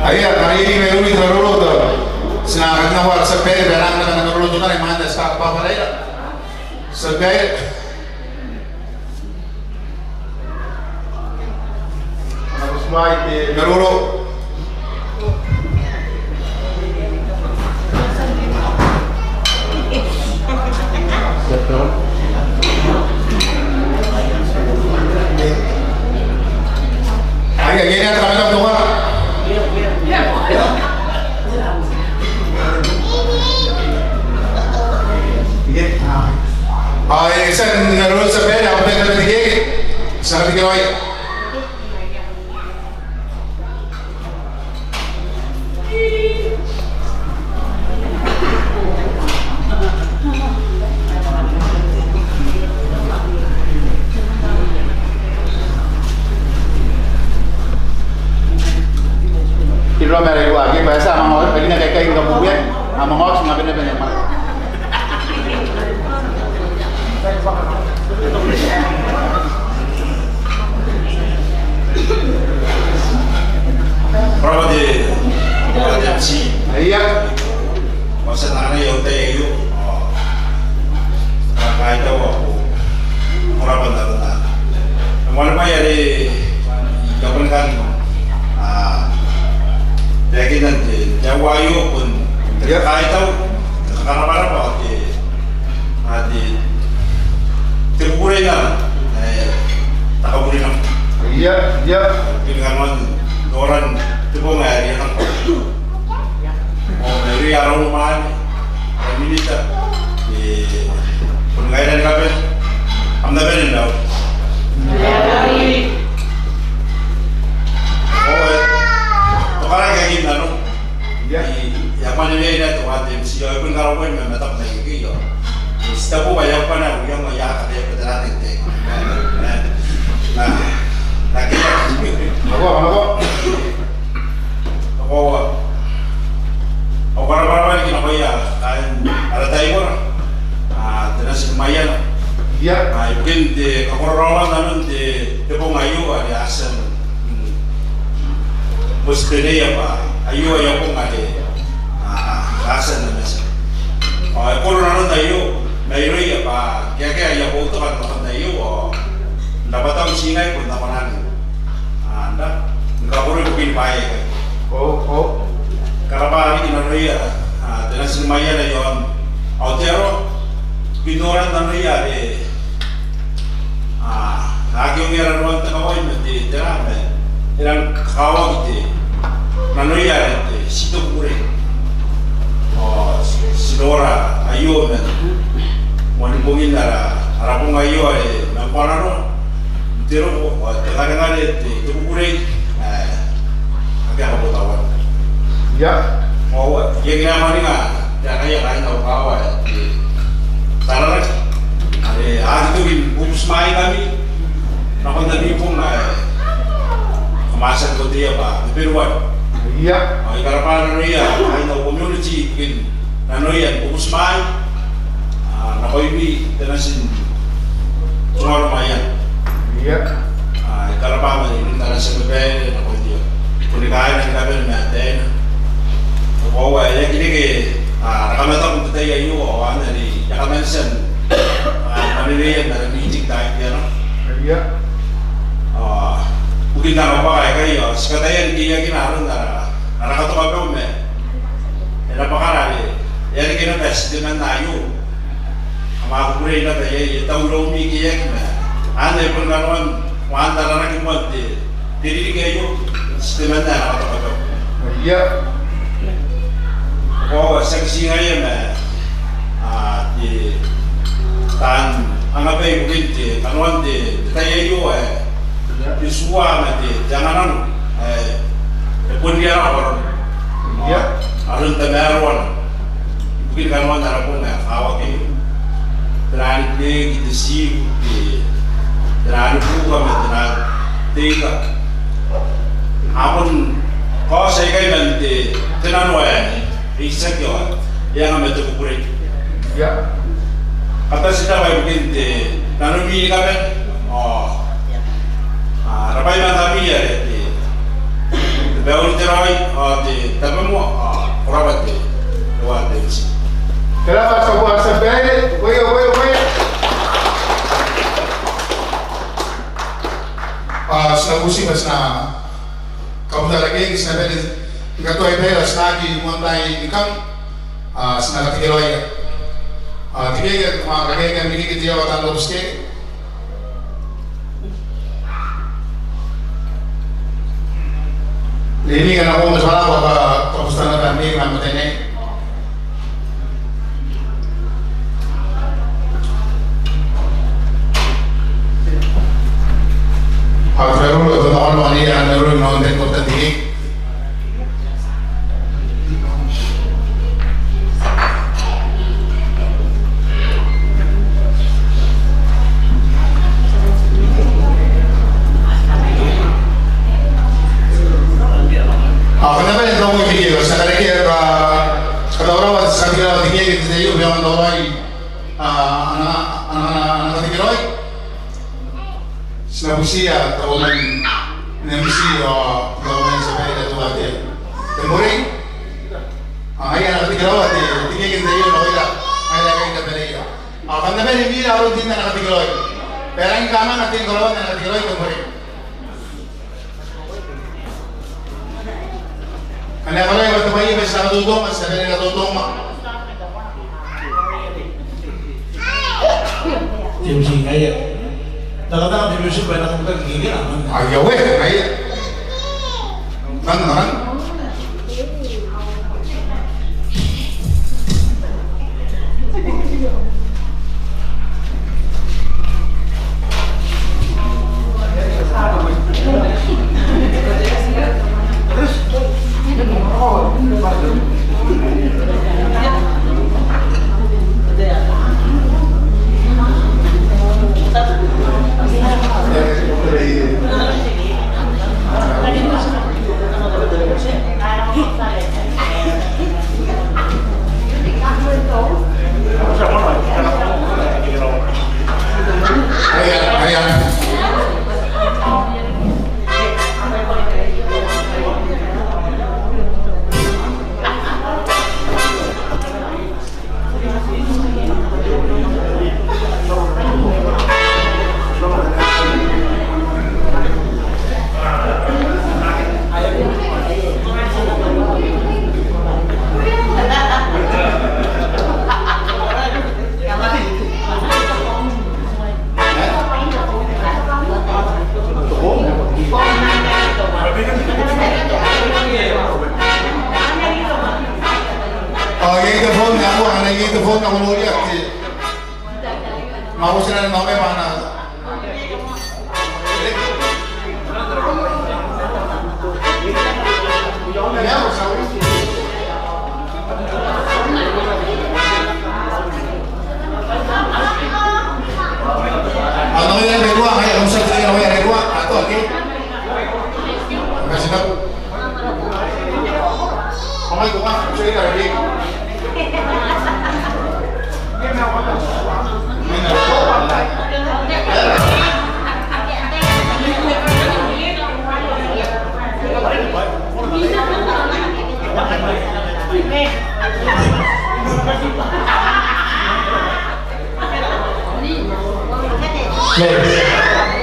Aia, ngai e meru ni taroro ta. Ti na kanga wa sa pere, pere nang nang taroro tu nang manda sa pa pa ira. Sa pere. Ai te maroro. Ai, ai, ai, ai, ai, ai, ai. Ai, e tia n maroro te tia babaire, ao e a tia n reke te keke. Ti na reke raoi. Ti roma rairuaki, bwa e tia a manga, a manga kaikaira kabubuan, a manga oki, a manga benebene, a manga. Ko rabwa te, ko rabwa te M C. Ia. Ko a tia n anganai au tai aio. Ao, a, kaitau ao ko rabwa n aron ae. Moanibwai are I a bon kan, a, taekinna n te, te aua aio bon te kaitau, te karabwarabwa, te, a, te, te kukurei naba, e, te kaburinako. Ia, ia. Kini kanoan noran te bong ae rianako. Ao mairouia ara unimwaane, ara minita, e, bon ngaira ni kabane, kam na bane n raoiroi. Ao, e, to karaki ae kina nano. Ia. I, I a mwaninga naba te, te M C ao e bon karaoaki ma mataku mai ikekei ao. Ti taku bwa e a bane n iango ae a katea bwa tera te, te. Na, na, na, na, na, Ao ko rabwa, rabwa riki nakoia kaain ara taibora, a, te nati ni Maiana. Ia. A, ibukin te kakororaoan nanon te, te bong aio are a tia n, mm, moti teneia bwa aio aia bong are, a, a tia n namatia. Ao e koro nanon aio mairouia bwa akea aia boutoka nakon aio, ao n rabwatau ti ngai bon nakonan. A, n ra, ni kakoroi ibukin bwaai aikai. Ko, ko. Karabwa riki nanoia, a, te nati ni Maiana i aon Aotearoa, ibukin noran nanoia are, a, aki ongo ara noran te kawai ma te, tera ma, e rang kakawaki te, nanoia are te, ti te kukurei. Ao ti nora aio man, moani bongin ara, ara bong aio are, man kona noa. Te roko, ao te ngarengare, te, te kukurei, e, akea kabotauana. Ia. Ao, I aki na mwaninga, te, akea kaain au kaawa, e, te, Tararake. Are, a aki toki ni bubutimwaeingkami, nakon ami bong, e, kam a tia n kaotia bwa, Beberuare. Ia. Ao, I karabwa nanoia, kaain au community, ibukin nanoia ni bubutimwaeia, a, nakoimi, te nati n Tingaro Maiana. Ia. A, I karabwa ma ni, ni karatia babaire nakoia. Ko ni kaina ni kabane ma ataeina. Ko a, e aki reke, a, ara kamataku n te tai aio, ao anne are I a kaman tia n, a, mwaneweia n ara meeting taekana. Ia. A, ibukin te kabwaka aikai, ao ti kataia ni keiakina aron ara, ara katoka bong ma e na bwakara are, e a reke naba ti temanna aio. Kam a kukurei naba iai, e tauraoi ami keiaki ma. Anne bon kanoan, waan tararake moan te, te ririki aio, ti temanna ae na katoka bong. Ia. Ko a, tiaki ti ngaia ma, a, te, taan angabai ibukin te, kanoan te, te tai aio, e. Te tua ma te, te anganano, e, e bon rianako aron. Ia. Aron tamaroana. Ibukin kanoan ara bong ae kakawaki. Te naan bireki, te tiibu, te, te naan buka ma te naan teika. A bon kaoti aikai man te, te nano ae, e itiaki ao, e anga ma te kukurei. Ia. Kam bati n rabwa ibukin te, nanomi ni kabane. Ao, a, rabwai ma ngkami are te, te bauri te raoi, ao te tabomoa, ao ko rabwa te, te wa te uti. Te rabwa te tia babaire, koia, koia, koia. A, ti na bubuti ma ti na Kabuta rake, ti na bane ni katoa baira, ti na aki moan tai ni kam, ao ti na katekeraoia. Ao te keke, ma rake, kam rikirake te aoa taan robotike. Rimwi ngkana ko mwaiti bwa ko a kabuta naba n te mwaane. Ao te roro, te roro, te roro, te roro, te roro. Ao kam na bane n taku te keke, ti a karekea, ka, katauraoa, ti a karekea te keke n te tai aio, bwa e aonga n tauraoi, a, ana, ana, ana katekeraoi. Ti na butiia tauoman, ti na butiia tauoman te tia babaire ae te tia tei. Te Mourei. Ao ngaia ana katekeraoa te, te keke n te tai aio nakoira, ngaira aika a bareia. Ao kam na bane ni mira aron te, ana katekeraoi. Bwa e rangi ni kanganga te karaoan ana katekeraoi te Mourei. Ane a karaoia bwa te bwai ae bati na katotonga, ti na bane ni katotonga. Te music, ngaia. Takataka te music bwa e na kabuta kekena. Aia we, ngaia. Nang, nang. Ao iai te phone, ao ngkana iai te phone, ao ko noria te. Ma ko tira na nome bwa na. Ao ngaia e rua, ngaia e rua, ngaia e rua, a toki.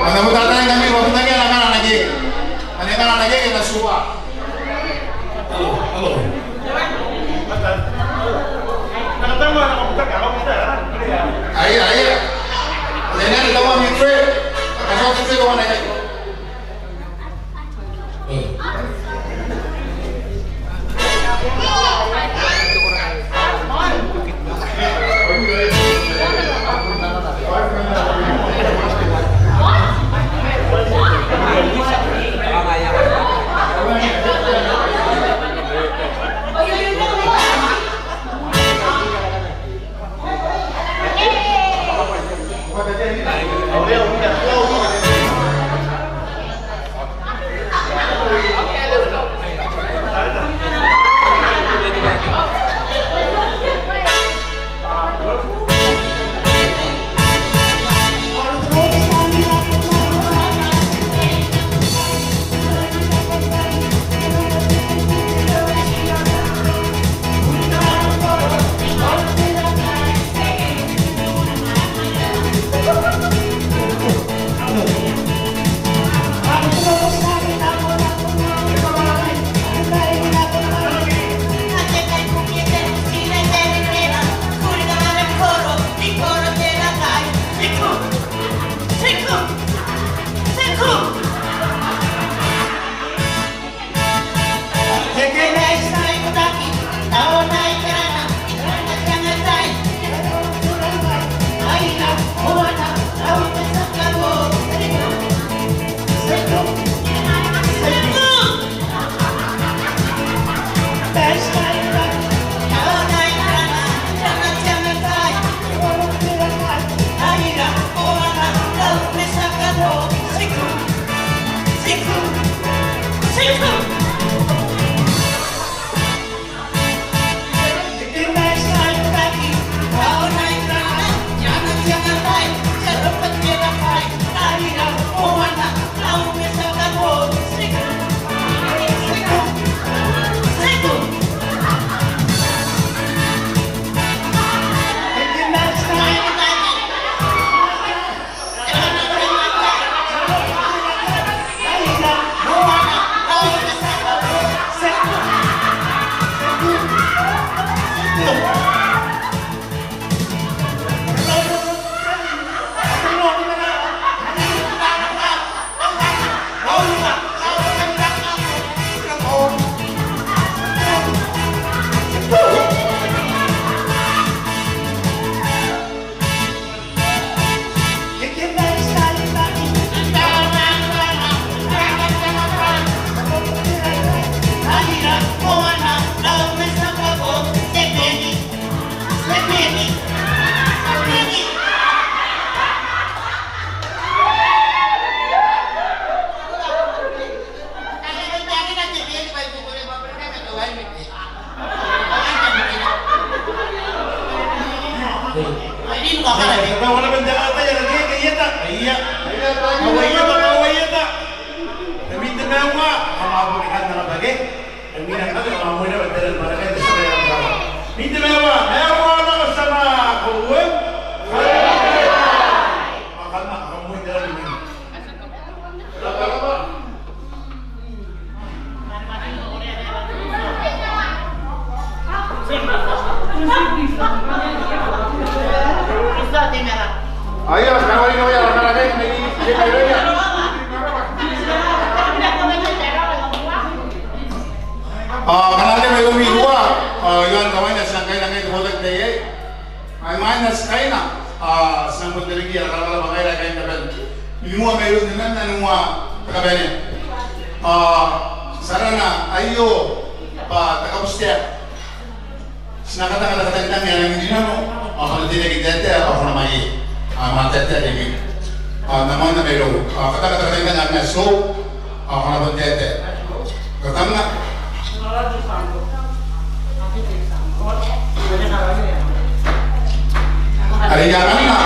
Ana mutata ngkami, ko butaki ana kana nake. Ana kana nake ke na suba. Hello, hello. Aia, aia. Nene ni tawa mi tre. Kaso tu se tawa nene. Aia, karaoa naba, aia, karaoa naba, aia. A, karaoa naba, aia, mairoumi ruo, a, I a kawaina, ti nang kaina ngkai te botaki n te tai aei. Ai maina ti kaina, a, ti nang bon terekia, karaoa naba ngaira kain te band. Ni moa mairoun te membwa, ni moa te kabanea. A, ti arana aio bwa te kabutia. Ti na katanga te katangitang ae rangi n rinano, ao ko na teirake n taetae, ao ko na mwaie. A, manga taetae rimwina. A, manga taetae mairou. A, katanga te katangitang ae rangi n rinano, ao ko na bon taetae. Katanga. Are I a kanna,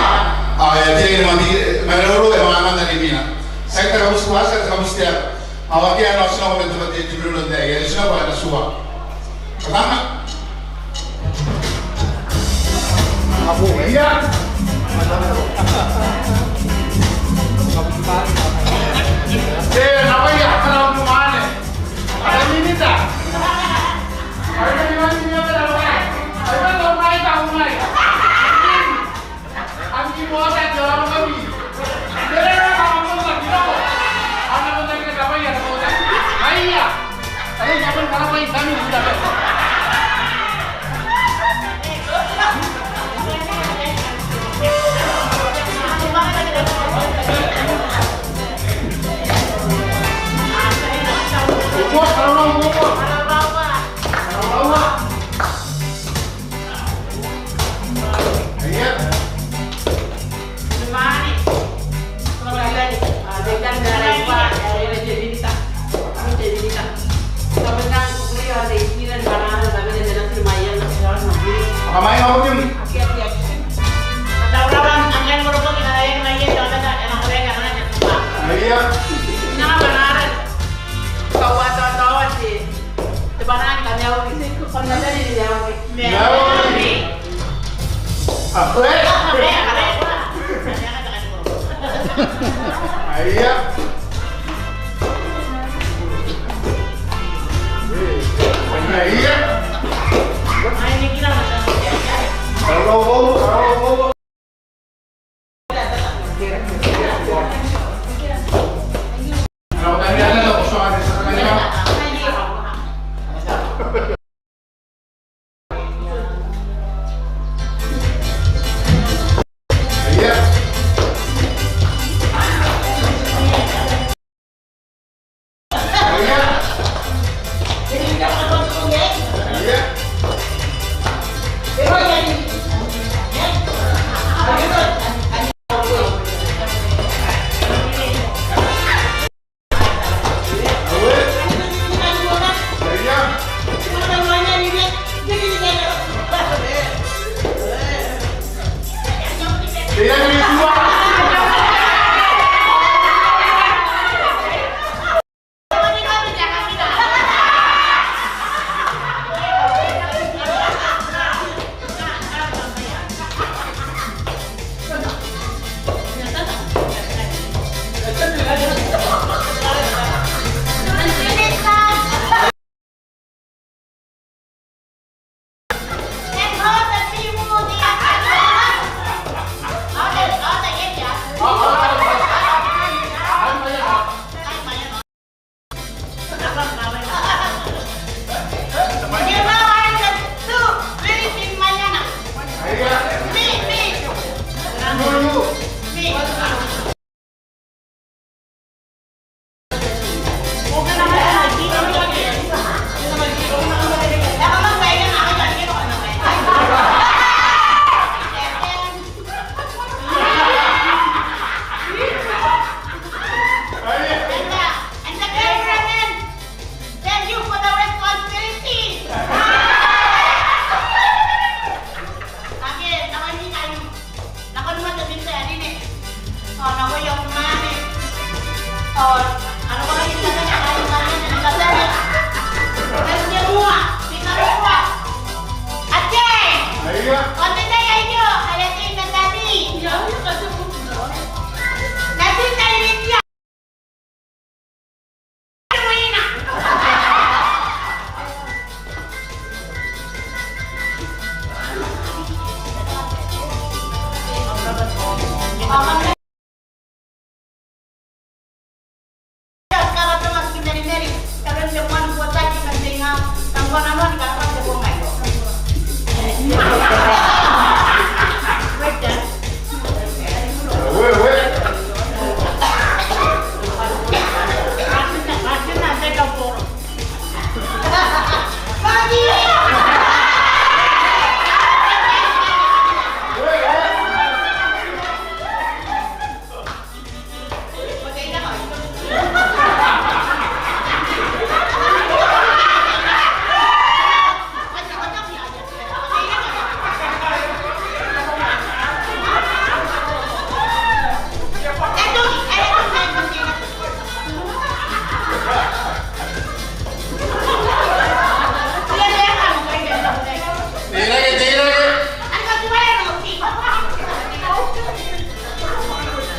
a, e a teirake ni mwaie, maroro, e manga taetae rimwina. Ti a kabutia, ti a kabutia. Ao akea naba, ti na oki man te, te, te maroro n te, e, ti na oki man te tua. Katanga. Ia. E, naba ia, kana unimane. Ara minita. Ara minita, ara minita, ara minita. Mauri. Mauri. Aia. Aia.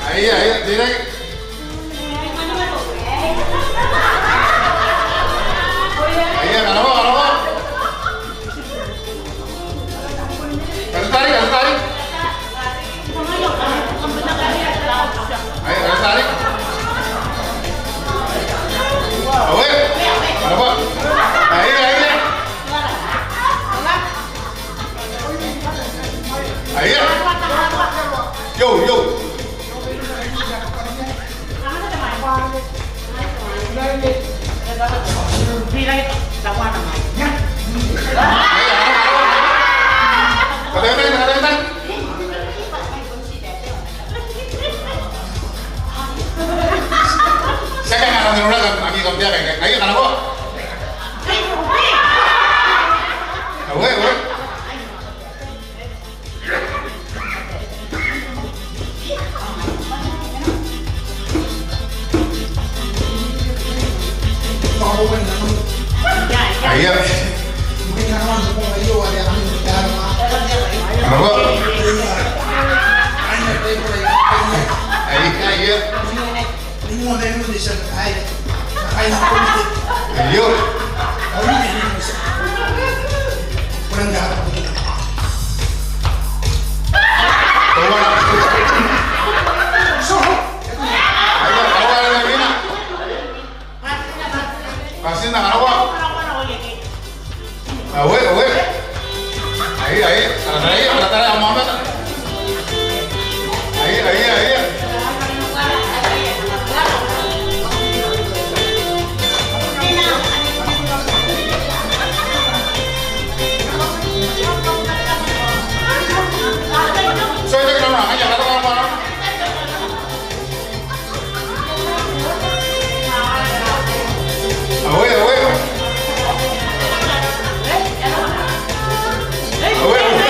Aia, aia, teirake. Aia, kanako, kanako. Katatari, katatari. Aia, katatari. Awe. Kanako. Aia, aia. Aia. Yo, yo. Awe, awe. Aia. Kanako. Aia, aia. Aio. Aio, aio, aio, aio. Katina, kanako. Awe, awe. Aia, aia. Tarai, tarai, tarai, amoa mata. Aia, aia, aia. Awe, awe. Awe, awe.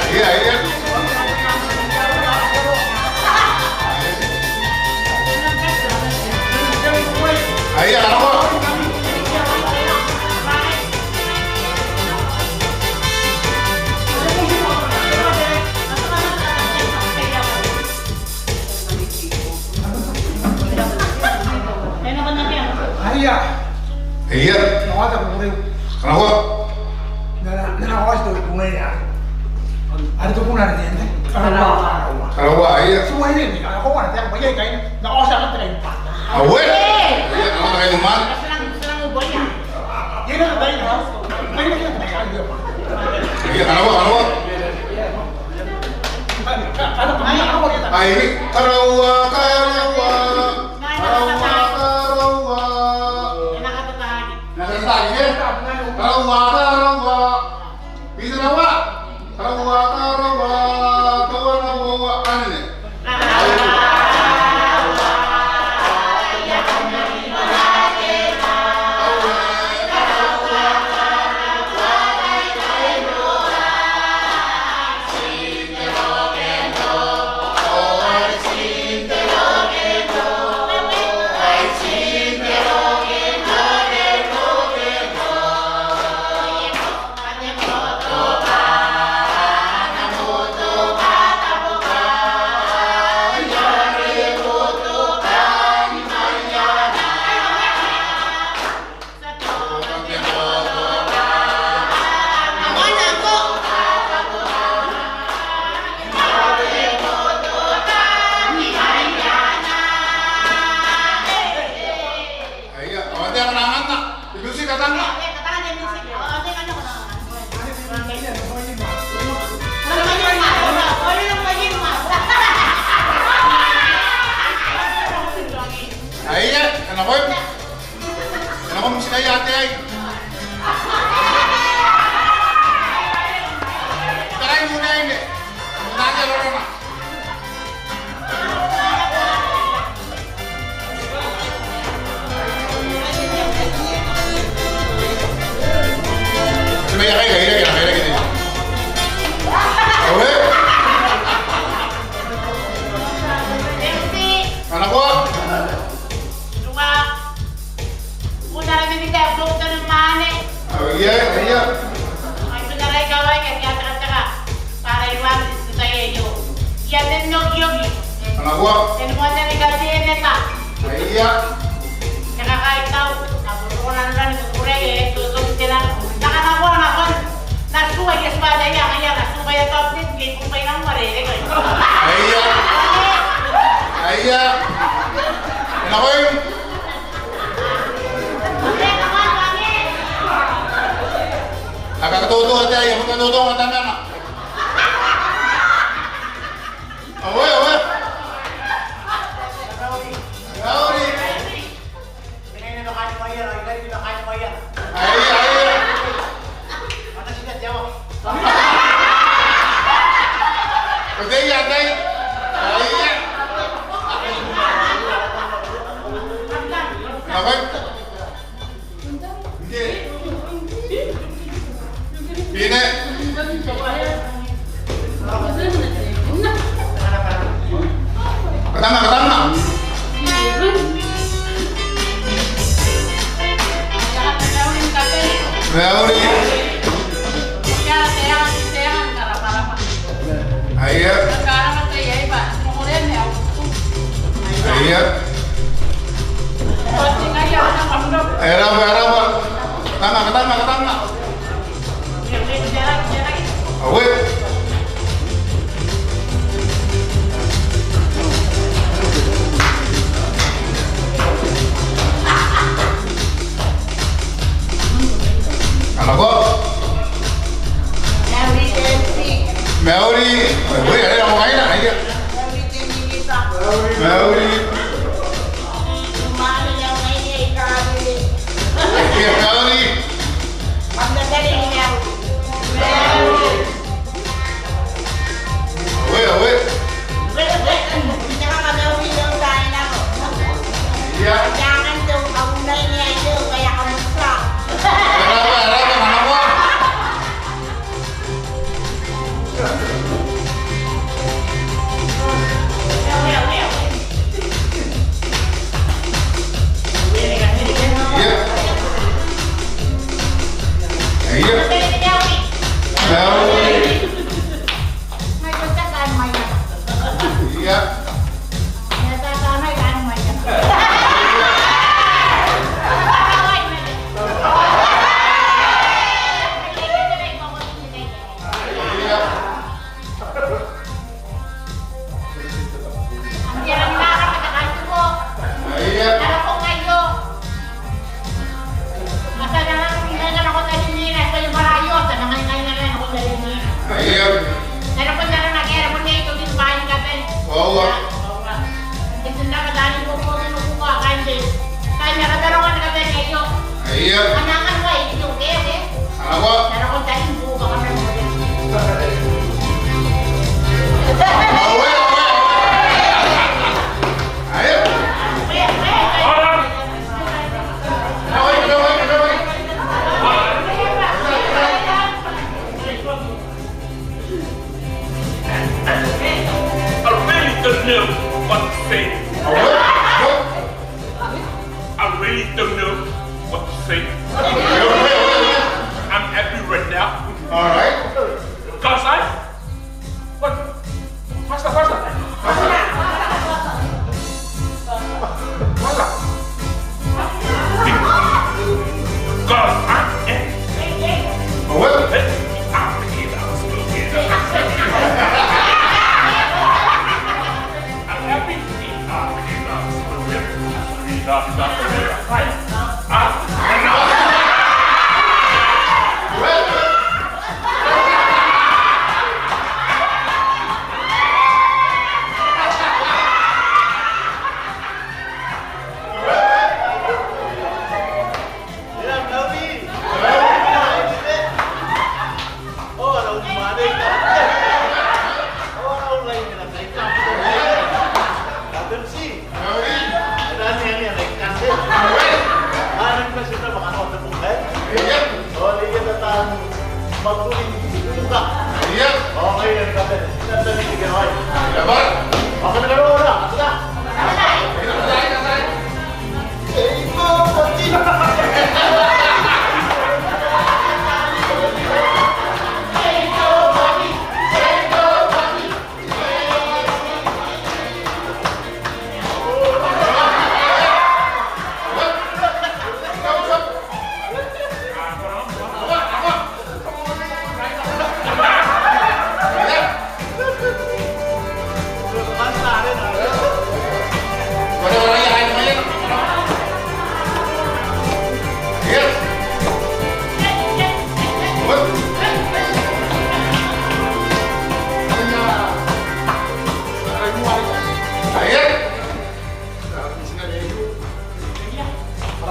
Aia, aia. Aia, kanako. Aia. Aia. Kanako. Kanako. Karaua, aia. Awe. Aia, kanako, kanako. Aia, kanako, kanako. Ai, karaua, karaua. Karaua, karaua. Karaua, karaua. Karaua, karaua. Karaua, karaua. Anne. Aia, e nakoim. E nakoim, ti na iai ataei. Tarai munaine. Munaine rorona. Te mea kai, kai, kai, kai, kai, kai. Awe? Ana koa? Tunga. Ko na rang ni bita ko tanu mane. Aia, aia. Ai ko na rang kawai ka kia taka taka. Para iwan sita e io. Ia ten no kioki. Ana koa? Ten mo na ni ka te neta. Aia. Ia ka kai tau. Na ko ko na rang ni ko rang e to to tena. Na ka na koa na koa. Na sua ia sua da ia ia na sua ia top net ke ko pai na mare e kai. Aia. Aia. Na koa? Aka katoto ataei, aka katoto ataei. Awe, awe. Awe. Aia, aia. Ko te ia ataei. Aia. Na koa? Bine. Katanga, katanga. Mauri. Aia. Aia. E raba, e raba. Katanga, katanga, katanga. Awe. Ana koa? Mauri. Mauri. Mauri, are rang ko ngaina, aia. Mauri. Aia, mauri. Awe, awe. Ia. E raba, e raba, ana koa? Ia. Ia. Ia. Ia. Aia. Ana koa? Awe, awe, awe. Aia. I really don't know what to say. I'm happy right now. All right. Because I, what? Faster, faster. Faster. Faster. Because I am. Oh, well. I'm happy.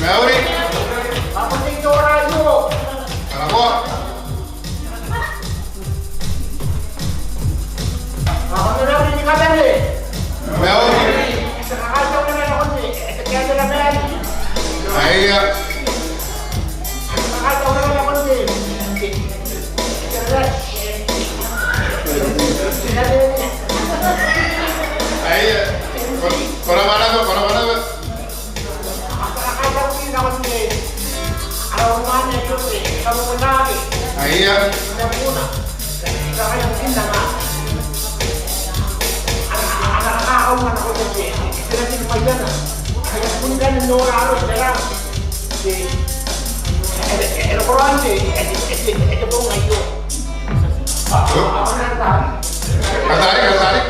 Mauri. Karako. Mauri. Aia. Aia. Ko, ko rabwa naba, ko rabwa naba. Ia. Katari, katari.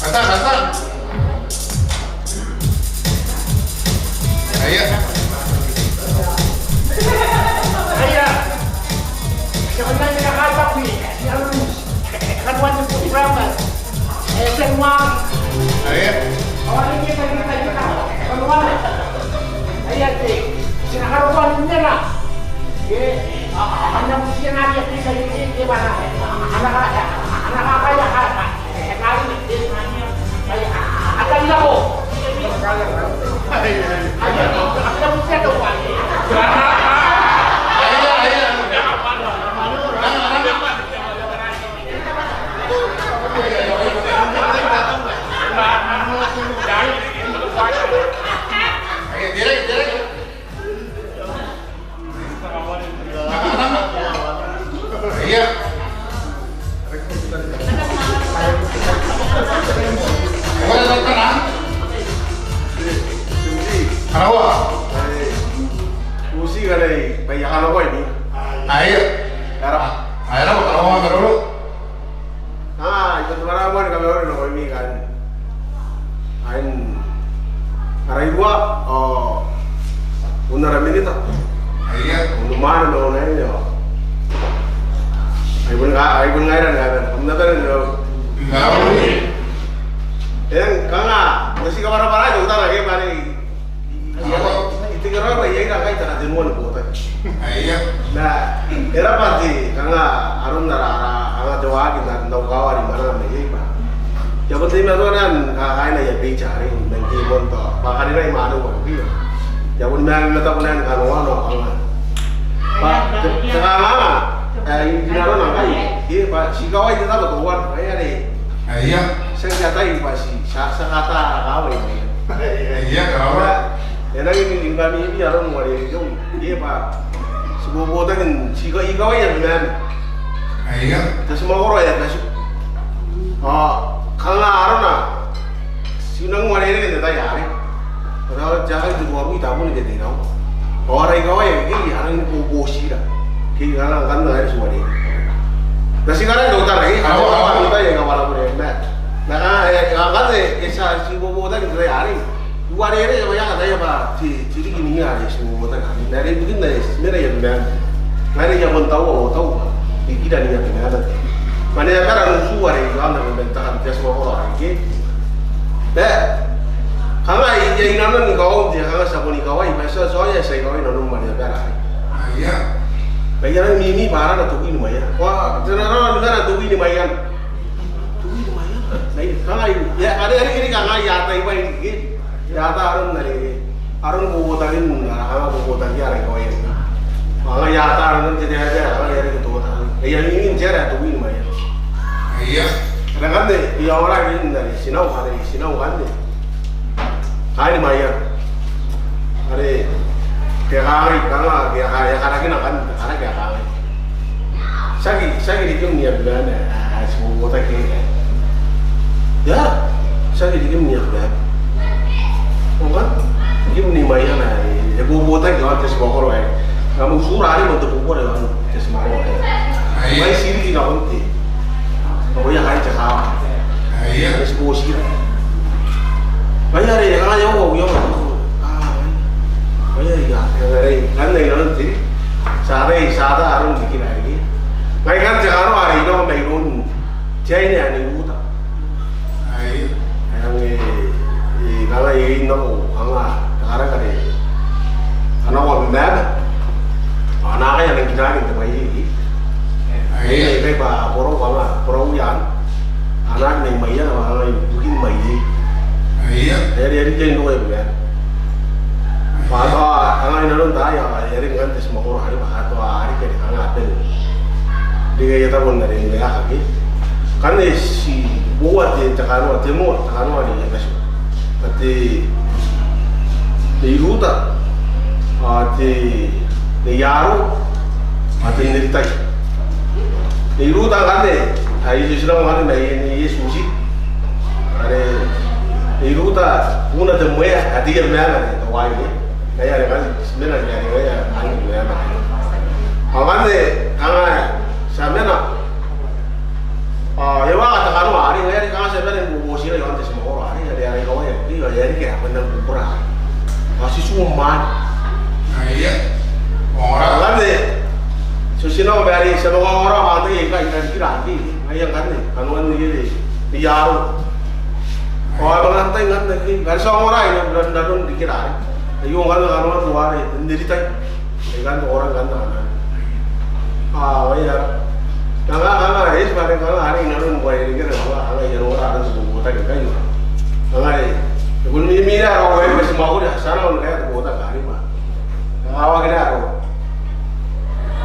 Kata, kata. Aia. Aia. Aia. Ia. Karaoa. Usi kare, bwa e a karaoa ni. Aia. Era. Aia, karaoa maroro. Aa, I bon tuangai moa ni kamauri nakoimi kaain, kaain ara iruwa ao bon ara minita. Aia. Bon mwaane ma unaine ao ai bon nga, ai bon ngaira ni kabane. Kam na bane ni kabane. Mauri. Eng, kanga, ti kabwarabwara te tautaeka ke bwa are I tekeraoi bwa iai naba ngkai te katenua ni botaki. Aia. Ma e raba te kanga aron ara, ara, ara te waaki n au kawari ma naba mai iai bwa I a bon teimatoa n kakaea aia beiti arei man te moan tao bwa karinai ma naba uaia. I a bon mena ma tabeua ni kanoana kanga bwa te, te kanga, e, i, i arona ngkai, e, bwa ti kawai te tabo teuana, aia are. Aia. Ti a tia tai bwa ti, ti a, ti a kata ara kawai. Aia, karaoa. E nangi ni, ni bamimi aron uarereke iroum. Ke bwa ti bobotaki n ti ka, I kawai Abemama. Aia. Te tia mwakoro ae bati. Ao kanga arona ti nangi uarereke n te tai arei. Ao ti a kai te tuabwi tabun ke te iraua. Ao ara ikawai akekei a nangi ni bobotira. Ke kanga ngkanne ngaira ti uarereke. Ma ti karaoa te tautaeka ke, karaoa, karaoa. Te tautaeka ae kabwarabwara ma, ma kanga, e, kanga ngkanne, e, ti a, ti bobotaki n te tai arei. Uarereke bwa e a kataia bwa ti, ti riki n ia are ti bobotaki arei. Ma are ibukin ae ti mena i Abemama. Ngaira I a bon taua, ao taua. Rikira n Abemama. Ma ni abara n utu are I aonga n takan te tia mwakoro arei ke. Ma kanga I, I a inanoni kaoun te kanga ti a bon ikawai, ma ti a, ti a, ti a ikawai nanom ma ni abara arei. Aia. Ma I a nang mimi bwa arana te win mwaia. Ao te nano ni mena te win mwaiana. Te win mwaiana. Ngai, kanga I, ia, are, are, are, kanga I a tai bwa I riki. I ata aron are, aron bobotakin, a, kanga bobotakin ara ikawai. Kanga I ata aron te, te, te, kanga I a riki te botaki. I a mimi n te ara te win mwaia. Aia. Are ngkanne, I a ora riki n are, ti nao, are, ti nao ngkanne. Kaain mwaia. Are, ke kangai, kanga, ke ka, ke karakina ngkanne, kanga ke kangai. Tiaki, tiaki rikim n Abemama, a, a, ti bobotaki. Ia, tiaki rikim n Abemama. Ngkanne, rikim ni mwaia ma, e, e bobotaki ao te tia mwakoro ae. Kam utu raoi man te bobotaki ao te tia mwakoro ae. Aia. Mai ti riki nakon te. Ao ia kaain te kaawa. Aia. Are ti bobotira. Mai are, kanga iai au, iai au. A, mai. Mai ia, ia, ia, are, ngkanne inanon te. Ti a bai, ti ata aron rikira arei. Ngai ngkanne te kanoa are I nako mairoun te aine ae Nei Ruta. Aia. Ae, e, e, kanga e, e nako, kanga, te karaki are. A nako Abemama. Ao a na kaea nangkinaki n te bwai arei. Aia. Ae, e, kai bwa, borau, kanga, borau iaan. A na aki mai mwaia, kanga, ibukin mwaia. Aia. Ae, are, are, are, are, nako Abemama. Bwa tao, kanga inanon taai, ao e a reke ngkanne te tia mwakoro arei, bwa tao a reke, kanga a bane. Reke aia tabo n are ni waeaka ke. Ngkanne ti bua te, te kanoa, te moa, te kanoa are e a bati. Bwa te, Nei Ruta, ao te, Nei Aro, Ao te neritai. E iruta ngkanne, a, I titirawa ngkanne ma Nei Iesu Uti. Are e iruta buuna te mwea, a tia mena are te waine. Ngaia are ngkanne ti mena are ngaia are ngkanne te mena. Ao ngkanne kanga ti a mena. Ao e waaki te kanoa arei, ngaia are kanga ti a mena ni bubuti naba i aon te mwakoron arei, are, are kawai arei, ao e a riki ae kona ni bubura arei. Ao ti tuai mwaane. Aia. Ongora. Ngkanne ti titirawa ma arei, ti a manga ongora, ao antai aika a na rikira arei. Ngaia ngkanne kanoan Nei, Nei Aro. Ao e manga antai ngkanne, ngkanne ti a ongora i nanon, nanon rikira arei. Aio ngkanne kanoan teuare n neritai. Ikanne ongora ngkanne. Ao ngaia. Kanga, kanga, e ti bane kanga arei nanon bwa e rikira, kanga, kanga e ongora aron te botaki ngkai. Kanga e, e bon mimira arei, e bon mimira arei, ti a manga ongora, ti a na ongora te botaki arei ma. Kanga waakina arei.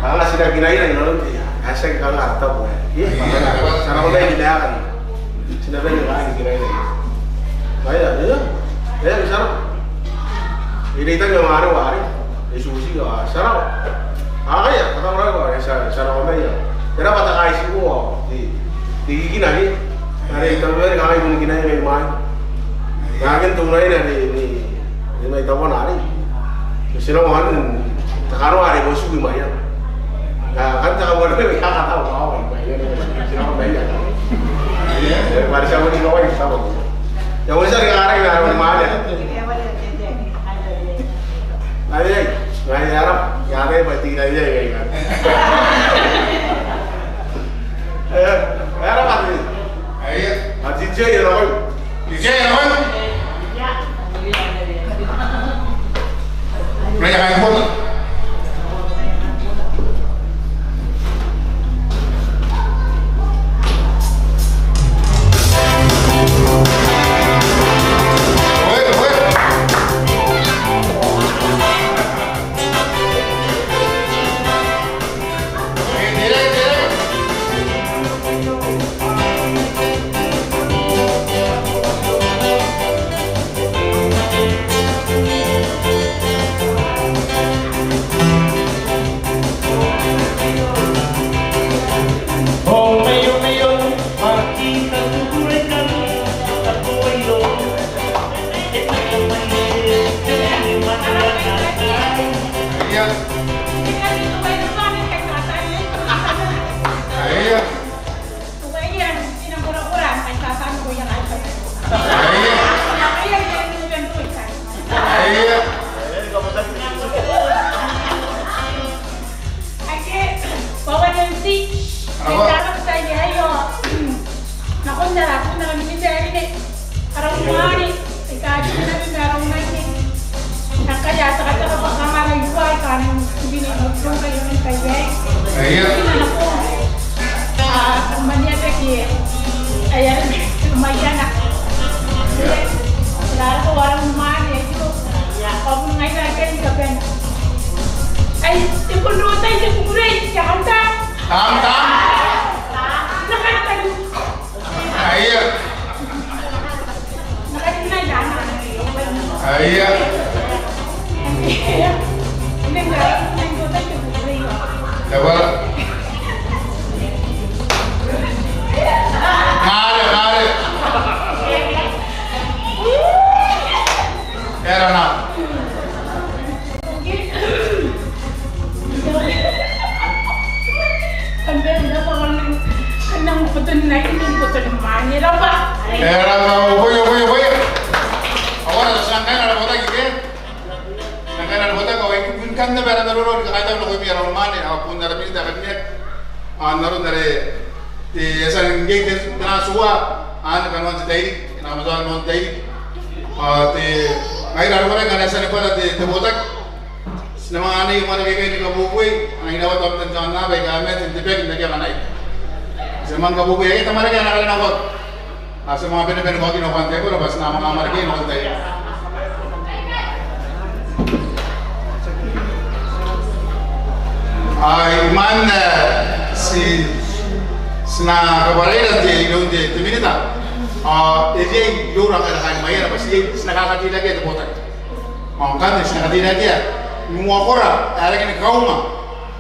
Kanga ti na kinaira inanon te, a, ti aki kanga ara tabo aei. E, ti a na ongora inanon te, a, kanga. Ti na bane ni kinaira. Ngaia, e, e, ti a na. E reitaki ma arei, arei. E tuuti, a, ti a na. A, ngaia, katauraoi, a, ti a, ti a na, ngaia. E raba te kaitibo, a, te, te kikina, e. Are, tabeua are kanga I bon kinaia mai mwaai. Ngaia, ngke n tuai n, n, n, n mai tabona arei. Ti na ongora n te kanoa are ko tuki mai iai. Ka, kan te kanoa are ko tuki mai iai. Ti na ongora n te kanoa are ko tuki mai iai. E, bwa ti a ongora n te kanoa are ko tuki mai iai. Ti a ongora n te kanoa are ko tuki mai iai. Ai, ai, ai, ara, ara, bwa ti na iai, iai, iai. E, ara, bwa ti. Ai, ai. A, ti, ti, ara, bwa. Ake, bwa waaki n ti, e tara kutai aio. Nakon ara, nakon ara minita ae rine. Ara umwaane, e kaati naba ma ara umwaane. Ngkai a takataka bwa kanga ara itua aika a nang tibini n ongkai n tai aei. Aia. Ina nako. A, mania beki. Aia, maiana. Rara ko ara umwaane, aio. Ao bon ngaira ake ni kabane. Ai, e bon rotai te kukurei, te kanta. Kanta. Na kanta. Aia. Aia. Tebwara. Ngare, ngare. Era na. E raba, o boi, o boi, o boi. Ao ara ti nang kaina ara botaki ke. Nang kaina ara botaki, ao e kuikan naba ara maroro ni kakaitau nakoimi ara mwaane, ao bon ara minita ae karineaki. Ao n aron are te, e a tia n ngke te, te nang tua, anne kanoan te tairiki, e na kamatoa kanoan te tairiki. Ao te, ngaira ara koraki ngkana e a tia ni bwara te, te botaki. Ti na manga anai mwaneka aikai ni kabuebue, anai n aoa tamnein te aonnaba aika a mate n te baki n aki akanai. Ti a manga kabuebue, e, tamwarake ana kaina ngkoa. Ao ti a manga bane, bane n oki nakon te botaki, bwa ti na manga amwarake nakon te. Ai, man, e, ti, ti na kabwaraira te, iroun te, te minita. Ao e riai iroura ngkai ara kairiri mai iai, bwa ti, ti na kakateirakeia te botaki. Ao ngkanne ti na kateirakeia ni mwakoro ae rangi ni kaunga.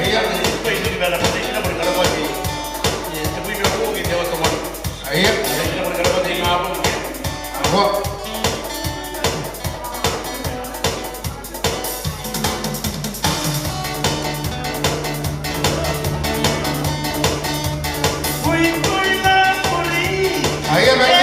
Aia. Aia.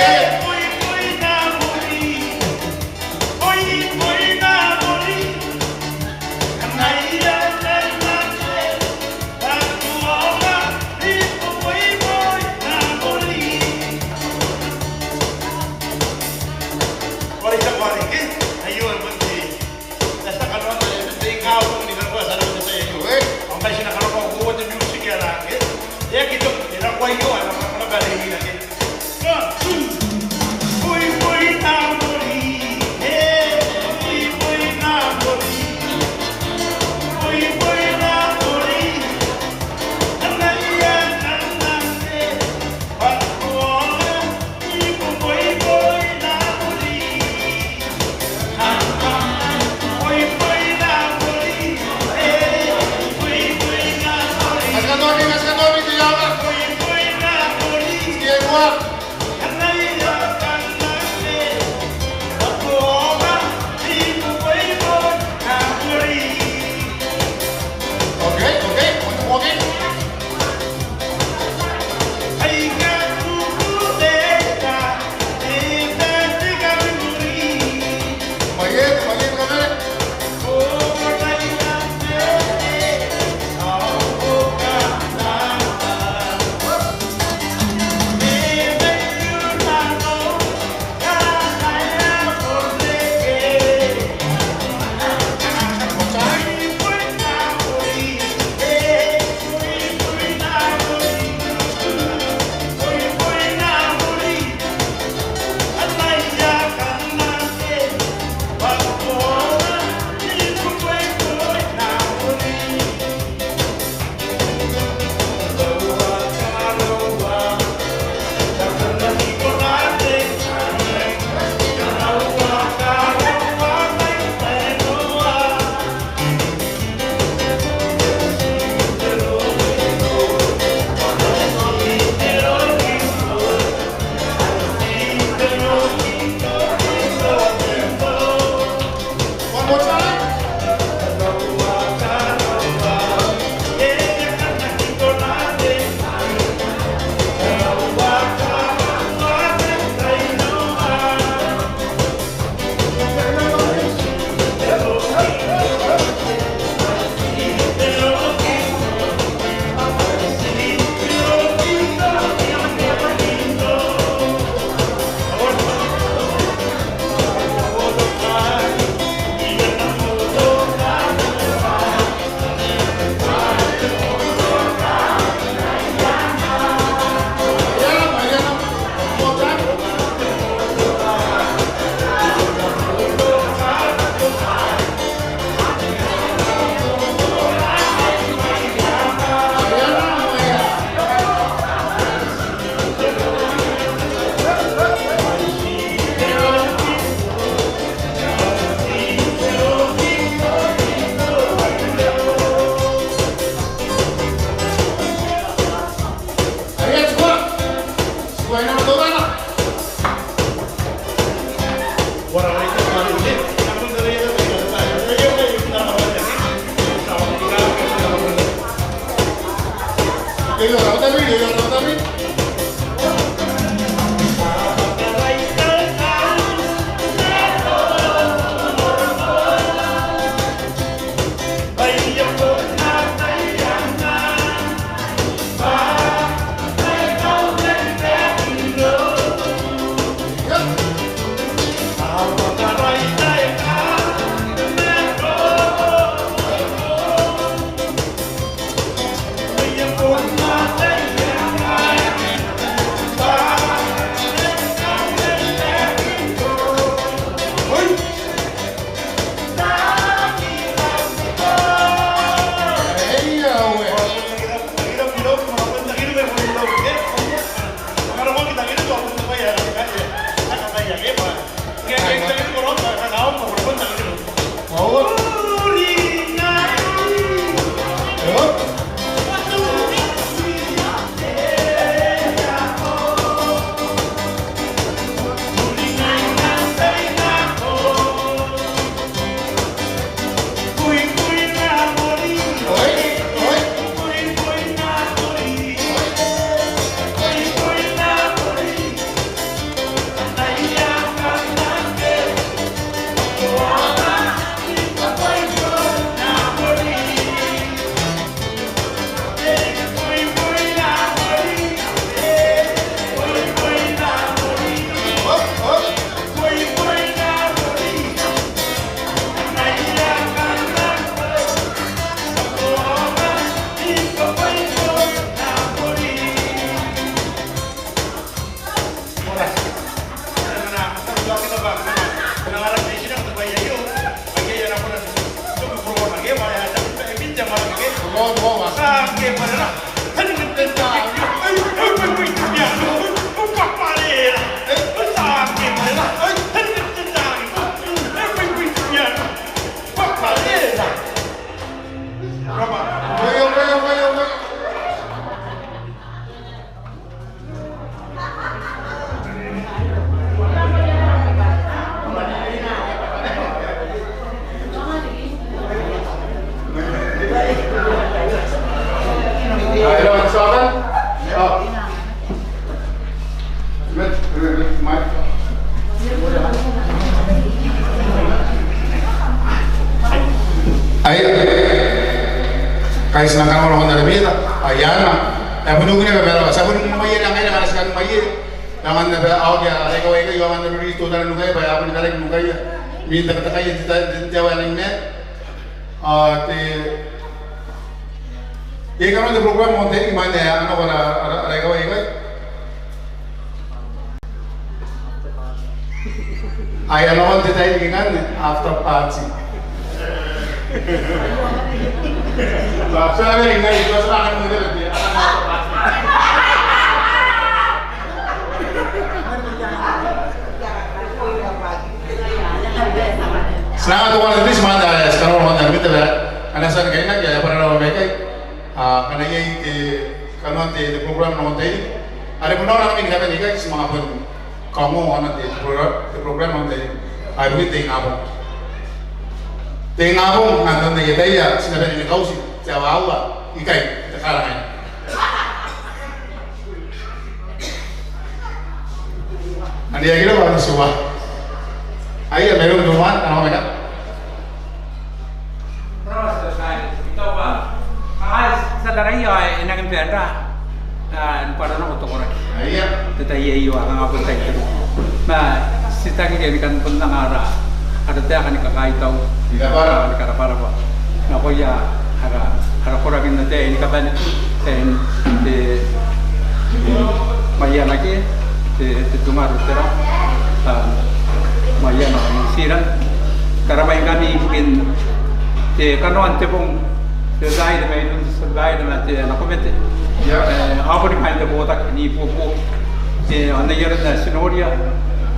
Ai, kai ti na kanga rongorongon ara bita, ai ana. E a boni uki naba ma ara, ti a boni uki naba ma iai, ngaira ngkana ti kan mai iai. Aonga naba, ao ke ara ikawai aikai, aonga n roroko teutana nukaia, bwa e a boni karaki nukaia. Mwiin takatakaia n te, te, te aoa ae nang mena. Ao te, iai kanoan te program n te tairiki, ma anne, a nako ara, ara, ara ikawai aikai. Ai a nako n te tairiki ngkanne, after party. Ti a, ti a, ti a, ti a, ti a, Ti na anga tokana te bwai ma anne, ti karaoa nakon ara bita bwa a na tia ni kainaki, a bwara rawa maikai. A, ngkana iai te, kanoan te, te program nakon te tairiki. Are bon rawa ngkami ni kabane ikai, ti manga bon kaongoa nakon te, te program, te program nakon te tairiki. Ai ibukin te ingabong. Te ingabong, ngkana tao iai te tai, ti na bane ni kauti te aoa aua ikai, te karangai. Anne e aki roko ana tiua. Ai a mero n te maan, ana omeka. Ti a taraia e nangi n bane ra, a, ni bwara nako te koraki. Aia. Te tai aio a kanga bon tai teuana. Ma ti tangiria ni kan bon anga ara, ara taeka ni kakaitau. Ni kabwara. Ni karabwarabwa nakoia ara, ara koraki n ataei ni kabane, n te, te, Maiana ke, te, te tungaro tera, a, Maiana New Zealand. Karamai ngkami ibukin te kanoan te bong, te tai are mai iroun te tai are mai te ana komete. Ia. E, a boni kaain te botaki n ibuobuoki. E, ao n ai aron ae ti noria,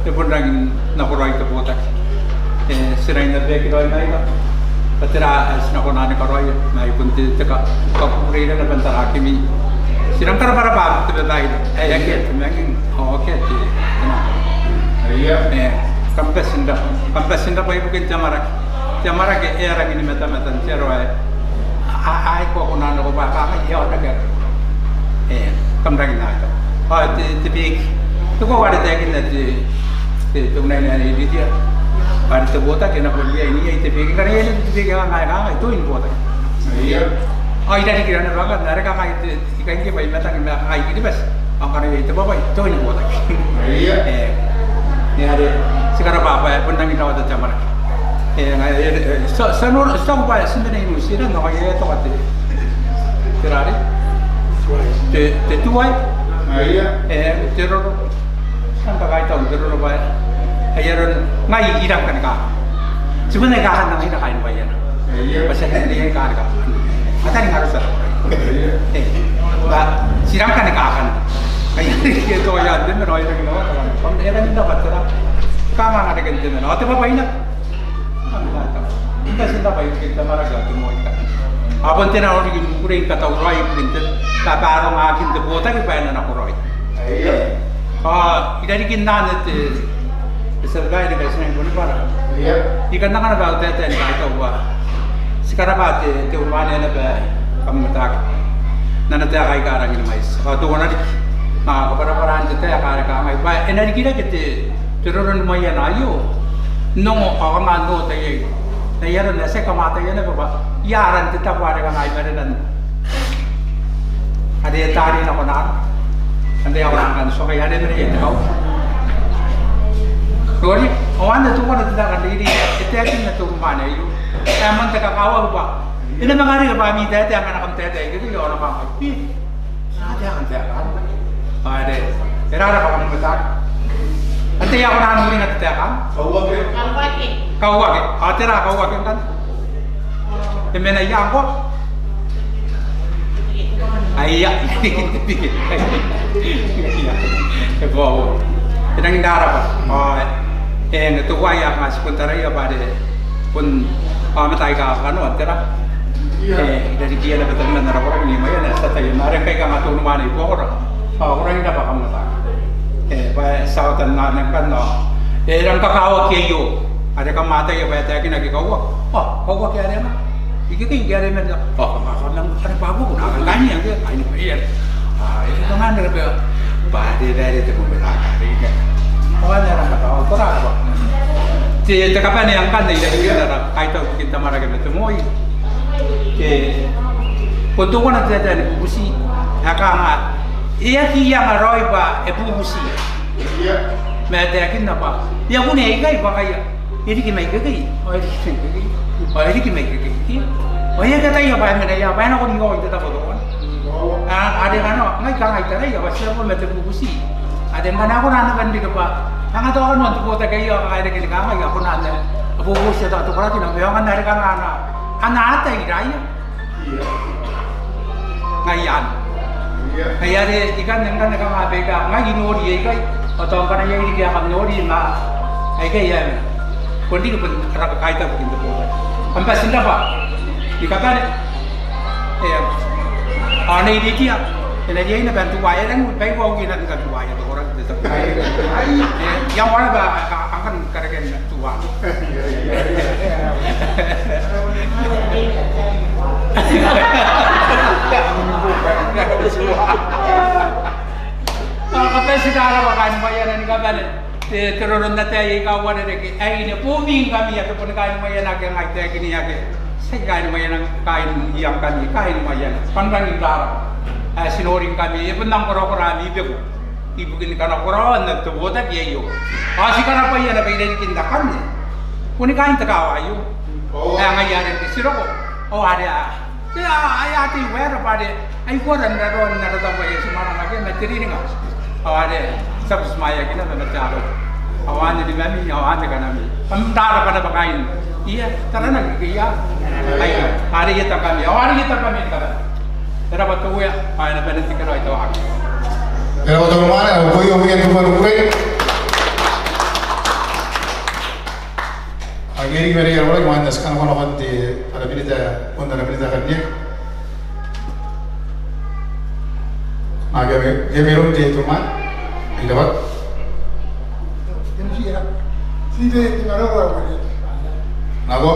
e bon rangi n nakoraoi te botaki. E, ti rangi n tabeaki raoi maila. Bwa tera ae ti na kona ni karaoia, ma e bon te, te ka, kakukurei naba n tarakimi. Ti rang karabwarabwa te babaire ae akea te manging ao akea te, te nako. Aia. E, kam bati n rabwa, kam bati n rabwa ibukin te amwarake. Te amwarake e a rangi ni matamata n te aro ae a, a, a aikoa kona n nako bwa kangai e aoraki. E, kam rangi n aita. Ao te, te beki. Te koaua are taekinna te, te, te unaine ae Nei Ritia. Are te botaki e nako iai, iai te beki. Ngkana iai te beki ae kangai, kangai, toi ni botaki. Aia. Ao i rarikira naba ngkanne, are kangai te, I kan ke bwa I matang ma kangai I-Kiribati. Ao ngkana iai te bwabwai, toi ni botaki. Aia. E, e are, ti karabwa bwa e bon rangi n rawata te amwarake. E, ngaia, e, e, ti a, ti a nora, ti a taku bwa ti mena i Niu Tiran, ao ngaia e a toka te, te rare. Te, te tuai. Aia. E, te roro. Ti rang kakaitau n te roro bwa ai aron ngai I rang kani kaka. Ti bon aki kakanna ngaira kaain Baiana. Aia. Bwa ti aki kani kaka. A tani ngaro tara. Aia. E, bwa ti rang kani kakanna. Aia, e toa ian te mena, ao e rangi n rawata. Kam e rangi n rawata tera. Kanga ngare ken te mena. Ao te bwabwai naba. Kam tata. I bati n rabwa ibukin te amwarake ao te moi. Ao bon te nano riki ni kukurei ni katauraoi ibukin te, babarongakin te botaki bwa e na nako raoi. Aia. Ao i rarikin anne te, te tia babaire ni kaitinan Bonibara. Aia. I kan anga naba au taetae ni kaitau bwa ti karabwa te, te unimwaane naba ae kam mataki n ana taeka aika rangi ni mwaiti. Ao teuana riki ma kabwarabwaraan te taeka are kangai bwa e na rikirake te, te roro ni Maiana aio n ongo ao kanga n ota iai. N ai aron ae ti aki kamataia naba bwa ia aran te tabo are kanga i marenan are e taari nako nano. Antai ae kona ngkanne n tuangai are e mena iai te kau. Rori, ao anne teuana te taeka n reirei ae e taekinna te unimwaane aio. E a moan te kakawaki bwa e na manga reke bwa ami taetae ngkana kam taetae ikekei ao a na kangai, e, a taeka n taeka anne. Are, e rara bwa kam mataki. Antai ae kona n uringa te taeka anne? Kauake. Kauake. Ao tera kauake ngkanne? E mena ia ngkoa? Aia, e rangi n rarabwa. Ao e, e, n teuaei kanga ti bon taraia bwa are bon aomata aika kakanoa n tera. E, i rarikiia naba tabeman ara koraki ni Maiana ae ti ataia. Ma are ngkai kanga te unimwaane i buakora. Ao ko rangi n rabwa kam mataki. E, bwa ti a ota n anne ngkanne. E rang kakawaki aio. Are kam ataia bwa e taekinaki kauake. Ao kauake are e mena ikekei ngke are e mena. Ao kanga kanga are bwa buoka kaain Maiana. Ao e kanga n rabwa bwa are e baere te bong bwa are e mena. Ao anne ara kakawaki. Ko rabwa. Te, te kabanea ngkanne i rarikin ara kaitau ibukin te amwarake ma te moi. Te, bon teuana te taetae ni bubuti ae kanga e aki anga raoi bwa e bubuti. Ma e taekinna bwa e a kunea ikai bwa ngaia e riki mai ikekei ao e riki mai ikekei ao e riki mai ikekei. Ao e aki ataia bwa e mena ia bwa e nako ni oi n te tabo teuana. A, are kanga ngai kanga I taraia bwa ti a boo ma te bubuti. Are ngkana e kona naba n riki bwa kanga tao kanoan te botaki aio kanga e reke ni kangai a kona n bubuti tao te koraki naba ao ngkana are kanga ana, ana ata iraia. Ngaia anne. Ngaia are ikanne ngkanne kanga baika ngai I nori aikai. Ao tao ngkana iai riki ae kam nori ma aikai ae mena. Bon riki bon ara kakaitau ibukin te botaki. Kam bati n rabwa ni kabane. E, ao Nei Ritia e na riai naba n tuai, e rangi ni baiwauki naba ni katuai. Ai, ai. E, I a moa naba a, a, a kan karekean tuan. Ao kam bati n rabwa kaain Maiana ni kabane. Te, te roro n ataei aika uarereke aine, boomi ngkami ake boni kaain Maiana ake ngai I taekinna ake. Tiaki kaain Maiana, kaain Iangkami, kaain Maiana. Kam rangi n rabwa. Ae ti nori ngkami, e bon nang korakora ami beku ibukin kanakoraoan te botaki aio. Ao ti karabwaia naba i rarikin akanne. Boni kaain te kaawa aio. Ao. Ae ngaia are ngke ti roko ao are a, te, a, a, a tei waera bwa are ai uara n raroan ara tabo ae ti mwananga ke ma te riringa. Ao are ti a butimwaeaki naba ma te aro. Ao anne nimami, ao anne kanami. Kam rabwa naba kaain. Ia, taranaki ke ia. Ai, are i eta ngkami, ao are i eta ngkami ni kabane. E rab'a te Uea, ao e na bane n tikiraoi te waaki. E rab'a te unimwaane, ao ko io mwian te bwai n kukurei. Ao e riki ma neiei ara koraki, imwain ae ti kanakoa nakon te, ara minita, bon ara minita ae karineaki. Ake a mairoun te toma. Ira ba. Nako.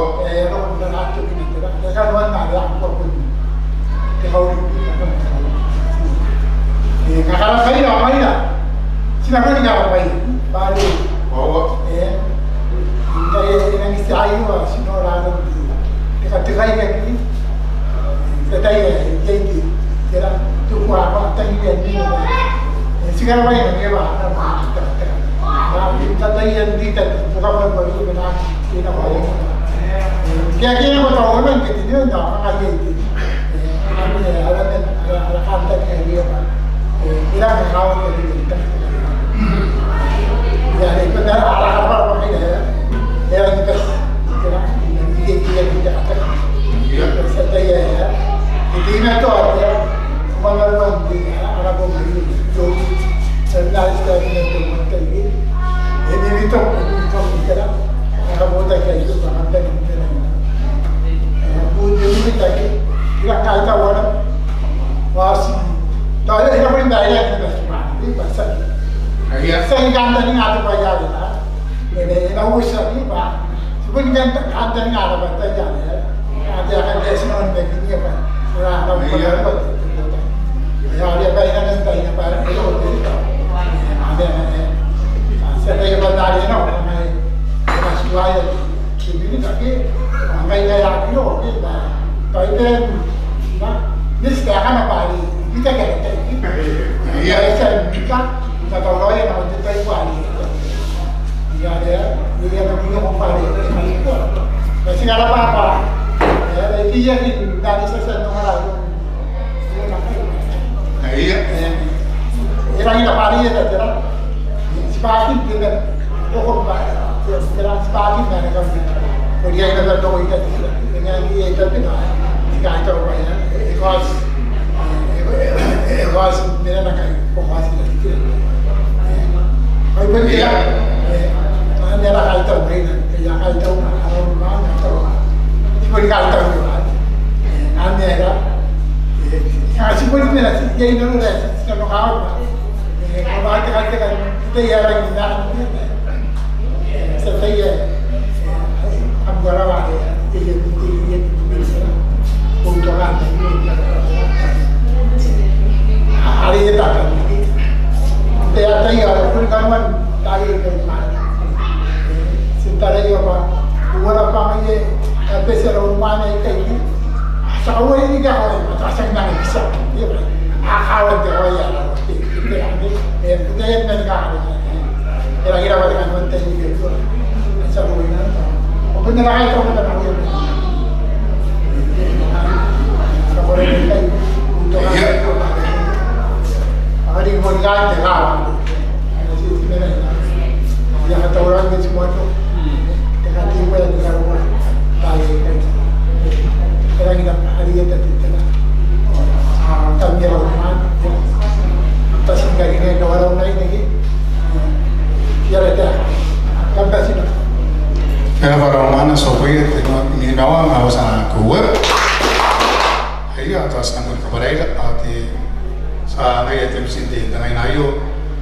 Tia ngaia te mitin te tengaina aio,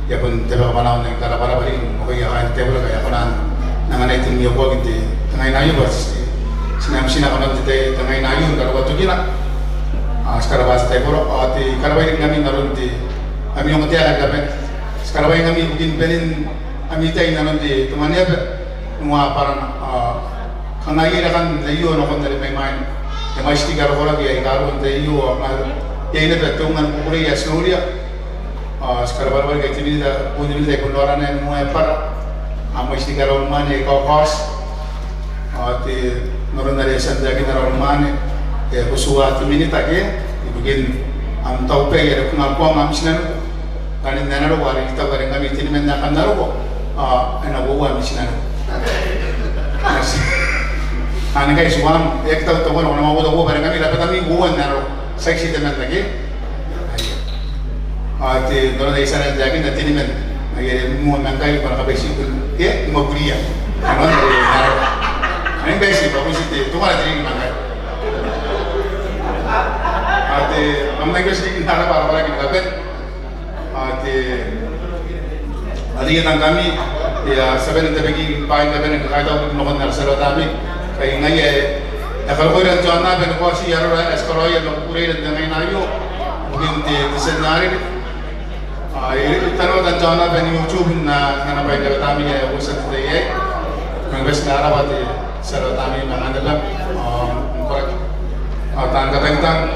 I a bon tebeka bwanaau n karabwarabwa riki nakoia kaain te tebora aika a kona n anganai te mwiokoaki n te tengaina aio bwa ti na mitina kanoan te tengaina aio n karokoa tokina. Ao ti karabwa te tebora ao ti karabwa riki ngkami n aron te ami ongotaeka ni kabane. Ti karabwa ngkami ibukin banen ami tai n aron te mwaneaba ni waabwarana ao kanga iai rakan aio nakon are mai mwain e mwaiti riki ara koraki aika a roko n te tai aio ao kanga iai naba te unga ni kukurei ae ti noria. Ao ti karabwarabwa riki ikai te minita, te minita ae bon raona ni waabwara a mwaiti riki ara unimwaane ae kaokaoti. Ao te n aron are e a tia n taekinna ara unimwaane e kotua te minita ke ibukin am taubwai are ko na kaongoa am tinaniku. Kaain ae na roko are I taku are ngkami teniman ae kam na roko ao e na uoua am tinaniku. Ao ngkai ti uam e aki tau teuana ko na mauta uoua bwa are ngkami rabwatami uoua n ae na roko. Tiaki ti temanna ke. Ao te n aron ae I tia n taekinna teniman ae are moa ma ngkai ko na kabaitikua ke ni mwakuria. Ao ngkai ti bwa ko ti te teuana te ririki ma ngkai. Ao te kam na ikoa ti riki n ara bwarabwaraki ni kabane. Ao te, ao te, I a tangkami, I a tia bane n tabeki bwaai ni kabane ni kakaitau nakon ara tia rabwatami. Kai ngaia ae e karokoira n te aonnaba ni kaoti arora ae ti karaoia ma kukureira n te ngaina aio ibukin te, te tia arei. Ao I, I tanota n te aonnaba n YouTube n ana, ana bwai ni rabwatami ae e uotia n te tai aei. Manga bati n rabwa te tia rabwatami ma ngaia naba, ao, koraki. Ao taan katangitang,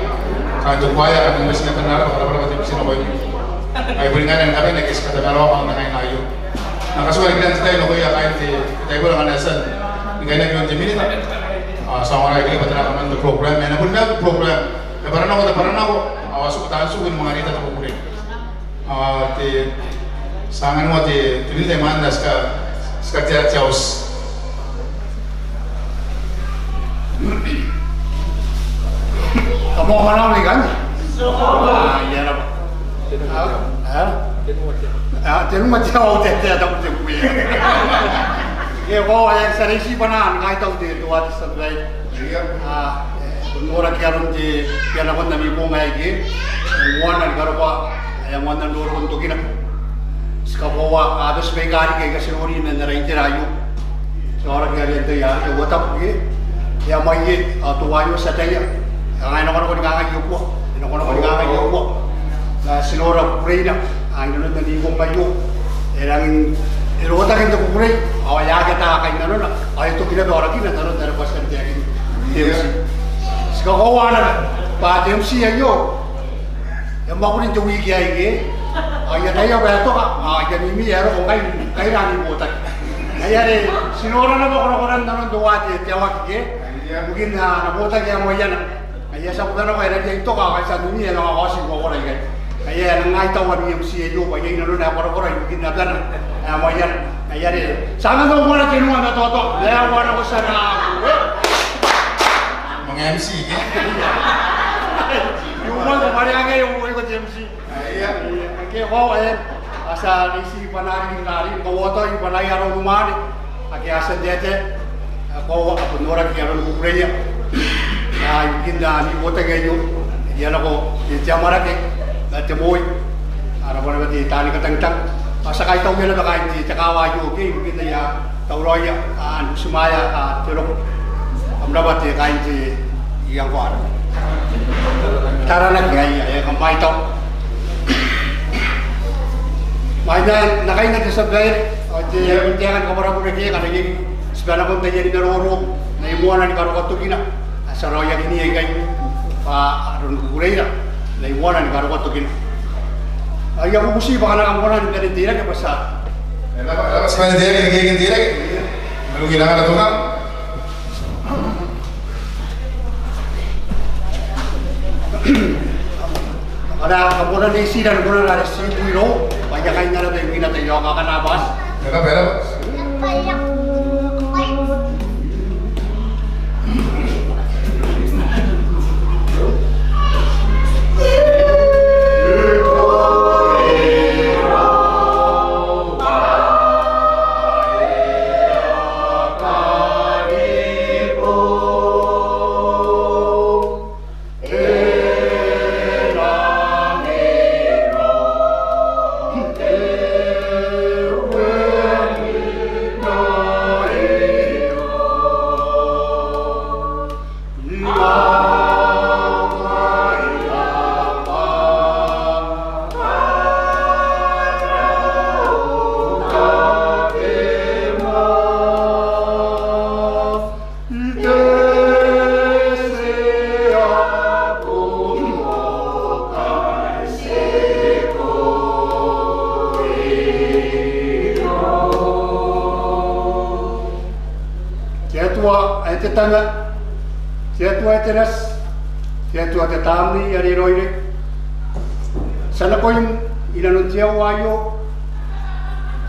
kaain te kuaea, kam na bati n rabwa, ko rabwa te bubuti nakoimi. Ai bon ngaia ni kabane ake ti katamaroa n te ngaina aio. N na katuka riki n te tai nakoia kaain te, te taibora ngkana e a tia ni kainaki iroun te minita. Ao ti a ongora riki bwa tera kanoan te program, e na bon mena te program. E bwaranako, te bwaranako, ao a tiku taan tiku ni manga reita te kukurei. Ao te, ti a anganna te, te minita imwain ae ti ka, ti katerea te auti. Kam a mwananga ikanne? Ao, I a rabwa. Ao, ao, tenua te aoa au taetae, taku te kukurei. Ke ko, e, ti a reitia bwa N na kaitau te, te tia tei. Ao, e, bon noraki aron te, te tia nakon ami bong aei ke, e moana ni karokoa, e moana n roroko n tokina. Ti kakoaua, a, bati baika riki aika ti nori man ara itera aio. Ti a noraki are n te tai ae, e uatabu ke, e a mwaie, ao teuaio ti ataia. E kangai nakonako ni kangai iobua, e nakonako ni kangai iobua. Ma ti nora kukureina, a, inanon ami bong aio. E rangi n, e rotaki n te kukurei, ao e aki ata kainnanona, ao e toki naba aorakina n aron are ko a tia n taekinna. Te MC. Ti kakoaua naba bwa te MC aio e mwakuri n te wiki aei ke. Ao I ataia bwa e toka, ao I a mimi ae roko ngkai, ngkai e rangi ni botaki. Ngaia are ti nora naba korakoran nanon teuae te, te awaki ke. Ibukin, a, ana botaki ae maiana. Ngaia ti a buta nako ae e na riai n toka, ao ngkai ti a mimi ae e manga kaoti ni korakora ikai. Ngaia e nang kaitau ami MC aio bwa iai nanona ae korakora ibukin abana ae maiana. Ngaia are ti a manga moana tenua ma totoa. Ngaia moana ko tia nako. Manga MC ke? Iu moa ko mwareaki, iu moa ko te MC. Ngaia. Ke ko, e, a tia n reitia bwanaa riki n rari, ni kaotioti bwanaia ara unimwaane ake a tia n taetae, a koaua, a bon noraki aron kukureia. A, ibukin ami botaki aio, I a nako, e, te amwarake ma te moi. A, rabwa naba te taani katangitang. Ao ti a kaitauia naba kaain te, te kaawa aio ke, ibukin aia tauraoi, a, ni butimwaea, a, te roko. Kam rabwa te kaain te, iangoan Taranaki aei, ae kam kaitau. Mai n na kainna te tia babaire, ao te, te anga ni kabwarabure ke, ngkana iai, ti bane nakon taiani maroro, n ai moana ni karokoa tokina, a tia raoi n taekinna ikai, bwa aron kukureira, n ai moana ni karokoa tokina. Ao I a bubuti bwa ngkana kam kona ni bane n teirake bwa ti a. E na bwa, e na bwa ti bane n teirake, ni kekei n teirake. Maruki nanga na toka. Ara, kam kona n reitia ni kona n ara tiku irou, bwa I a kainna naba imwina taiaoka akana bati. Te Atua ae te Tama, te Atua ae te Nati, te Atua te Tamnei are Raoiroi. Ti a nakoim inanon te aoa aio.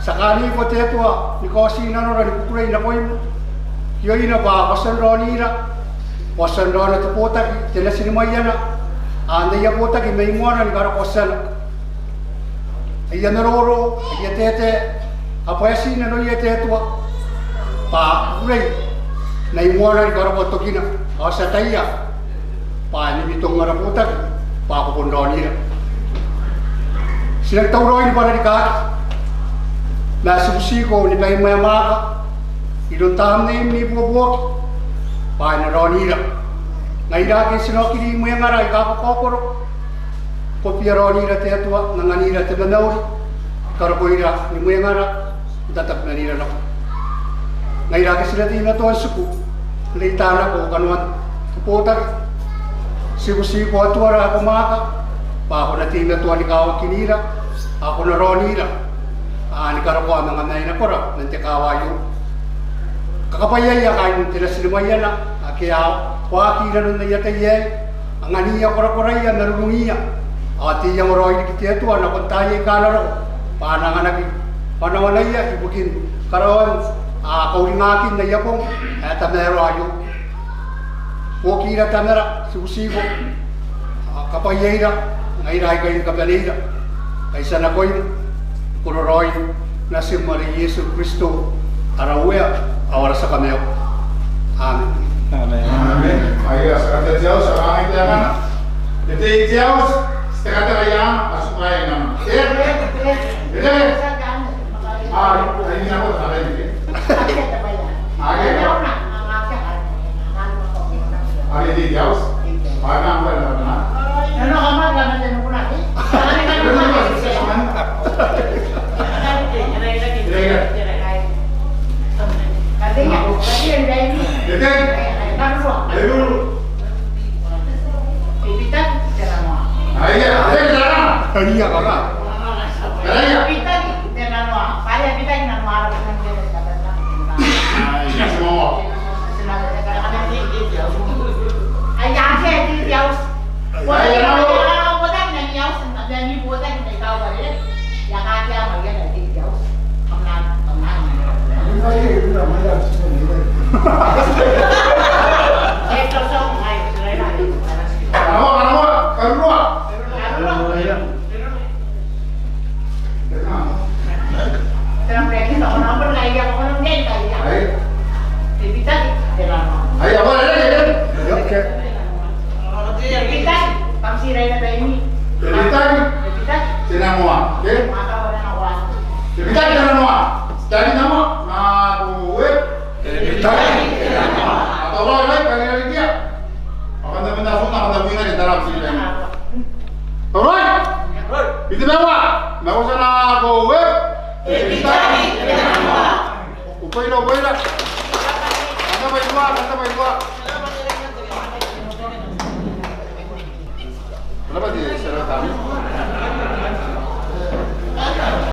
Ti a kaaniko te Atua ni kaoti nanora ni kukurei nakoim. Ioina bwa ko a tia n raonira, ko a tia n raona te botaki, te nati ni maiana, ao n aia botaki mai moana ni karokoa tiana. Aia maroro, aia taetae, a bwaeti nanoia te Atua bwa kukurei, n ai moana ni karokoa tokina, ao ti ataia bwa e mimitong ara botaki bwa ko bon raonira. Ti na tauraoi ni bwanaa rikaaki, ma ti butiko ni baimwaemwaaka iroun Tamneim n ibuobuoki bwa e na raonira. Ngaira ake ti na okiri mwengara aika kakaokoro, ko bia raonira te Atua, n anganira te mamauri ni karokoira ni mwengara n tatabemanira nako. Ngaira ake ti na teimatoa n tiku n reita nako kanoan te botaki, ti butiko Atua ara akomwaaka bwa ko na teimatoa ni kawakinira ao ko na raonira ni karokoa manga maenakora man te kaawa aio. Kakabwaiaia kaain te natin Maiana ake a waaki inanon aia tai aei, anganiia korakoraia ma rurungiia, ao te iango raoi riki te Atua nakon taai aika a na roko bwa a na anganaki wanawannaia ibukin karaoan kauringaakin aia bong ae tamaroa aio. Buokira Tamara, ti butiko ao kabwaiaira ngaira aika i ni kabaneira, ngkai ti a nakoim n kororaoin Natim are Iesu Kristo, ara Uea ao ara Tia Kamaiu. Amen. Amen. Amen. Aia, ti a katei te auti, ti a katei te auti, ti a katei te auti, ti a katei te auti. Alright. Iti maua. Maua sana ko we. Te bitaki te nanoa. Uboira, uboira. Kanta bwa e rua, kanta bwa e rua. Kanta bwa e rua.